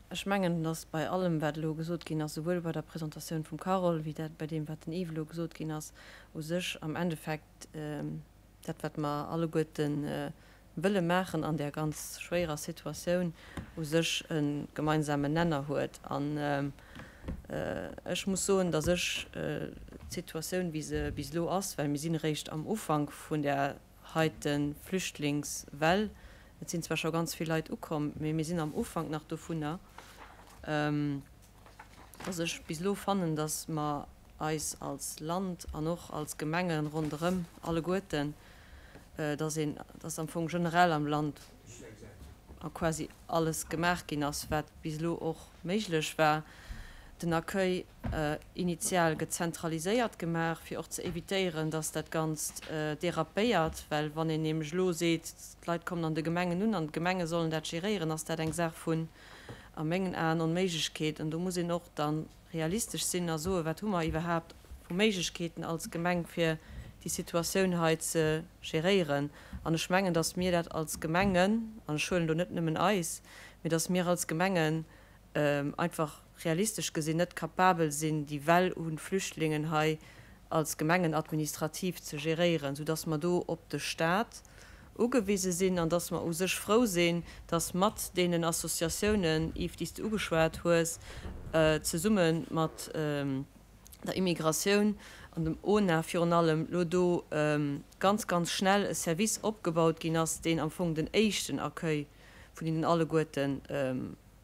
Speaker 5: Ech mengen, dass bei allem, wat elo gesot ginn ass, souwuel bei der Presentatioun vum Carole wéi dat bei deem, wat den Yves elo gesot ginn ass, u sech am Endeffekt dat, wat mer alleguerte wëlle maachen an där ganz schwéierer Situatioun, u sech e gemeinsamen Nenner huet. An ech muss soen, dass ech d'Situatioun, wéi se bis elo ass, well mir sinn eréischt am Ufank vun där heite Flüchtlingswell, et sinn zwar scho ganz vill Leit ukomm, mee mir sinn am Ufank nach dovunner, dass ech bis elo fannen, dass mer eis als Land an och als Gemenge ronderëm alleguerten, dass een, dass am Fong generell am Land quasi alles gemaach ginn ass, wat bis elo och méiglech war. Den Accueil initial gëtt zentraliséiert gemaach, fir och ze évitéieren, dass dat Ganzt dérapéiert. Well wann een nämlech elo seet, d'Leit kommen an de Gemengen un an d'Gemenge sollen dat géréieren, ass dat eng Saach vun, a mengen Aen, Onméiglechkeet. An do muss een och da realistesch sinn a soen, wat hu mer iwwerhaapt vu Méiglechkeeten als Gemeng, fir déi Situatioun hei ze géréieren. An ech mengen, dass mir dat als Gemengen, an ech huelen do net nëmmen eis, mee dass mir als Gemengen einfach realistesch gesinn net kapabel sinn, déi Well u Flüchtlingen hei als Gemengen administrativ ze géréieren, soudass mer do op de Stat ugewise sinn an dass mer u sech frou sinn, dass mat deenen Associatiounen, Yves, déi s de ugeschwat hues, zesumme mat der Immigratioun an dem ONA virun allem elo do ganz, ganz schnell e Service opgebaut ginn ass, deen am Fong den éischten Accueil vun hinnen alleguerten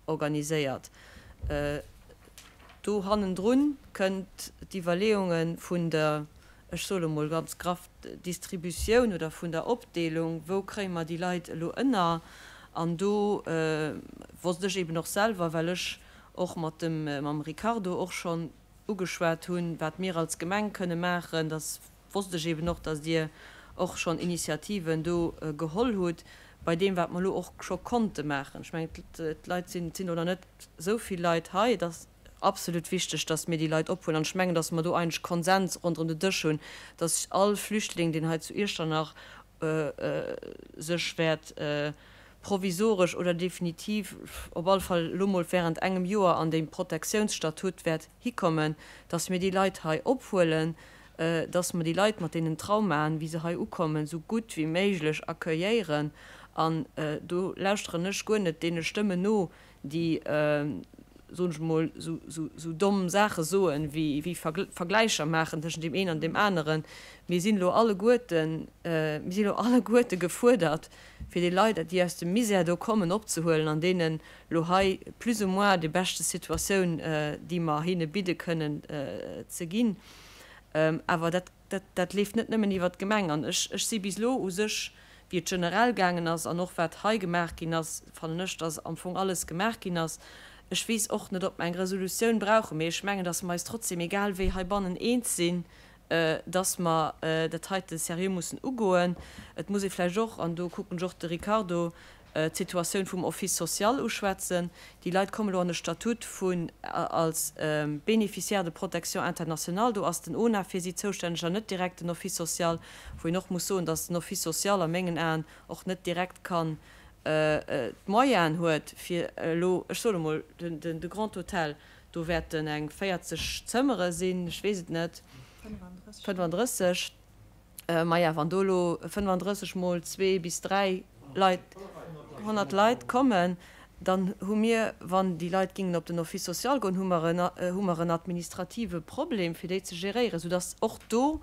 Speaker 5: organiséiert. Do hannendrun kënnt d'Iwwerleeunge vun der, ech soe lo mol ganz graff, Distributioun oder vun der Opdeelung, wou kréie mer déi Leit elo ënner? An do wosst ech eben och selwer, well ech och mat dem, mam Ricardo och schonn ugeschwat hunn, wat mir als Gemeng kënne maachen, dass wosst ech eben och, dass Dir och schonn Initiativen do geholl hutt bei deem, wat mer elo och scho konnte maachen. Ech mengen, d'Leit sinn, et sinn elo nach net esou vill Leit hei. Et ass absolut wichteg, dass mir déi Leit ophuelen. An ech mengen, dass mer do eigentlech Konsens ronderëm de Dësch hunn, dass all Flüchtling, deen hei zu Iechternach sech wäert provisoresch oder definitiv, op alle Fall elo mol während engem Joer an deem Protektiounsstatut wäert hikommen, dass mir déi Leit hei ophuelen, dass mer déi Leit mat deenen Traumaen, wéi se hei ukommen, esou gutt wéi méiglech accueilléieren. An do lauschteren ech guer net deene Stëmmen no, déi, soen ech emol, esou domm Saache soen, wéi Vergläicher maachen tëschent deem een an deem aneren. Mir sinn elo alleguerten, mir sinn elo alleguerte gefuerdert, fir déi Leit, déi aus dem Misär do kommen, opzehuelen an deenen elo hei plus ou moins déi beschte Situatioun, déi mer hinne bidde kënnen, ze ginn. Awer dat, dat, dat leeft net nëmmen iwwert d'Gemeng. An ech, ech si bis elo u sech, wéi et generell gaangen ass an och wat hei gemaach ginn ass, fannen ech, dass am Fong alles gemaach ginn ass. Ech weess och net, ob mer eng Resolutioun brauchen, mee ech mengen, dass mer eis trotzdem, egal wéi, heibannen eens sinn, dass mer dat heite seriö mussen ugoen. Et muss ee vläicht och, an do kucken ech och de Ricardo, d'Situatioun vum Office social uschwätzen. Déi Leit kommen elo an e Statut vun als Bénéficiaire de protection internationale. Do ass den ONA fir si zoustänneg an net direkt den Office social, wou een och muss soen, dass den Office social a mengen Aen och net direkt kann d'Moyenen huet, fir elo, ech soen emol, de Grand Hôtel, do wäerten eng 40 Zëmmere sinn, ech weess et net, 35. Maja, wann do elo 35 mol zwee bis dräi Leit, 100 Leit kommen, dann hu mir, wann déi Leit gingen op den Office social goen, hu mer en, hu mer en administrative Problem, fir déi ze geréieren, soudass och do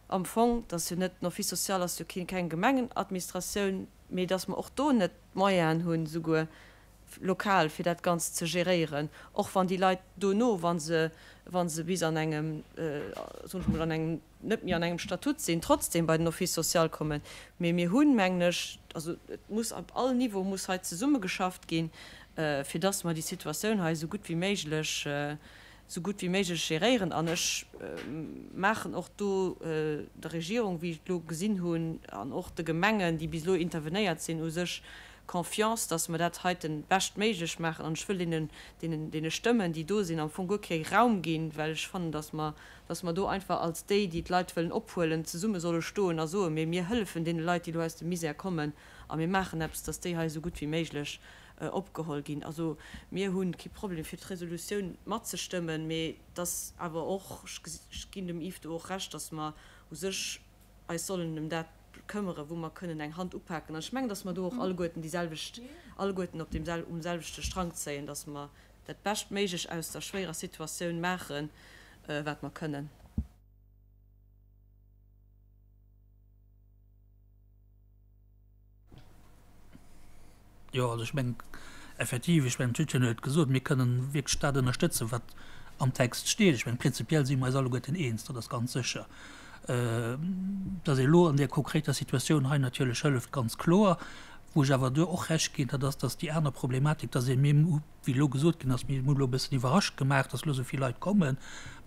Speaker 5: am Fong, dat ass jo net, den Office social ass jo keen, keng Gemengenadministratioun, mee dass mer och do net d'Moyenen hunn, souguer lokal, fir dat Ganzt ze geréieren, och wann déi Leit dono, wa se, wa se bis an engem, soen ech mol, an engem, net méi an engem Statut sinn, trotzdem bei den Office social kommen. Mee mir hunn, mengen ech, also et muss op all Niveau muss hei zesummegeschafft ginn, fir dass mer déi Situatioun hei esou gutt wéi méiglech, esou gutt wéi méiglech geréieren. An ech maachen och do der Regierung, wéi ech et elo gesinn hunn, an och de Gemengen, déi bis elo intervenéiert sinn, u sech Confiance, dass mer dat heiten beschtméiglech maachen. An ech wëll deenen, deenen, deene Stëmmen, déi do sinn, am Fong guer kee Raum ginn, well ech fannen, dass mer dass mer do einfach als déi, déi d'Leit wëllen ophuelen, zesumme solle stoen a soen, Mir, mir hëllefen deene Leit, déi elo aus dem Misär kommen, a mir maachen eppes, dass déi hei esou gutt wéi méiglech opgeholl ginn. Also mir hu kee Problem, fir d'Resolutioun matzestëmmen, mee et ass awer och, ech ginn dem Yves do och Recht, dass mer u sech eis sollen ëm dat këmmere wou mer kënnen eng Hand upaken. An ech mengen, dass mer do och alleguerten déi selwecht, alleguerten op deem um selwechte Strang zéien, dass mer dat Beschtméiglech aus der schwéierer Situatioun maachen, wat mer kënnen.
Speaker 9: Jo, also ech mengen effektiv, ech mengen d'Judith huet et gesot, mir kënnen wierklech dat ënnerstëtzen, wat am Text steet. Ech mengen prinzipiell si mer eis alleguerten eens, dat ass ganz sécher. Dass ee elo an där konkreter Situatioun hei natierlech hëlleft, ganz kloer. Wou ech awer do och Recht ginn, dat ass, dass déi aner Problematik, dass ee mir, wéi elo gesot ginn ass, mir hunn elo e bëssen iwwerrascht gemaach, dass elo esou vill Leit kommen.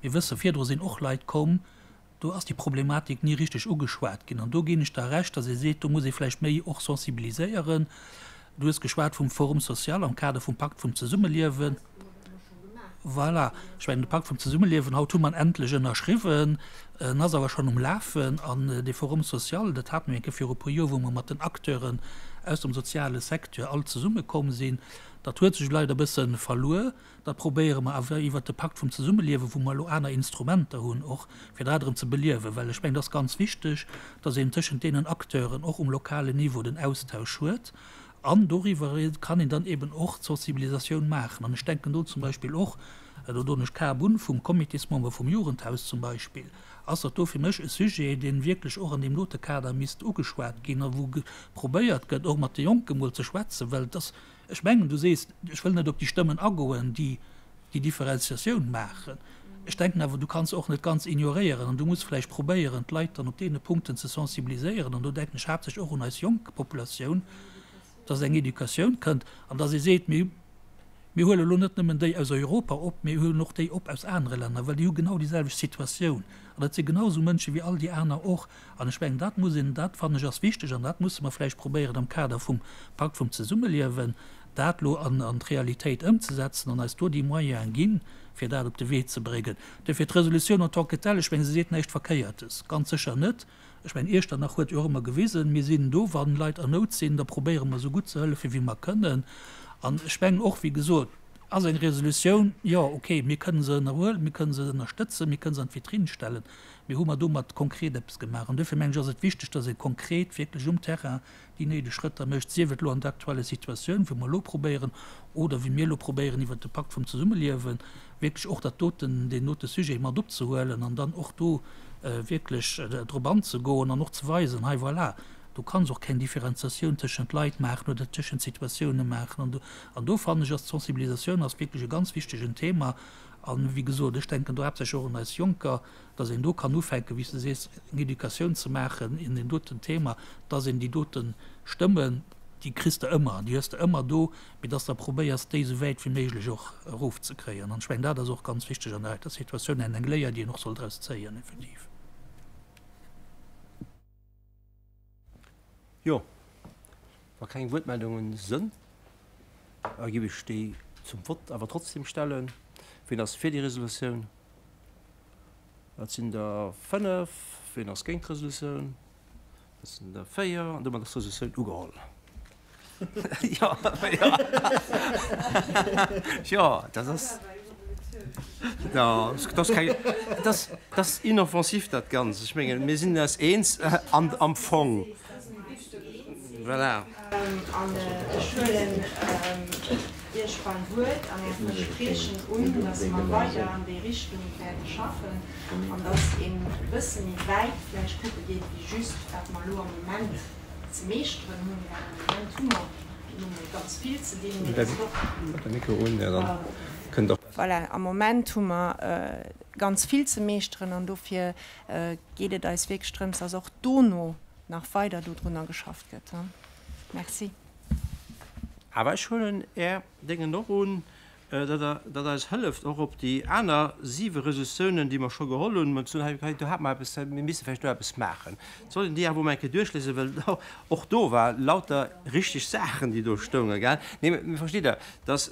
Speaker 9: Mir wësse virdru sinn och Leit komm, do ass déi Problematik ni richteg ugeschwat ginn. An do ginn ech der Recht, dass ee seet, do muss ee vläicht méi och sensibiliséieren. Du hues geschwat vum Forum social am Kader vum Pakt vum Zesummeliewen. Voilà, ech mengen, de Pakt vum Zesummeliewen, haut hu mer en endlech ënnerschriwwen, en ass awer schonn um Lafen. An dee Forum social, dat hate mir eng Kéier viru e puer Joer, wou mer mat den Acteuren aus dem soziale Secteur all zesummekomm sinn. Dat huet sech leider e bësse verluer. Dat probéiere mer awer iwwert de Pakt vum Zesummeliewen, wou mer elo aner Instrumenter hunn och, fir dat erëm ze beliewen. Well ech mengen, et ass ganz wichteg, dass een tëschent deenen Acteuren och um lokalen Niveau den Austausch huet. An doriwwer kann een dann eben och d'Sensibilisatioun maachen. An ech denken do zum Beispill och, do doen ech d'Kap un, vum Comitésmember vum Jugendhaus zum Beispill, ass dat do fir mech e Sujet, dee wierklech och an deem dote Kader misst ugeschwat ginn a wou probéiert gëtt, och mat de Jonke mol ze schwätzen, well et ass, ech mengen, du sees, ech wëll net op déi Stëmmen agoen, déi déi Differenziatioun maachen. Ech denken awer, du kanns se och net ganz ignoréieren an du muss vläicht probéieren, d'Leit dann op deene Punkten ze sensibiliséieren. An do denken ech haaptsächlech och un eis jonk Populatioun, dass eng Educatioun kënnt an dass ee seet, mir, mir huele elo net nëmmen déi aus Europa op, mir huelen och déi op aus anere Länner, well déi hu genau déi selwecht Situatioun an dat si genau esou Mënsche wéi all déi aner och. An ech mengen, dat muss een, dat fannen ech ass wichteg an dat musse mer vläicht probéieren am Kader vum Pakt vum Zesummeliewen, dat elo an d'Realitéit ëmzesetzen an eis do déi Moyene ginn, fir dat op de Wee ze bréngen. Duerfir d'Resolutioun en tant que telle, ech mengen, se seet näischt Verkéiertes, ganz sécher net. Ech mengen, Iechternach huet jo och ëmmer gewisen, mir sinn do, wa Leit an Nout sinn, da probéiere mer esou gutt ze hëllefen, wéi mer kënnen. An ech mengen och, wéi gesot, ass eng Resolutioun, jo, okay, mir kënnen se ënnerhuelen, mir kënnen se ënnerstëtzen, mir kënnen se an d'Vitrinn stellen, mee hu mer domat konkret eppes gemaach? An duerfir mengen ech, ass et wichteg, dass ee konkret wierklech um Terrain déi néideg Schrëtter mécht, sief et elo an der aktueller Situatioun, wou mer elo probéieren, oder wéi mir elo probéieren iwwert de Pakt vum Zesummeliewen wierklech och dat doten, deen dote Sujet mat opzehuelen an dann och do wierklech drop anzegoen an och ze weisen, hei voilà, du kanns och keng Differenziatioun tëschent Leit maachen oder tëschent Situatioune maachen. An do, an do fannen ech, ass d'Sensibilisatioun ass wierklech e ganz wichtegen Thema. An, wéi gesot, ech denken do haaptsächlech och un eis Jonker, dass een do kann ufänken, wéi s de sees, eng Educatioun ze maachen in deem doten Thema, dass een déi dote Stëmmen, déi kriss de ëmmer, déi hues de ëmmer do, mee dass de probéiers, déi esou wäit wéi méiglech och erofzekréien. An ech mengen, dat ass och ganz wichteg an der heiter Situatioun an eng Léier, déi een och soll draus zéien, effektiv.
Speaker 1: Jo, wa keng Wuertmeldungen sënn, da giff ech déi zum Vott awer trotzdem stellen. Wien ass fir déi Resolutioun? Dat sinn der 5. Wien ass géint d'Resolutioun? Dat sinn der 4. An domat ass d'Resolutioun ugeholl. Jo, jo, jo, dat ass, dat ass keng, dat ass, dat ass inoffensif dat Ganzt. Ech mengen, mir sinn eis eens am Fong. Voilà.
Speaker 4: An ech huelen Iech beim Wuert an Äert Verspriechen un, dass mer weider an déi Richtung wäerte schaffen an dass een e bësse méi wäit vläicht kucke geet wéi just, wat mer elo am Moment ze meeschteren hunn, well am Moment hu mer nu mol ganz vill ze dinn, mee dass och. Voilà, am Moment hu mer ganz vill ze meeschteren an dofir geet et eis wierklech drëms, dass och dono nach weider dodrunner geschafft gëtt. Merci.
Speaker 1: Awer ech huelen Är Déngen och un, datt Der datt eis hëlleft, och op déi aner siwe Resolutiounen, déi mer scho geholl hunn, mol ze soen, hei do hate mer eppes, mir misse vläicht do eppes maachen. Et soll een déi awer emol eng Kéier duerchliesen, well och do war lauter richteg Saachen, déi do stoungen, gell? Nee, mä versteet Der, datt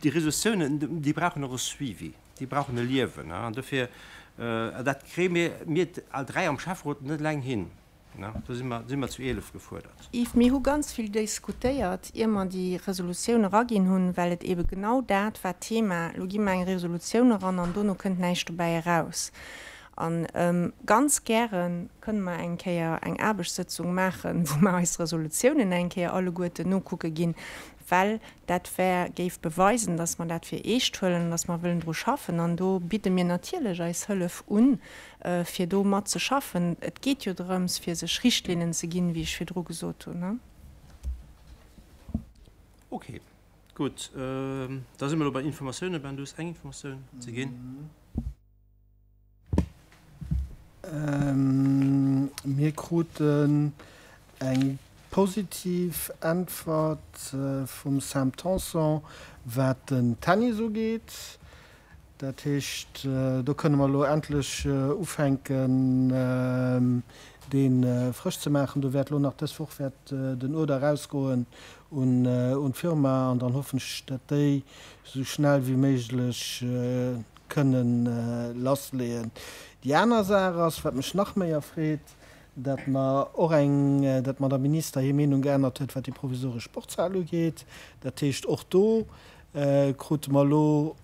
Speaker 1: déi Resolutiounen, déi brauchen och e Suivi, déi brauchen e Liewen. An dofir, dat kréie mir, mir all dräi am Schäfferot net eleng hin. Do si mer, si mer zu 11 gefuerdert.
Speaker 4: Yves, Mir hu ganz vill diskutéiert, ier mer déi Resolutioun eraginn hunn, well et eebe genau dat war d'Thema, Elo gi mer eng Resolutioun eran an dono kënnt näischt dobäi eraus. A ganz gäre kënne mer eng Kéier eng Aarbechtssëtzung maachen, wou mer eis Resolutiounen eng Kéier alleguerten nokucke ginn, well dat wär, géif beweisen, dass mer dat fir eescht huelen an dass mer wëllen dru schaffen. An do bidde mir natierlech eis Hëllef un, fir do mat ze schaffen. Et geet jo drëms, fir sech Richtlinnen ze ginn, wéi ech virdru gesot hunn.
Speaker 1: Ok, gutt. Da si mer elo bei Informatiounen. Ben, du hues eng Informatioun ze ginn.
Speaker 2: Mir kruten eng. positiv Äntwert vum Sam Tanson, wat den Tennis ugeet. Dat heescht, do kënne mer elo endlech ufänken, dee frësch ze maachen. Do wäert elo nach dës Woch wäert den Uerder erausgoen un d'Firma an dann hoffen ech, datt déi esou schnell wéi méiglech kënnen lassleeën. Déi aner Saach ass, wat mech nach méi erfreet, datt mer och eng, datt d'Madame Minister hir Meenung geännert huet, wat déi provisoresch Sportshal ugeet. Dat heescht, och do krute mer elo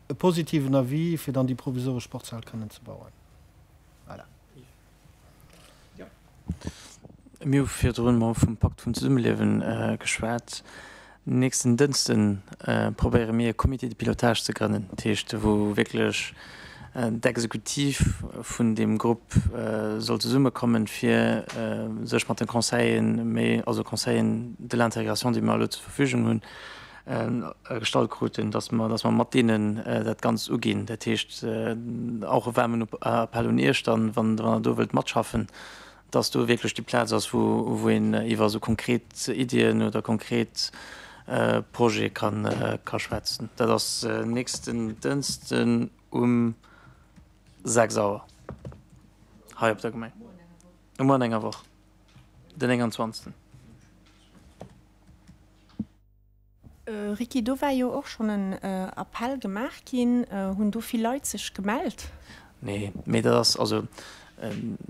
Speaker 2: e positiven Avis, fir dann déi provisoresch Sportshal kënnen ze bauen. Voilà.
Speaker 8: Mir hu virdrun mol vum Pakt vum Zesummeliewen geschwat. Nächsten Dënschden probéiere mir e Comité de pilotage ze grënnen, dat heescht wou wierklech d'Exekutiv vun deem Grupp soll zesummekommen, fir sech mat de Conseillen, méi also Conseillen de l'intégration, déi mer elo zur Verfügung hunn, gestallt kruten, datt mer, datt mer mat deenen dat Ganzt uginn. Dat heescht och e waarmen Appell un Iech dann, wann Der do wëllt matschaffen, datt do wierklech déi Plaz ass, wou, wou een iwwer esou konkret Iddien oder konkret Projete kann, ka schwätzen. Dat ass nächsten Dënschden um 6 Auer hei op der Gemeng. Muer an enger Woch, den 29.
Speaker 4: Ricky, do war jo och schonn en Appell gemaach ginn. Hunn do vill Leit sech gemellt?
Speaker 8: Nee, mee dat ass, also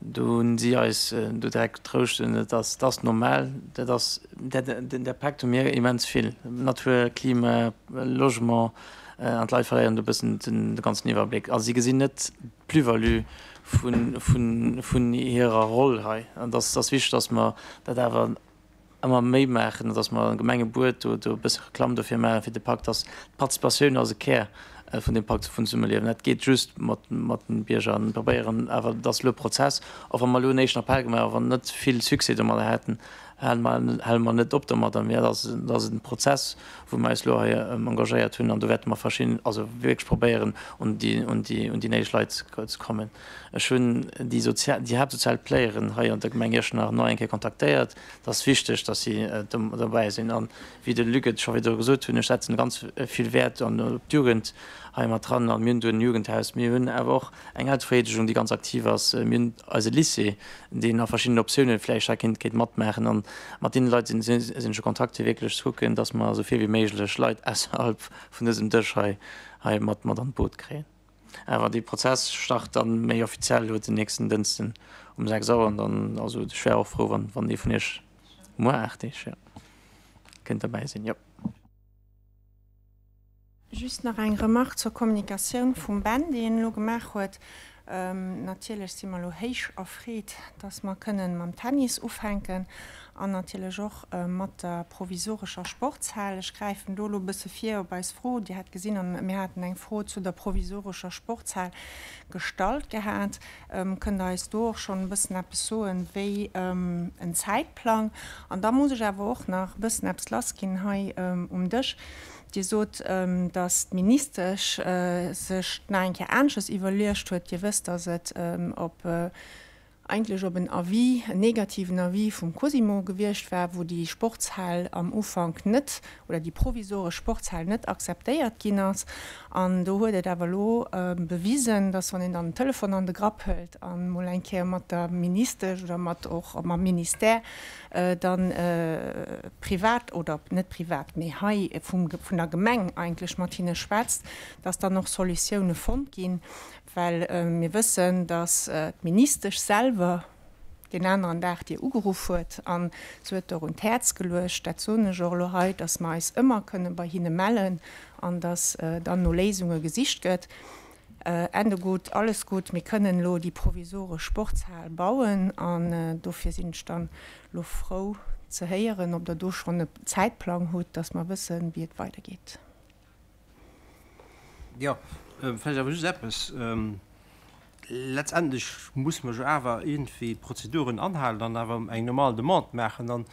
Speaker 8: do hunn si eis do direkt getrouscht, dat ass, dat ass normal, dat ass, dat, den Impact hu mir immens vill, Natur, Klima, Logement, an d'Leit verléieren do e bëssen den, de ganzen Iwwerbléck a si gesinn net d'Plus-value vun, vun, vun hirer Roll hei. An et ass, et ass wichteg, datt mer dat awer ëmmer méi maachen, dass mer am Gemengebuet do e bësse Reklamm dofir maachen, fir de Pakt, dass d'Participatioun ass e Kär vun deem Pakt vun Zesummeliewen. Dat geet just mat den Bierger an probéieren awer, et ass elo e Prozess, och wa mer elo en éischten Appell gemaach hunn, wann net vill Succès domadder haten, hale mer, hale mer net op domadder, mee et ass, et ass e Prozess, wou mer eis elo hei engagéiert hunn an do wäerte mer verschidden, also wierklech probéieren, un déi, un déi, un déi néideg Leit ze kommen. Ech hunn déi sozial, déi haaptsozial Playeren hei an der Gemeng Iechternach nach eng Kéier kontaktéiert. Et ass wichteg, datt si dobäi sinn. An wéi de Luc et scho virdru gesot hunn, ech setzen ganz vill Wäert an op d'Jugend hei mat dran. An mir hunn do en Jugendhaus. Mir hunn awer och eng Elterevereenegung, déi ganz aktiv ass. Mir hunn eise Lycée, deen a verschiddenen Optiounen vläicht hei kéint kéint matmaachen. An mat deene Leit sinn sinn ech a Kontakt, fir wierklech ze kucken, datt mer esou vill wéi méiglech Leit ausserhalb vun dësem Dësch hei hei mat mat an d'Boot kréien. Awer dee Prozess start dann méi offiziell elo den nächsten Dënschden um 6 Auer an dann, also ech wär och frou wann wann ee vun iech muer 8 Deeg, jo, kéint derbäi sinn, jo.
Speaker 4: Just nach eng Remarque zur Kommunikatioun vum Ben, déi en elo gemaach huet. Natierlech si mer elo héich erfreet, dass mer kënnen mam Tennis ufänken an natierlech och mat der provisorescher Sportshal. Ech gräifen do elo e bësse vir op eis Fro. Dir hat gesinn, mir haten eng Fro zu der provisorescher Sportshal gestallt gehat. Kënnt Der eis do och schonn e bëssen eppes soen, wéi en Zäitplang? An da muss ech awer och nach e bëssen eppes lassginn hei um Dësch. Dir sot, datt d'Ministesch sech nach eng Kéier anesches iwwerluecht huet. Dir wësst, datt et op eigentlech op en Avis, en negativen Avis vum Cosimo gewiescht war, wou déi Sportshal am Ufank net, oder déi provisoresch Sportshal net akzeptéiert ginn ass. An do huet et awer elo bewisen, datt wann een dann den Telefon an de Grapp hëlt a mol eng Kéier mat der Ministesch oder mat och mam Ministère dann privat, oder net privat, mee hei vum, vun der Gemeng eigentlech mat hinne schwätzt, dass dann och Solutioune fonnt ginn, well mir wëssen, dass d'Ministesch selwer deen aneren Dag Dir ugeruff huet an se huet der un d'Häerz geluecht, dat soen ech och elo hei, dass mer eis ëmmer kënne bei hinne mellen an dass dann no Léisunge gesicht gëtt. Ende gut, alles gut, mir kënnen elo déi provisoresch Sportshal bauen an dofir sinn ech dann elo frou ze héieren, ob Der do schonn e Zäitplang hutt, dass mer wëssen, wéi et weidergeet.
Speaker 1: Jo, vläicht awer just eppes. Letztendlech muss mer jo awer iergendwéi d'Prozeduren anhalen an awer eng normal Demande maachen. An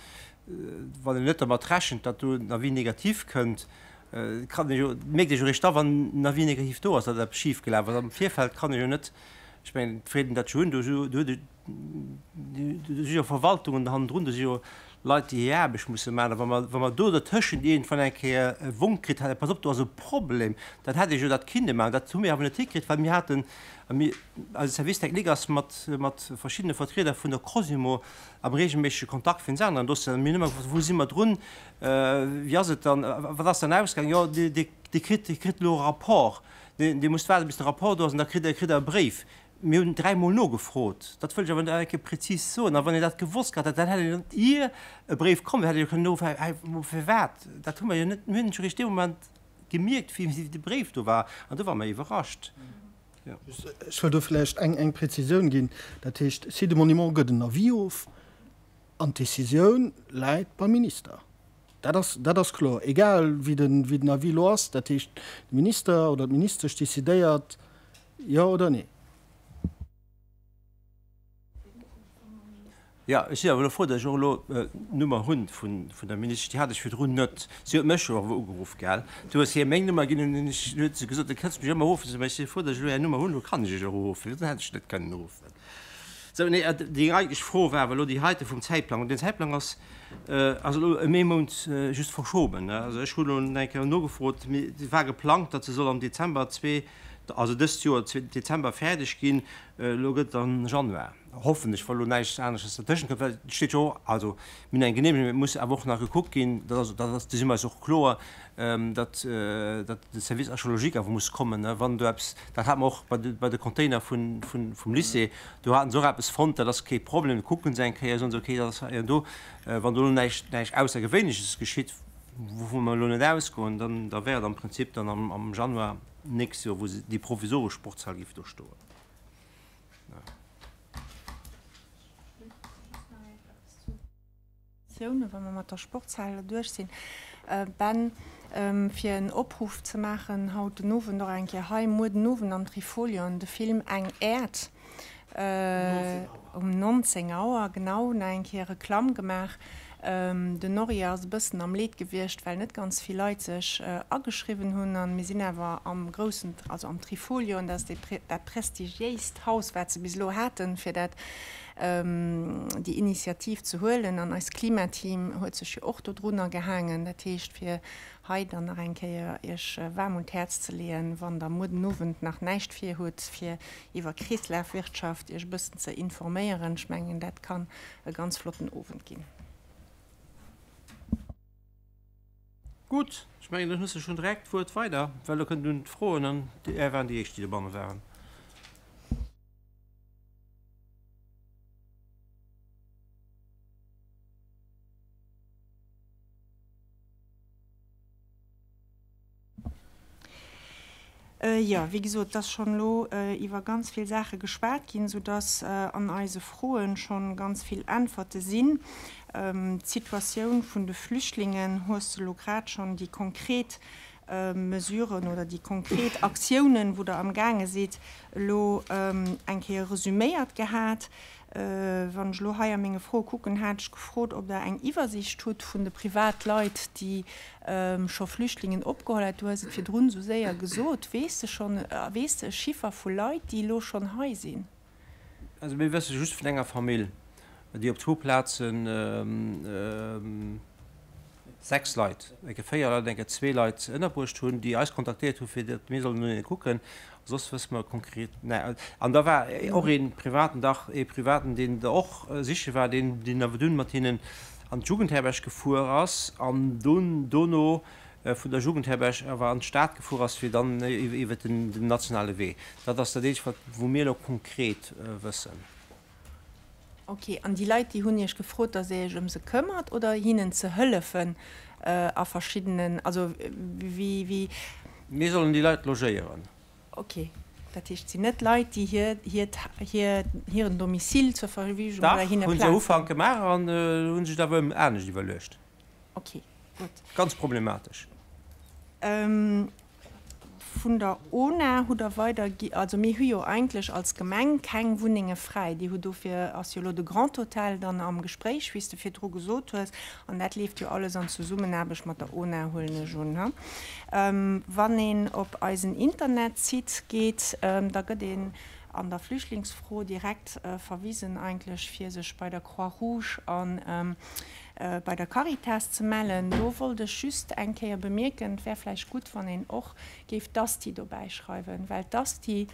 Speaker 1: wann een net dermat rechent, datt do en Avis négatif kënnt, kann ee jo, mierkt ee jo eréischt da, wann en Avis négatif do ass, datt eppes schifgelaf ass. Am Virfeld kann ee jo net. Ech mengen, d'Freeden dat se hunn, do huet e, do si jo Verwaltungen hannendrun, do si jo Leit, déi hir Aarbecht musse maachen. A wa mer, wa mer do dertëschent iergendwann eng Kéier e Wonk kritt hätten, Pass op, do ass e Problem, dann hätt ee jo dat kinne maachen. Dat hu mir awer net hikritt, well mir haten, a mir, eise Service technique ass mat, mat verschiddene Vertrieder vun der Cosimo am reegelméissege Kontakt fir en aneren Dossier. An mir hunn ëmmer gefrot, Wou si mer drun? Wéi ass et dann? Wat ass dann ausgaangen? Jo, Dir, Dir, Dir kritt, Dir kritt elo e Rapport. Dir, Dir musst waarden, bis de Rapport do ass, an da kritt Der, kritt Der e Bréif. Mir hunn dräimol nogefrot. Dat wëll ech awer nach eng Kéier prezis soen. A wann een dat gewosst gehat hätt, dann hätt een, ier e Bréif komm wär, hätt ee jo kënnen nofroen, Hei, firwat? Dat hu mer jo net, mir hunn et jo eréischt dee Moment gemierkt, wéi de Bréif do war. An do ware mer iwwerrascht. Jo.
Speaker 2: Ech wëll do vläicht eng, eng Präzisioun ginn. Dat heescht, Sites et Monuments gëtt en Avis of an d'Decisioun läit beim Minister. Dat ass, dat ass kloer, egal wéi den, wéi den Avis elo ass. Dat heescht, de Minister oder d'Ministesch decidéiert, Jo oder nee?
Speaker 1: Jo, ech sinn awer elo frou, datt ech och elo d'Nummer hunn vun der Ministesch. Déi hat ech virdrun net. Si huet mech jo awer ugeruff, gell? Du hues hir meng Nummer ginn an ech huet se gesot, du kënns mech ëmmer uruffen. Mä ech si frou, datt ech elo är Nummer hunn, elo kann ech iech och uruffen. Virdrun hätt ech net kënnen uruffen. Sou, nee, déi eigentlech Fro war awer elo déi heite vum Zäitplang. Und den Zäitplang ass, ass elo ëm ee Mount just verschoben. Also ech hunn elo eng Kéier nogefrot, et war geplangt, datt se soll am Dezember also dëst Joer Dezember fäerdeg ginn. Elo gëtt et dann Januar, hoffen ech, wa elo näischt aneschters dertëschent kënnt, well et steet jo och, also mir hunn eng Genehmegung, mee et muss awer och nach gekuckt ginn, dat ass, dat ass, do si mer eis och kloer, datt, datt de Service archéologique awer muss kommen, wann do eppes, dat hate mer och bei de, bei de Container vun, vun, vum Lycée, do hate se och eppes fonnt, dat ass kee Problem, kucke se eng Kéier, soen se, okay, dat ass hei an do. Wann do elo näischt, näischt Aussergewéinleches geschitt, wouvu mer elo net ausgoen, dann, da wär et am Prinzip dann am, am Januar Nächst Joer, wou se déi provisoresch Sportshal géif do stoen.
Speaker 4: Wa mer mat der Sportshal duerch sinn, Ben, fir en Opruff ze maachen, haut den Owend och eng Kéier hei, muer den Owend am Trifolion, de Film Eng Äerd um 19 Auer, genau, nach eng Kéier Reklamm gemaach. Den Norrie ass e bëssen am Leed gewiescht, well net ganz vill Leit sech ageschriwwen hunn. An mir sinn awer am groussen, also am Trifolion, dat ass dee, dat prestigiéist Haus, wat se bis elo haten, fir dat, déi Initiativ ze huelen. An eist Klimateam huet sech jo och dodrunner gehaangen. Dat heescht, fir hei dann nach eng Kéier Iech waarm un d'Häerz ze leeën, wann Der muer den Owend nach näischt virhutt, fir iwwer Kreeslafwirtschaft Iech e bëssen ze informéieren. Ech mengen, dat kann e ganz flotten Owend ginn.
Speaker 1: Gutt, ech mengen, dann hues de schonn direkt d'Wuert weider, well da kënnen dunn d'Froen an Är waren déi éischt, déi dobanne waren.
Speaker 4: Jo, wéi gesot, et ass schonn elo iwwer ganz vill Saache geschwat ginn, soudass an eise Froen schonn ganz vill Äntwerte sinn. D'Situatioun vun de Flüchtlingen hues de elo grad schonn déi konkret Mesuren oder déi konkret Aktiounen, wou Der amgaange sidd, elo eng Kéier resüméiert gehat. Wann ech elo hei a menge Froe kucken, hat ech gefrot, ob Der eng Iwwersicht hutt vun de Privatleit, déi scho Flüchtlingen opgeholl hätt. Du hues et virdrun esou séier gesot. Weess de schonn, weess de e Chiffer vu Leit, déi elo schonn hei sinn?
Speaker 1: Also mir wësse just vun enger Famill, déi op zwou Plazen 6 Leit, eng Kéier 4 Leit, eng Kéier zwee Leit ënnerbruecht hunn, déi eis kontaktéiert hu fir datt mir sollen no hinne kucken. Soss wësse mer konkret näi. An da war och ee privaten dach, ee privaten, deen der och siche war, deen, deen awer dunn mat hinnen an d'Jugendherberg gefuer ass an dunn dono vun der Jugendherberg awer an d'Stad gefuer ass, fir dann iwwer den nationale Wee. Dat ass dat eenzegt, wat, wou mir elo konkret wëssen.
Speaker 4: Ok, an déi Leit, déi hunn Iech gefrot, datt Dir Iech ëm se këmmert oder hinnen ze hëllefen a verschiddenen, also wéi, wéi.
Speaker 1: Mir sollen déi Leit logéieren.
Speaker 4: Ok, dat heescht, et sinn net Leit, déi hir, hiert, hir, hiren Domicile zur Verfügung
Speaker 1: oder hinne Plaz. Dach, hu se Ufank gemaach an hu sech et awer anescht iwwerluecht.
Speaker 4: Ok, gutt.
Speaker 1: Ganz problematesch.
Speaker 4: Vun der ona hutt Der weider gi, also mir hu jo eigentlech als Gemeng keng Wunnenge fräi. Dir hutt dofir ass jo elo de Grand Hotel dann am Gespréich, wéi s de virdru gesot hues, an dat leeft jo alles an Zesummenaarbecht mat der ona, huelen ech un, ha? Wann een op eisen Internetsite geet, da gëtt een. An der Flüchtlingsfro direkt verwisen eigentlech, fir sech bei der Croix-Rouge a bei der Caritas ze mellen. Do wollt ech just eng Kéier bemierken, et wär vläicht gutt, wann een och géif d'ASTI dobäi schreiwen, well d'ASTI,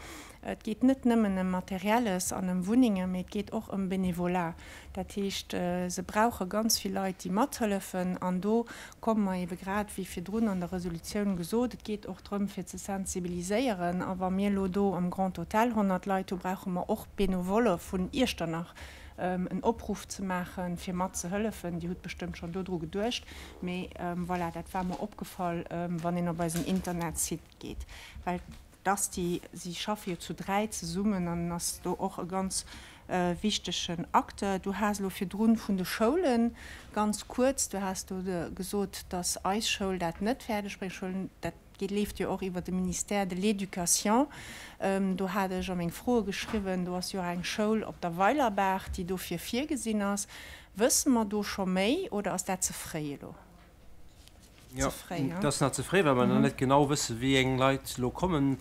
Speaker 4: et geet net nëmmen ëm Materielles an ëm Wunnengen, mee et geet och ëm Bénévolat. Dat heescht, se brauche ganz vill Leit, déi mathëllefen. An do komme mer ebe grad, wéi virdrun an der Resolutioun gesot, et geet och drëm, fir ze sensibiliséieren. A wa mir elo do am Grand Hôtel 100 Leit hu, brauche mer och Bénévolle vun Iechternach, en Opruff ze maachen, fir mat ze hëllefen. Dir hutt bestëmmt schonn dodru geduecht, mee voilà, dat war mer opgefall, wann een op eisen Internetsite geet, well d'ASTI, si schaffe jo zu 3 zesummen an ass do och e ganz wichtegen Acteur. Du has elo virdrun vun de Schoule ganz kuerz, du has do gesot, dass eis Schoul dat net fäerdeg bréngt. Schoul, dat geet, leeft jo och iwwer de Ministère de l'Éducation. Do hat ech a meng Froe geschriwwen, do ass jo och eng Schoul op der Weilerbaach, déi dofir virgesinn ass. Wësse mer do scho méi oder ass dat ze fréi elo?
Speaker 1: Jo, dat ass nach ze fréi, well mer nach net genau wëssen, wéi eng Leit elo kommen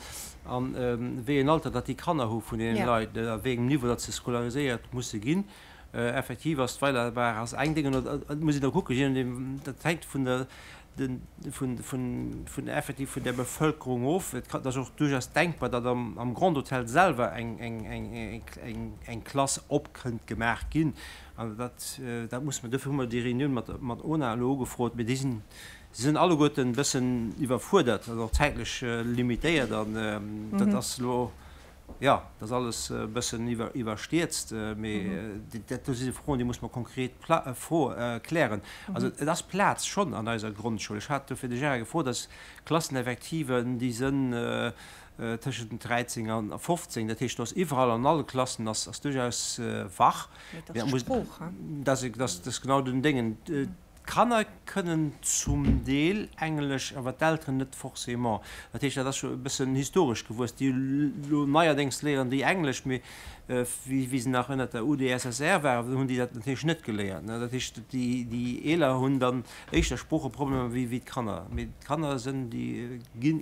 Speaker 1: a wéi een Alter datt déi Kanner hu vun deenen Leit, a wéi engem Niveau datt se scolariséiert musse ginn. Effektiv ass d'Weilerbaach ass eng Ding, an et muss een da kucken, je nodeem, dat hänkt vun der, vun, vun, vun effektiv vun der Bevëlkerung of. Et kann, et ass och duerchaus denkbar, datt am, am Grand Hôtel selwer eng, eng, eng, eng, eng Klass op kënnt gemaach ginn. An dat, dat muss mer, dofir hu mer déi Reunioun mat, mat ona elo ugefrot, mee déi sinn, se sinn alleguerten e bëssen iwwerfuerdert, also och zäitlech limitéiert an dat ass elo, jo, dat ass alles e bëssen iwwer, iwwerstierzt, mee dat do si Froen, déi muss mer konkret fro, klären. Also et ass Plaz schonn an eiser Grondschoul. Ech hat dofir de Gérard gefrot, dass Klasseneffektiven, déi sënn, Tëschent den 13 an 15, dat heescht, do ass iwwerall an alle Klassen ass ass duerchaus wach.
Speaker 4: Mee et ass d'Sprooch, he?
Speaker 1: Dat ass genau den Déngen. D'Kanner kënnen zum Deel Englesch, awer d'Elteren net forcément. Dat heescht, dat ass scho e bëssen historesch gewuess. Déi elo neierdéngs léieren déi Englesch, mee wéi wéi se nach ënnert der UdSSR waren, hunn déi dat natierlech net geléiert, ne? Dat heescht, déi déi Eeler hunn dann éischter Sproocheproblemer wéi wéi d'Kanner. Mee d'Kanner sënn déi ginn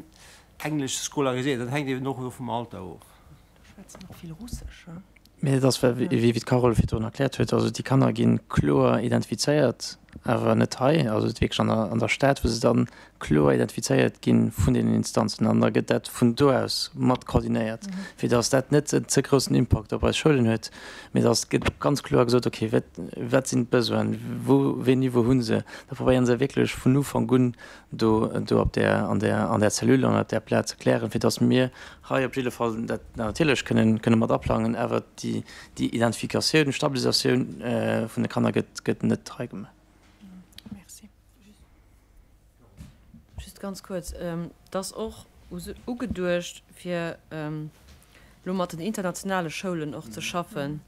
Speaker 1: Englesch scolariséiert, dat hänkt eben och elo vum Alter of.
Speaker 4: Do schwätzen och vill Russesch, he?
Speaker 8: Mee et ass, wéi d'Carole virdrun erkläert huet, also déi Kanner gi kloer identifizéiert, awer net hei, also wierklech an der, an der Stad, wou se dann kloer identifizéiert gi vun deenen Instanzen an da gëtt dat vun do aus mat koordinéiert, fir datt dat net en ze groussen Impakt op eis Schoulen huet, mee datt gëtt ganz kloer gesot, okay, wat, wat sinn d'Besoinen, wou, wéi en Niveau hu se, da probéiere se wierklech vun Ufank un do do op där an där an där Cellule an op där Plaz ze klären, fir dass mir hei op jidde Fall dat natierlech kënnen kënne mat aplangen, awer déi déi Identifikatioun, Stabilisatioun vun de Kanner gëtt gëtt net hei gemaach.
Speaker 4: Merci.
Speaker 5: Just ganz kuerz, Et ass och ugeduecht, fir elo mat den internationale Schoulen och ze schaffen,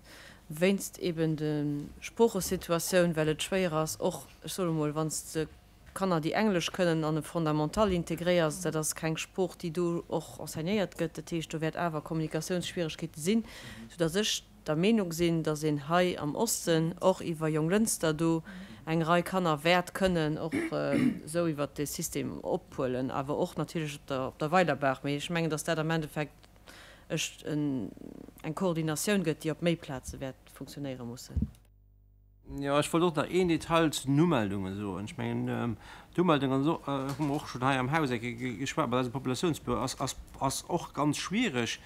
Speaker 5: wéinst eben de Sproochesituatioun, well et schwéier ass och, ech soe mol, wann s de Kanner, déi Englesch kënnen, an e Fondamental integréiers. Dat ass keng Sprooch, déi do och enseignéiert gëtt. Dat heescht, do wäert awer Kommunikatiounsschwieregkeete sinn, soudass ech der Meenung sinn, dass een hei am Osten och iwwer Jonglënster do eng Rei Kanner wäert kënnen och esou iwwert dee System ophuelen, awer och natierlech op der op der Weilerbaach. Mee ech mengen, dass dat am Endeffekt eng Koordinatioun gëtt, déi op méi Plaze wäert funktionéiere mussen.
Speaker 1: Jo, ech wollt och nach een Detail zu den Umeldunge soen. Ech mengen, d'Umeldung, an do hu mer och schonn hei am Haus eng Kéier geschwat mat eisem Populatiounsbüro, ass, ass, ass och ganz schwierig,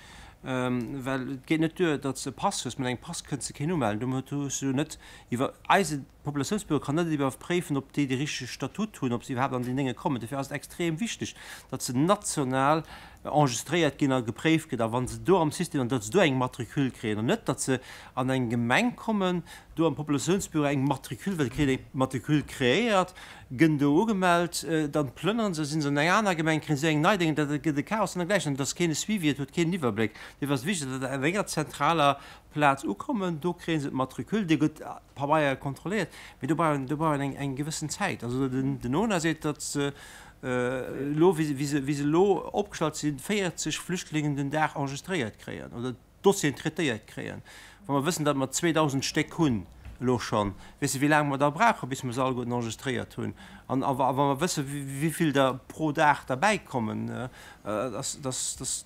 Speaker 1: well et geet net duer, datt s de e Pass hues. Mat engem Pass kënns de keen umellen. Domat hues du net iwwer, eise Populatiounsbüro kann net iwwerpréifen, ob déi de richtege Statut hunn, ob se iwwerhaapt an déi Dénge kommen. Dofir ass et extrem wichteg, datt se national enregistréiert ginn a gepréift gëtt a wa se do am System, an datt se do eng Matricule kréien an net, datt se an eng Gemeng kommen, do am Populatiounsbüro eng Matricule, well se kréien eng Matricule kreéiert, gënn do ugemellt, dann plënnere se, sinn se an eng aner Gemeng, kréien se eng nei Déng, dat gëtt e Chaos an dergläichen, an et ass keen e Suivi, et huet keen en Iwwerbléck. Dofir ass et wichteg, datt se an enger zentraler Plaz ukommen, do kréie se d'Matricule, déi gëtt Pabeier kontrolléiert, mee do brauch een, do brauch een eng, eng gewëssen Zäit. Also den, den ona seet, datt se elo, wéi se, wéi se, wéi se elo opgestallt sinn, 40 Flüchtlingen den Dag enregistréiert kréien oder Dossieren traitéiert kréien. Wa mer wëssen, datt mer 2.000 Stéck hunn elo schonn, weess de wéi laang mer da brauchen, bis mer se alleguerten enregistréiert hunn. An a wa mer wëssen, wéi vill der pro Dag derbäikommen, dass, dass, dass.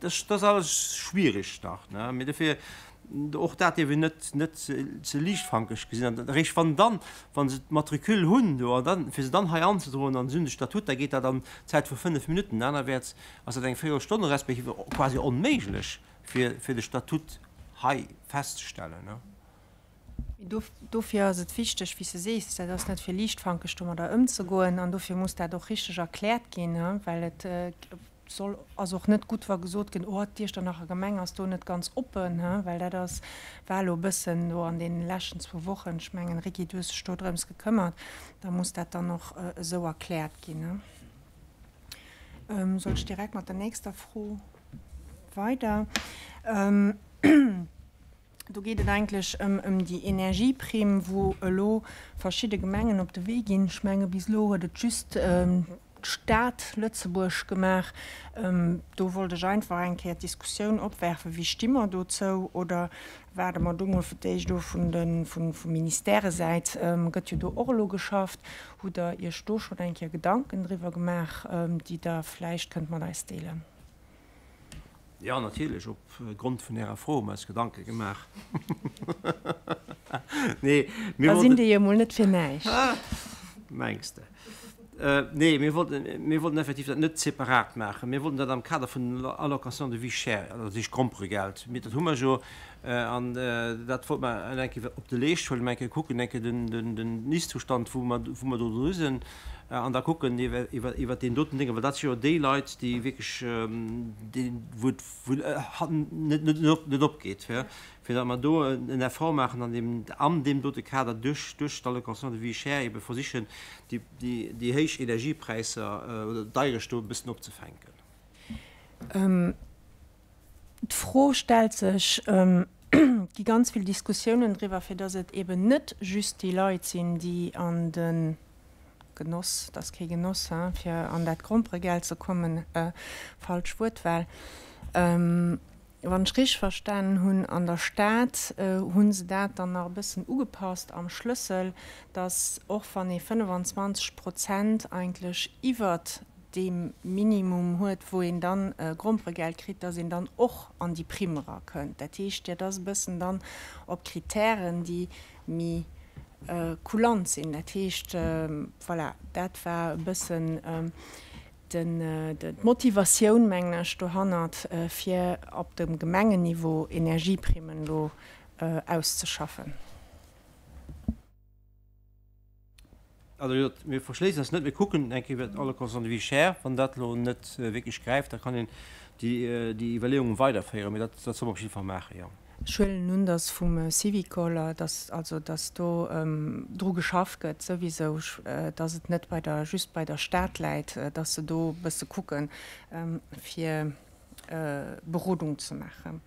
Speaker 1: Dat ass alles schwierig nach, ne? Mee dofir och dat dierf een net, net ze liichtfankeg gesinn. An eréischt wann dann, wa se d'Matricule hunn do, an dann, fir se dann hei anzedroen an se hunn de Statut, da geet dat an Zäit vu 5 Minutten. Anerwäerts ass dat eng Véierelstonn respektiv quasi onméiglech, fir, fir de Statut hei festzestellen, ne?
Speaker 4: Mee dofir ass et wichteg, wéi s de sees, dat ass net fir liichtfankeg domadder ëmzegoen an dofir muss dat och richteg erkläert ginn, well et soll, ass och net gutt, wa gesot gëtt, oh d'Iechternacher Gemeng ass do net ganz oppen, well dat ass, war elo e bëssen do an deene leschten zwou Wochen, ech mengen, Ricky, du hues dech do drëms gekëmmert, da muss dat dann och esou erkläert ginn. Soll ech direkt mat der nächster Fro weider? Do geet et eigentlech ëm déi Energieprimm, wou elo verschidde Gemengen op de Wee ginn. Ech menge bis elo huet et just d'Stad Lëtzebuerg gemaach. Do wollt ech einfach eng Kéier d'Diskussioun opwerfen, Wéi sti mer dozou? Oder waarde mer do mol fir d'éischt of vun de vum Ministèresäit gëtt jo do och elo geschafft. Hutt Der Iech do schonn eng Kéier Gedanken driwwer gemaach, déi Der vläicht kënnt mat eis deelen?
Speaker 1: Jo, natierlech, op Grond vun Ärer Fro hu mer eis Gedanke gemaach. Nee, mir
Speaker 4: Da sinn déi jo mol net fir näischt.
Speaker 1: Mengs de? Nee, mir wollten, mir wollten effektiv dat net separat maachen. Mir wollten dat am Kader vun der Allocation de vie chère, also dat heescht Gromperegeld, mee dat hu mer jo, an dat wollte mer eng Kéier op de Leescht huelen, eng Kéier kucken, eng Kéier den, den, den Ist-Zustand, wou mer, wou mer do dru sinn. An da kucken iwwer, iwwer deen doten Dénge, well dat si jo déi Leit, déi wierklech, déi, wou et, wou et net, net, net opgeet, fir, fir datt mer do en Effort maachen an deem, an deem dote Kader duerch, duerch d'Allocation de vie chère ebe versichen, déi, déi, déi héich Energiepräisser oder d'Deirecht do e bëssen opzefänken.
Speaker 4: D'Fro stellt sech, et gi ganz vill Diskussiounen driwwer, fir datt et eben net just déi Leit sinn, déi an de Genoss, et ass kee Genoss, hein, fir an dat Gromperegeld ze kommen, falsch Wuertwahl, wann ech richteg verstanen hunn, an der Stad hu se dat dann nach e bëssen ugepasst am Schlëssel, datt och wann ee 25 Prozent eigentlech iwwert deem Minimum huet, wou een dann Gromperegeld kritt, dass een dann och an déi Primm erakënnt. Dat heescht, dat ass e bëssen dann op Kritären, déi méi kulant sinn. Dat heescht, voilà, dat war e bëssen d'Motivatioun, mengen ech, dohannert, fir op dem Gemengenniveau Energieprimmen elo auszeschaffen.
Speaker 1: Also wéi gesot, mir verschléissen eis net. Mir kucken eng Kéier iwwer d'Allocation de vie chère. Wann dat elo net wierklech gräift, da kann een déi Iwwerleeungen weiderféieren. Mee dat solle mer op jidde Fall maachen, jo.
Speaker 4: Ech huelen un, dass vum Syvicol, dass also dass do dru geschafft gëtt souwisou, dass et net bei der, just bei der Stad läit, dass se do e bësse kucken, fir Berodung ze maachen.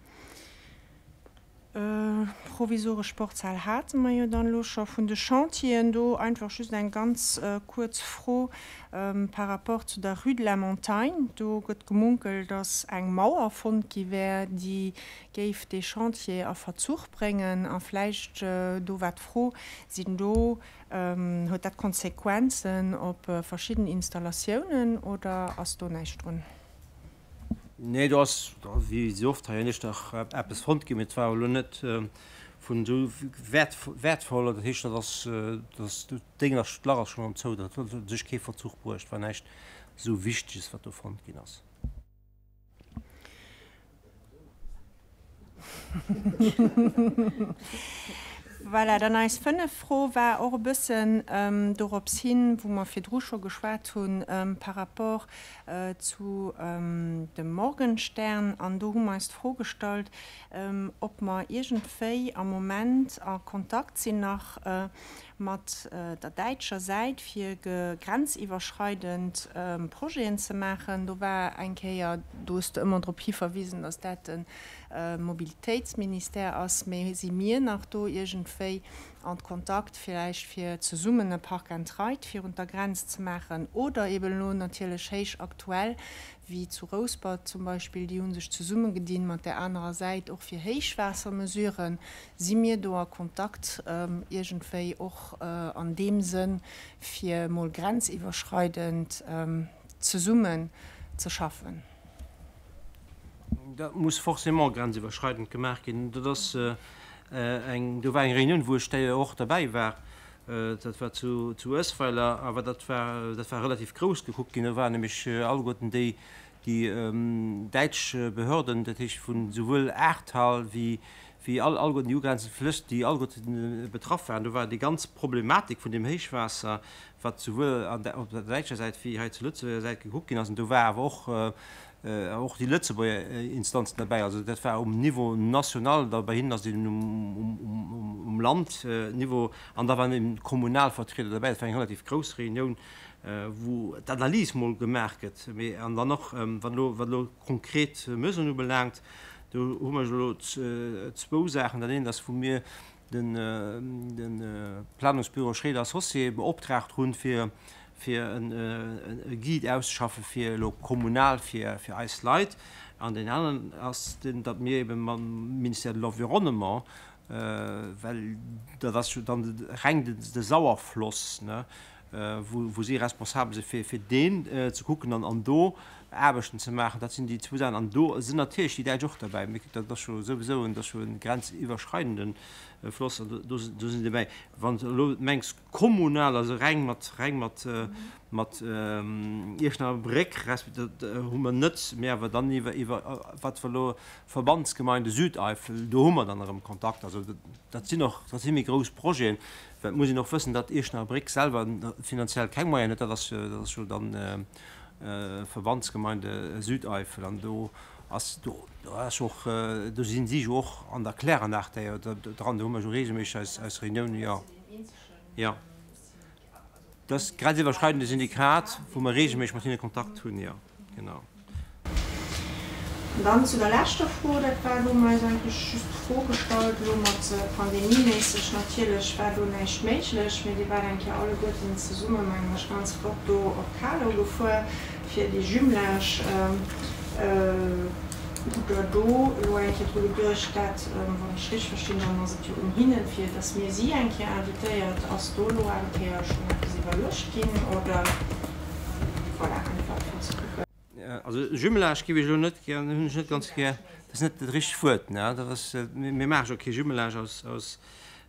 Speaker 4: Provisoresch Sportshal hate mer jo dann elo scho. Vun de Chantieren do einfach just eng ganz kuerz Fro par rapport zu der Rue de la Montagne. Do gëtt gemunkelt, dass eng Mauer fonnt gi wär, déi géif dee Chantier a Verzuch bréngen. A vläicht, do war d'Fro, sinn do, huet dat Konsequenzen op verschidden Installatiounen oder ass do näischt drun?
Speaker 1: Nee, do ass, wéi esou oft hei an Iechternach, eppes fonnt ginn, mee et war elo net vun esou wäertvoll. Dat heescht, dat ass, dat Déng ass, d'Lach ass schonn erëm zou, dat huet u sech kee Verzuch bruecht, war näischt esou Wichteges, wat do fonnt ginn ass.
Speaker 4: Voilà, dann eis fënnef Fro war och e bëssen dorops hin, wou mer virdru scho geschwat hunn, par rapport zu dem Morgenstern. An do hu mer eis d'Fro gestallt, ob mer iergendwéi am Moment a Kontakt sinn nach mat der däitscher Säit, fir grenziwwerschreidend Projeten ze maachen. Do war eng Kéier, do hues de ëmmer drop hiverwisen, datt dat de Mobilitéitsministère ass, mee si mir nach do iergendwéi en Kontakt villäicht fir zesummen e Park and Ride virun der Grenz ze maachen oder eben elo natierlech héich aktuell, wéi zu Rouspert zum Beispill, déi hu sech zesummegedinn mat där anerer Säit och fir Héichwaassermesuren. Si mir do a Kontakt iergendwéi och an deem Sënn, fir emol grenziwwerschreidend zesummen ze schaffen?
Speaker 1: Dat muss forcément grenziwwerschreidend gemaach ginn. Dat ass eng, do war eng Réunioun, wou ech d'ailleurs och derbäi war, dat war zu Uesweiler, awer dat war, dat war relativ grouss gekuckt ginn. Do waren nämlech alleguerten déi, déi däitsch Behörden, dat heescht vun souwuel Ahrtal wéi, wéi all, alleguerten déi ugrenzend Flëss, déi alleguerten betraff waren. Do war déi ganz Problematik vun deem Héichwaasser, wat souwuel an der, op der däitscher Säit wéi hei zur Lëtzebuerger Säit gekuckt ginn ass. An do war awer och, och déi Lëtzebuerger Instanzen derbäi. Also dat war um Niveau national, da bei hinnen ass et eben um, um, um, um Landniveau an da waren eben Kommunalvertrieder derbäi. Dat war eng relativ grouss Reunioun, wou d'Analys mol gemaach gëtt. Mee an dann och, wat elo, wat elo konkret Mesuren ubelaangt, do hu mer elo zwou Saachen. Dat eent ass, wou mir de Planungsbüro Schréder Associés beoptraagt hunn, fir e Guide auszeschaffen, fir elo kommunal fir eis Leit. An deen aneren ass deen, datt mir ebe mam Ministère de l'Environnement, well dat ass jo dann reng de Sauerfloss, wou si responsabel si fir deen ze kucken an do Aarbechten ze maachen. Dat sinn déi zwou Saachen. An do sinn natierlech déi Däitsch och derbäi. Mee dat ass jo souwisou en, dat ass jo e grenziwwerschreidende Floss an do do sinn déi derbäi. Wann s de elo mengs kommunal, also reng mat, reng mat, mat Ierschnacher Bréck resp. Dat hu mer net, mee awer dann iwwer, iwwer wat wir elo Verbandsgemeinde Südeifel, do hu mer dann erëm Kontakt. Also dat sinn och, dat si méi grouss Projeten. Well et muss een och wëssen, datt Iechternach Bréck selwer finanziell keng Moyenen huet. Dat ass dat ass jo dann Verbandsgemeinde Südeifel an do ass do ass jo och do sinn si jo och an der Kläranlag déi dran. Do hu mer jo reegelméisseg eis eis Reuniounen, jo. Jo. Dat ass grenziwwerschreidende Syndikat, wou mer reegelméisseg mat hinne Kontakt hunn, jo, genau.
Speaker 4: An dann zu der leschter Fro, dat war, do hu mer eis eigentlech just d'Fro gestallt, elo mat pandemieméisseg natierlech war do näischt méiglech, mee Dir waart eng Kéier alleguerten zesumme, mengen ech, ganz flott do op Kalo gefuer fir dee Jumelage. Hutt Der do elo eng Kéier dru geduecht, dat, wann ech richteg verstinn, dann ass et jo un hinnen, fir datt mir si eng Kéier invitéiert. Ass do elo eng Kéier schonn eppes iwwerluecht ginn oder voilà, einfach fir ze kucken?
Speaker 1: Also Jumelage géif ech elo net gär, hunn ech net ganz gär, dat ass net dat richtegt Wuert, ne? Dat ass, mir maache jo kee Jumelage aus, aus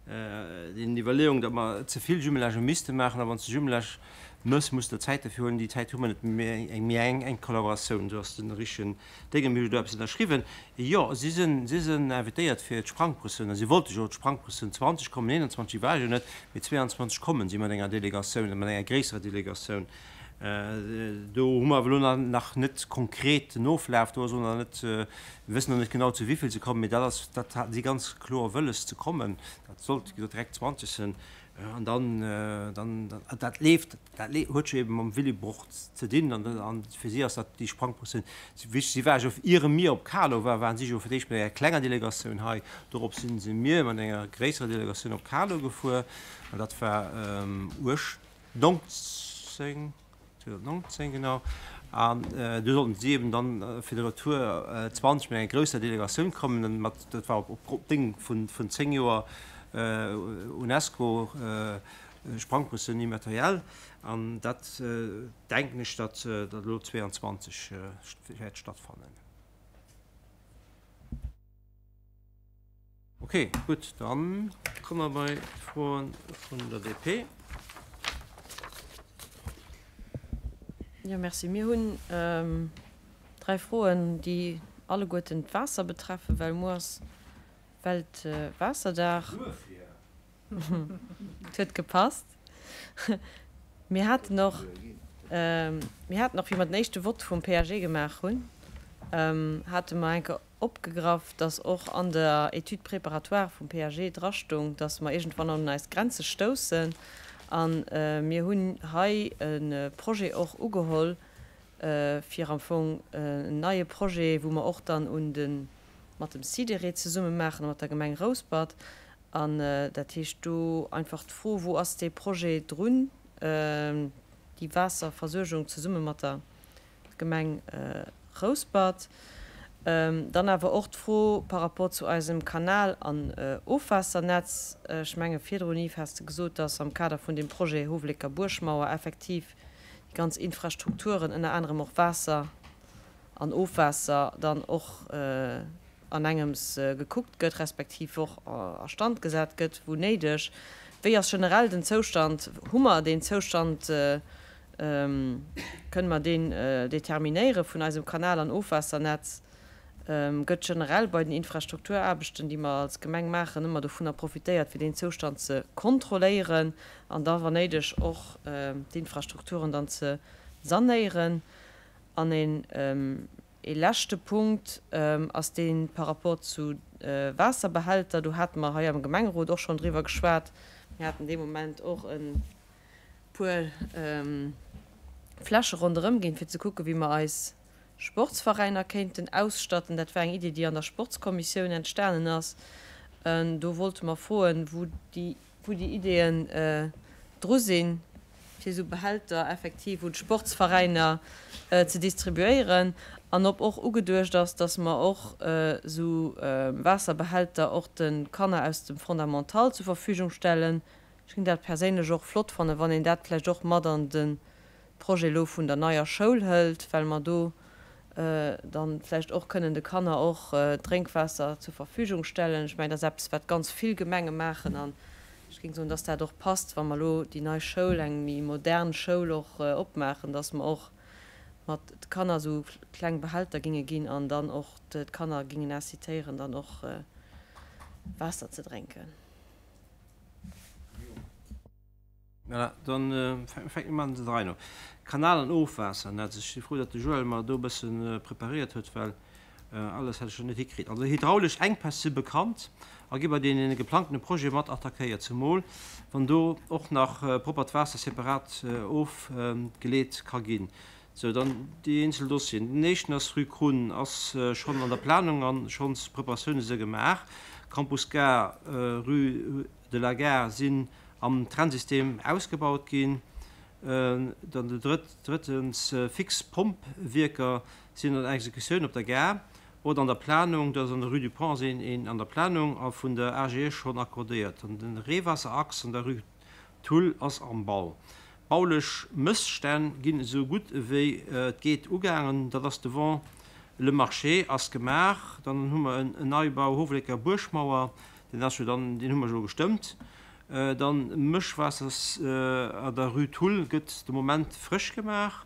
Speaker 1: den Iwwerleeungen, datt mer ze vill Jumelagë misste maachen. A wann s de Jumelage méchs, muss de der Zäit derfir huelen. Déi Zäit hu mer net, mee eng méi eng enk Kollaboratioun, esou ass den richtegen Déngen. Mir hu jo do eppes ënnerschriwwen. Jo, si sinn, si sinn invitéiert fir d'Sprangprëssioun, a si wollte jo d'Sprangprëssioun 20 kommen, 21 war jo net, mee 22 kommen si mat enger Delegatioun, mat enger gréisserer Delegatioun. Do hu mer awer elo nach net konkret den Oflaf, do ass och nach net, mir wëssen nach net genau zu wéi vill se kommen, mee dat ass, dat haten si ganz kloer wëlles ze kommen. Dat sollt, wéi gesot, direkt 20 sinn. An dann, dann, dat leeft, dat huet jo ebe mam Willibrord ze dinn an, an fir si ass dat déi Sprangprëssioun wichteg. Si ware jo, iere mir op Kalo waren, waren si jo fir d'éischt mat enger klenger Delegatioun hei. Dorops si si mir mat enger gréisserer Delegatioun op Kalo gefuer an dat war uecht. 19, 2019 genau, an do sollten si eben dann fir de Retour 20 mat enger grousser Delegatioun kommen, mat, dat war op op Ding vun vun 10 Joer Unesco Sprangprëssioun immatérielle, an dat denken ech, datt dat elo 22 wäert stattfannen. Ok, gutt, da komme mer bei d'Froe vun der DP.
Speaker 5: Jo, merci. Mir hunn dräi Froen, déi alleguerten d'Waasser betreffen, well muer ass Weltwaasserdag. Et huet gepasst. Mir haten och, mir haten och, wéi mer den éischte Vott vum PAG gemaach hunn, hate mer eng Kéier opgegraff, dass och an der Étude préparatoire vum PAG drastung, dass mer iergendwann an eis Grenze stoussen. A mir hunn hei e Projet och ugeholl, fir am Fong en neie Projet, wou mer och dann un de mat dem SIDERE zesumme maachen a mat der Gemeng Rouspert. An dat heescht do einfach d'Fro, Wou ass dee Projet drun, déi Waasserversuergung zesumme mat der Gemeng Rouspert. Dann awer och d'Fro par rapport zu eisem Kanal an Ofwaassernetz. Ech menge virdrun, Yves, has de gesot, dass am Kader vun deem Projet Howelécker Buergmauer effektiv déi ganz Infrastrukturen, ënner anerem och Waasser. an Ofwaasser dann och an engems gekuckt gëtt, respektiv och a Stand gesat gëtt, wou néideg. Wéi ass generell den Zoustand? Hu mer deen Zoustand, kënne mer deen determinéiere vun eisem Kanal an Ofwaassernetz? Gëtt generell bei den Infrastrukturaarbechten, déi mer als Gemeng maachen, ëmmer dovunner profitéiert, fir deen Zoustand ze kontrolléieren an da wann néideg och d'Infrastrukturen dann ze sanéieren? An een ee leschte Punkt ass dee par rapport zu Waasserbehälter. Do hate mer hei am Gemengerot och schonn driwwer geschwat. Mir haten dee Moment och e puer Fläsche ronderëm ginn, fir ze kucken, wéi mer eis Sportsveräiner kéinten ausstatten. Dat war eng Idee, déi an der Sportskommissioun entstanen ass. Do wollte mer froen, wou déi wou déi Ideeën dru sinn, fir esou Behälter effektiv un d'Sportsveräiner ze distribuéieren, an ob och ugeduecht ass, dass mer och esou Waasserbehälter och de Kanner aus dem Fondamental zur Verfügung stellen. Ech géing dat perséinlech och flott fannen, wann een dat vläicht och mat an de Projet elo vun der neier Schoul hëlt, well mer do dann vläicht och kënnen de Kanner och Drénkwaasser zur Verfügung stellen. Ech mengen, dat ass eppes, wat ganz vill Gemenge maachen, an ech géing soen, dass dat och passt, wa mer elo déi nei Schoul, eng méi modern Schoul och opmaachen, dass mer och mat de Kanner esou kleng Behälter ginge ginn an dann och d'Kanner gingen incitéieren, dann och Waasser ze drénken.
Speaker 1: Voilà, dann fänke mer an der Rei no. Kanal an Ofwaassernetz. Ech si frou, datt de Joël mer do e bësse preparéiert huet, well alles hätt ech jo net hikritt. Also hydraulesch Enkpäss si bekannt a gi bei deene geplangtene Projete mat attackéiert, zemol wann do och nach proppert Waasser separat ofgeleet ka ginn. Sou, dann déi eenzel Dossieren. Den éischten ass Rue Krunn, ass schonn an der Planung a schonns Preparatioune si gemaach. Campus Gare, Rue de la Gare sinn am Trennsystem ausgebaut ginn. Dann de drëttens, fix Pompwierker sinn an der Exekutioun op der Gare oder an der Planung, dat ass an der Rue du Pont ass een an der Planung a vun der AGE schonn accordéiert. Dann de Reewaasserachs an der Rue Thull ass am Bau. Baulech Mësstänn ginn esou gutt ewéi et geet ugaangen, dat ass devant le marché ass gemaach. Dann hu mer en Neibau Howelécker Buergmauer, Deen ass jo dann, deen hu mer jo gestëmmt. Dann Mëschwaasser an der Rue Thull gëtt de Moment frësch gemaach.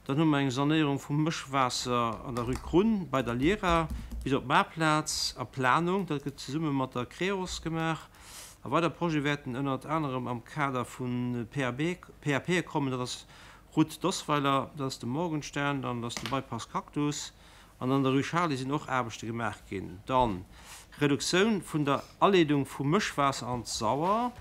Speaker 1: Dann hu mer eng Sanéierung vum Mëschwaasser an der Rue Krunn bei der Lira bis op d'Maarplaz a Planung. Dat gëtt zesumme mat der Creos gemaach. A weider Projete wäerten ënnert anerem am Kader vu PAB, PAPe kommen. Dat ass Route d'Osweiler, dat ass de Morgenstern, dann ass de Bypass Cactus. An an der Rue Charly sinn och Aarbechte gemaach ginn. Dann, Reduktioun vun der Aleedung vu Mëschwaasser an d'Sauer.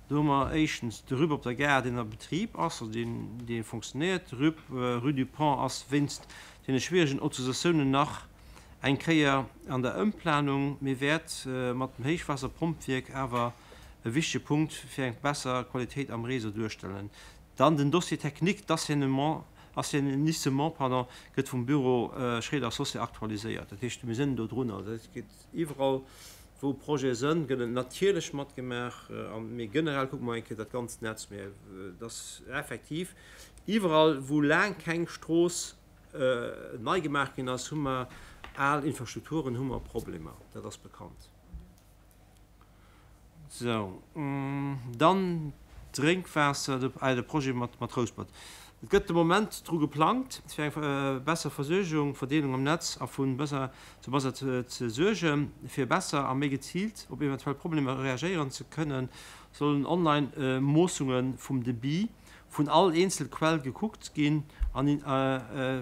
Speaker 1: Do hu mer éischtens de RUP op der Gare, deen a Betrib ass, also deen, dee funktionéiert. De RUP Rue du Pont ass wéinst deene schwieregen Autorisatiounen nach eng Kéier an der Ëmplanung, mee wäert mat dem Héichwaasserpompwierk awer e wichtege Punkt fir eng besser Qualitéit am Réseau duerstellen. Dann den Dossier technique d'assainnement Assainissement, pardon, gëtt vum Büro Schréider Associés aktualiséiert. Dat heescht, mir sinn do drun. Also et geet iwwerall, wou Projete sënn, gëtt et natierlech matgemaach. A méi generell kucke mer eng Kéier dat ganzt Netz. Mä et ass effektiv iwwerall, wou laang keng Strooss nei gemaach ginn ass, hu mer al Infrastrukturen, hu mer Problemer. Dat ass bekannt. Sou, dann Drénkwaasser, de Projet mat Rouspert. Et gëtt de Moment dru geplangt, fir eng besser Versuergung, Verdeelung am Netz a vu besser zu besser ze suergen. Fir besser a méi geziilt op eventuell Problemer reagéieren ze kënnen, sollen online Moossunge vum Debit vun all eenzel Quell gekuckt ginn an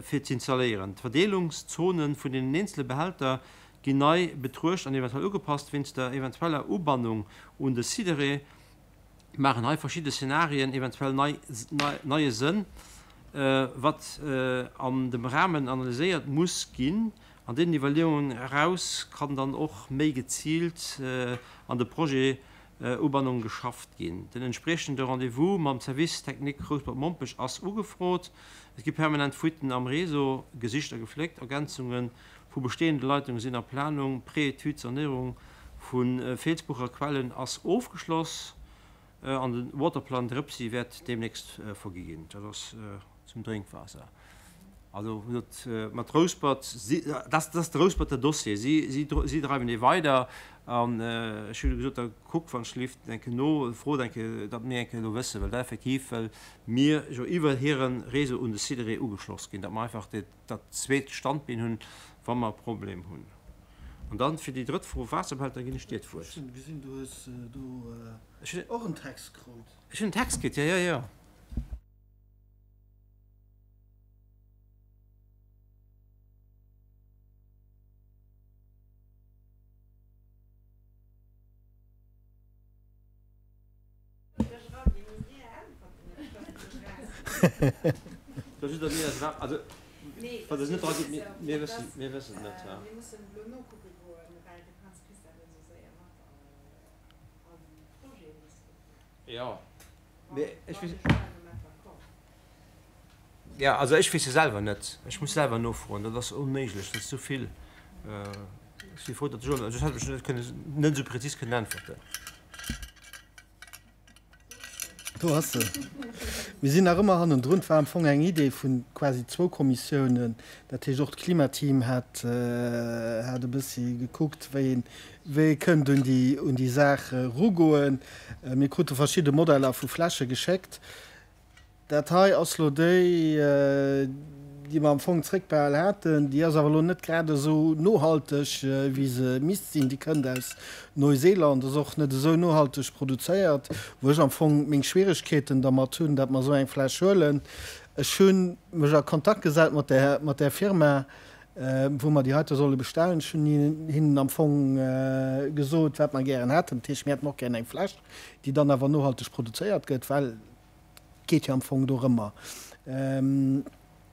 Speaker 1: fir z'installéieren. D'Verdeelungszone vun deenen eenzele Behälter ginn nei betruecht an eventuell ugepasst. Wéinst der eventueller Ubannung un de Sidere maachen hei verschidde Szenarien eventuell neie Sënn, wat an dem Rahmen analyséiert muss ginn. An deenen Iwwerleeungen eraus kann dann och méi geziilt an de Projet Ubannung geschafft ginn. Den entspriechende Rendez-vous mam Service technique Rouspert-Mompech ass ugefrot. Et gi permanent Fuiten am Réseau gesicht a gefléckt. Ergänzunge vu bestehende Leitunge sinn a Planung. D'Pré-Etüd Sanéierung vu Feelsbucher Quellen ass ofgeschloss an de Waterplan Drëpsi wäert deemnächst vergi ginn. Dat ass zum Drénkwaasser. Also wéi gesot, mat Rouspert, si, dat ass de Rousperter Dossier, si, si, si dreiwen dee weider. An ech hu gesot, da kuck wann schlift eng Kéier no, frot eng Kéier, datt mir eng Kéier elo wëssen, well dat effektiv, well mir jo iwwer hire Réseau un de Sidéré ugeschloss ginn, datt mer einfach dat, dat zweet Standbeen hunn, wa mer e Problem hunn. An dann fir déi drëtt Fro, Waasserbehälter, ginn ech dir d'Wuert.
Speaker 2: Ech hunn gesinn, du hues do och en Text krut.
Speaker 1: Ech hunn en Text kritt, jo, jo, jo. Jo, also ech weess jo selwer net. Ech muss selwer nofroen. Dat ass onméiglech, dat ass esou vill. Ech si frou, datt ech elo, soss hätt ech net kënnen, net esou prezis kënnen äntwerten.
Speaker 2: Do ass se. Mir sinn nach ëmmer hannendrun. Et war am Fong eng Idee vu quasi zwou Kommissiounen. Dat heescht, och d'Klimateam hat, hat e bëssi gekuckt, wéi een, wéi ee kënnt un déi, un déi Saach erugoen. Mir krute verschidde Modeller vu Fläsche geschéckt. Dat hei ass lo déi, déi mer am Fong zréckbehal haten. Déi ass awer elo net grad esou nohalteg, wéi se misst sinn. Déi kënnt aus Neuseeland, ass och net esou nohalteg produzéiert, wou ech am Fong meng Schwieregkeeten dermat hunn, dat mer esou eng Fläsch huelen. Ech hu mech a Kontakt gesat mat där, mat där Firma, wou mer déi heite solle bestellen. Ech hunn hinnen am Fong gesot, wat mer gären hätten. Dat heescht, mir hätten och gären eng Fläsch, déi dann awer nohalteg produzéiert gëtt, well geet jo am Fong dorëmmer.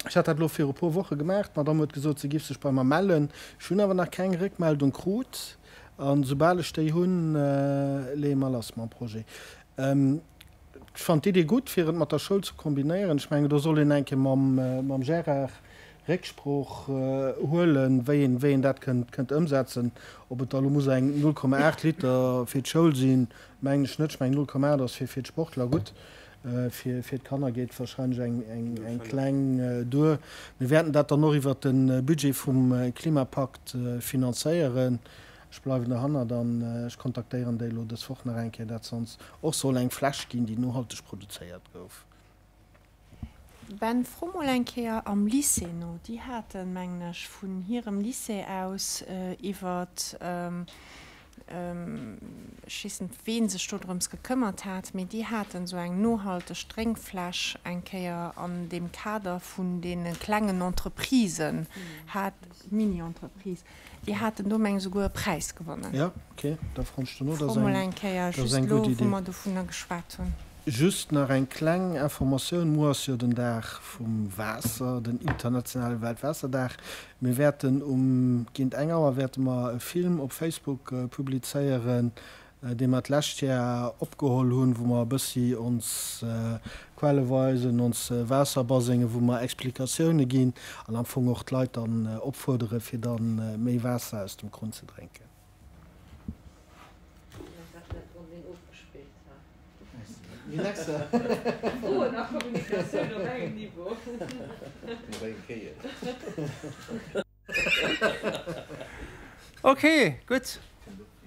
Speaker 2: Ech hat dat elo viru puer Woche gemaach. D'Madamm huet gesot, se giff sech bei mer mellen. Ech hunn awer nach keng Réckmeldung krut. An soubal ech déi hunn, leeë mer lass mam Projet. Ech fannen d'Idee gutt, fir et mat der Schoul ze kombinéieren. Ech mengen, do soll een eng Kéier mam Gérard Récksprooch huelen, wéi een, wéi een dat kënnt, kënnt ëmsetzen. Ob et da elo muss eng 0,8 Liter fir d'Schoul sinn, Mengen ech net. Ech mengen 0,8 ass fir fir d'Sportler gutt. Fir fir d'Kanner geet wahrscheinlech eng eng eng kleng duer. Mir wäerten dat dann och iwwert de Budget vum Klimapakt finanzéieren. Ech bleiwen derhannert an ech kontaktéieren déi elo dës Woch nach eng Kéier, dat se ons och soll eng Fläsch ginn, déi nohalteg produzéiert gouf.
Speaker 4: Ben, fro mol eng Kéier am Lycée no. Déi haten, mengen ech, vun hirem Lycée aus iwwert, ech weess net, ween sech do drëms gekëmmert hat, mee déi haten esou eng nohalteg Drénkfläsch eng Kéier an deem Kader vun deene klengen Entreprisen hat, Mini-Entreprise, Déi haten do meng esouguer e Präis gewonnen.
Speaker 2: Ja, ok, da froen ech dono.
Speaker 4: Fro mol eng Kéier,
Speaker 2: Dat ass
Speaker 4: just
Speaker 2: eng
Speaker 4: elo
Speaker 2: gutt
Speaker 4: wou
Speaker 2: Idee.
Speaker 4: mer dovunner geschwat hunn.
Speaker 2: Just nach eng kleng Informatioun, Muer ass jo den Dag vum Waasser, den internationale Weltwaasserdag. Mir wäerten um géint eng Auer wäerte mer e Film op Facebook publizéieren, dee mer d'lescht Jar opgeholl hunn, wou mer e bëssi ons Quelle weisen, ons Waasserbasengen, wou mer Explikatioune ginn an am Fong och d'Leit dann opfuerdere fir da méi Waasser aus dem Krunn ze drénken.
Speaker 1: Ok, gutt,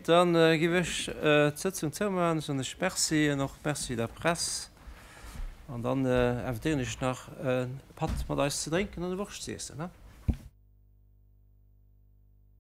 Speaker 1: da géif ech d'Sëtzung zoumaachen. Soen ech Merci an och Merci der Press. An dann invitéieren ech nach e Patt mat eis ze drénken an e Wurscht z'iessen.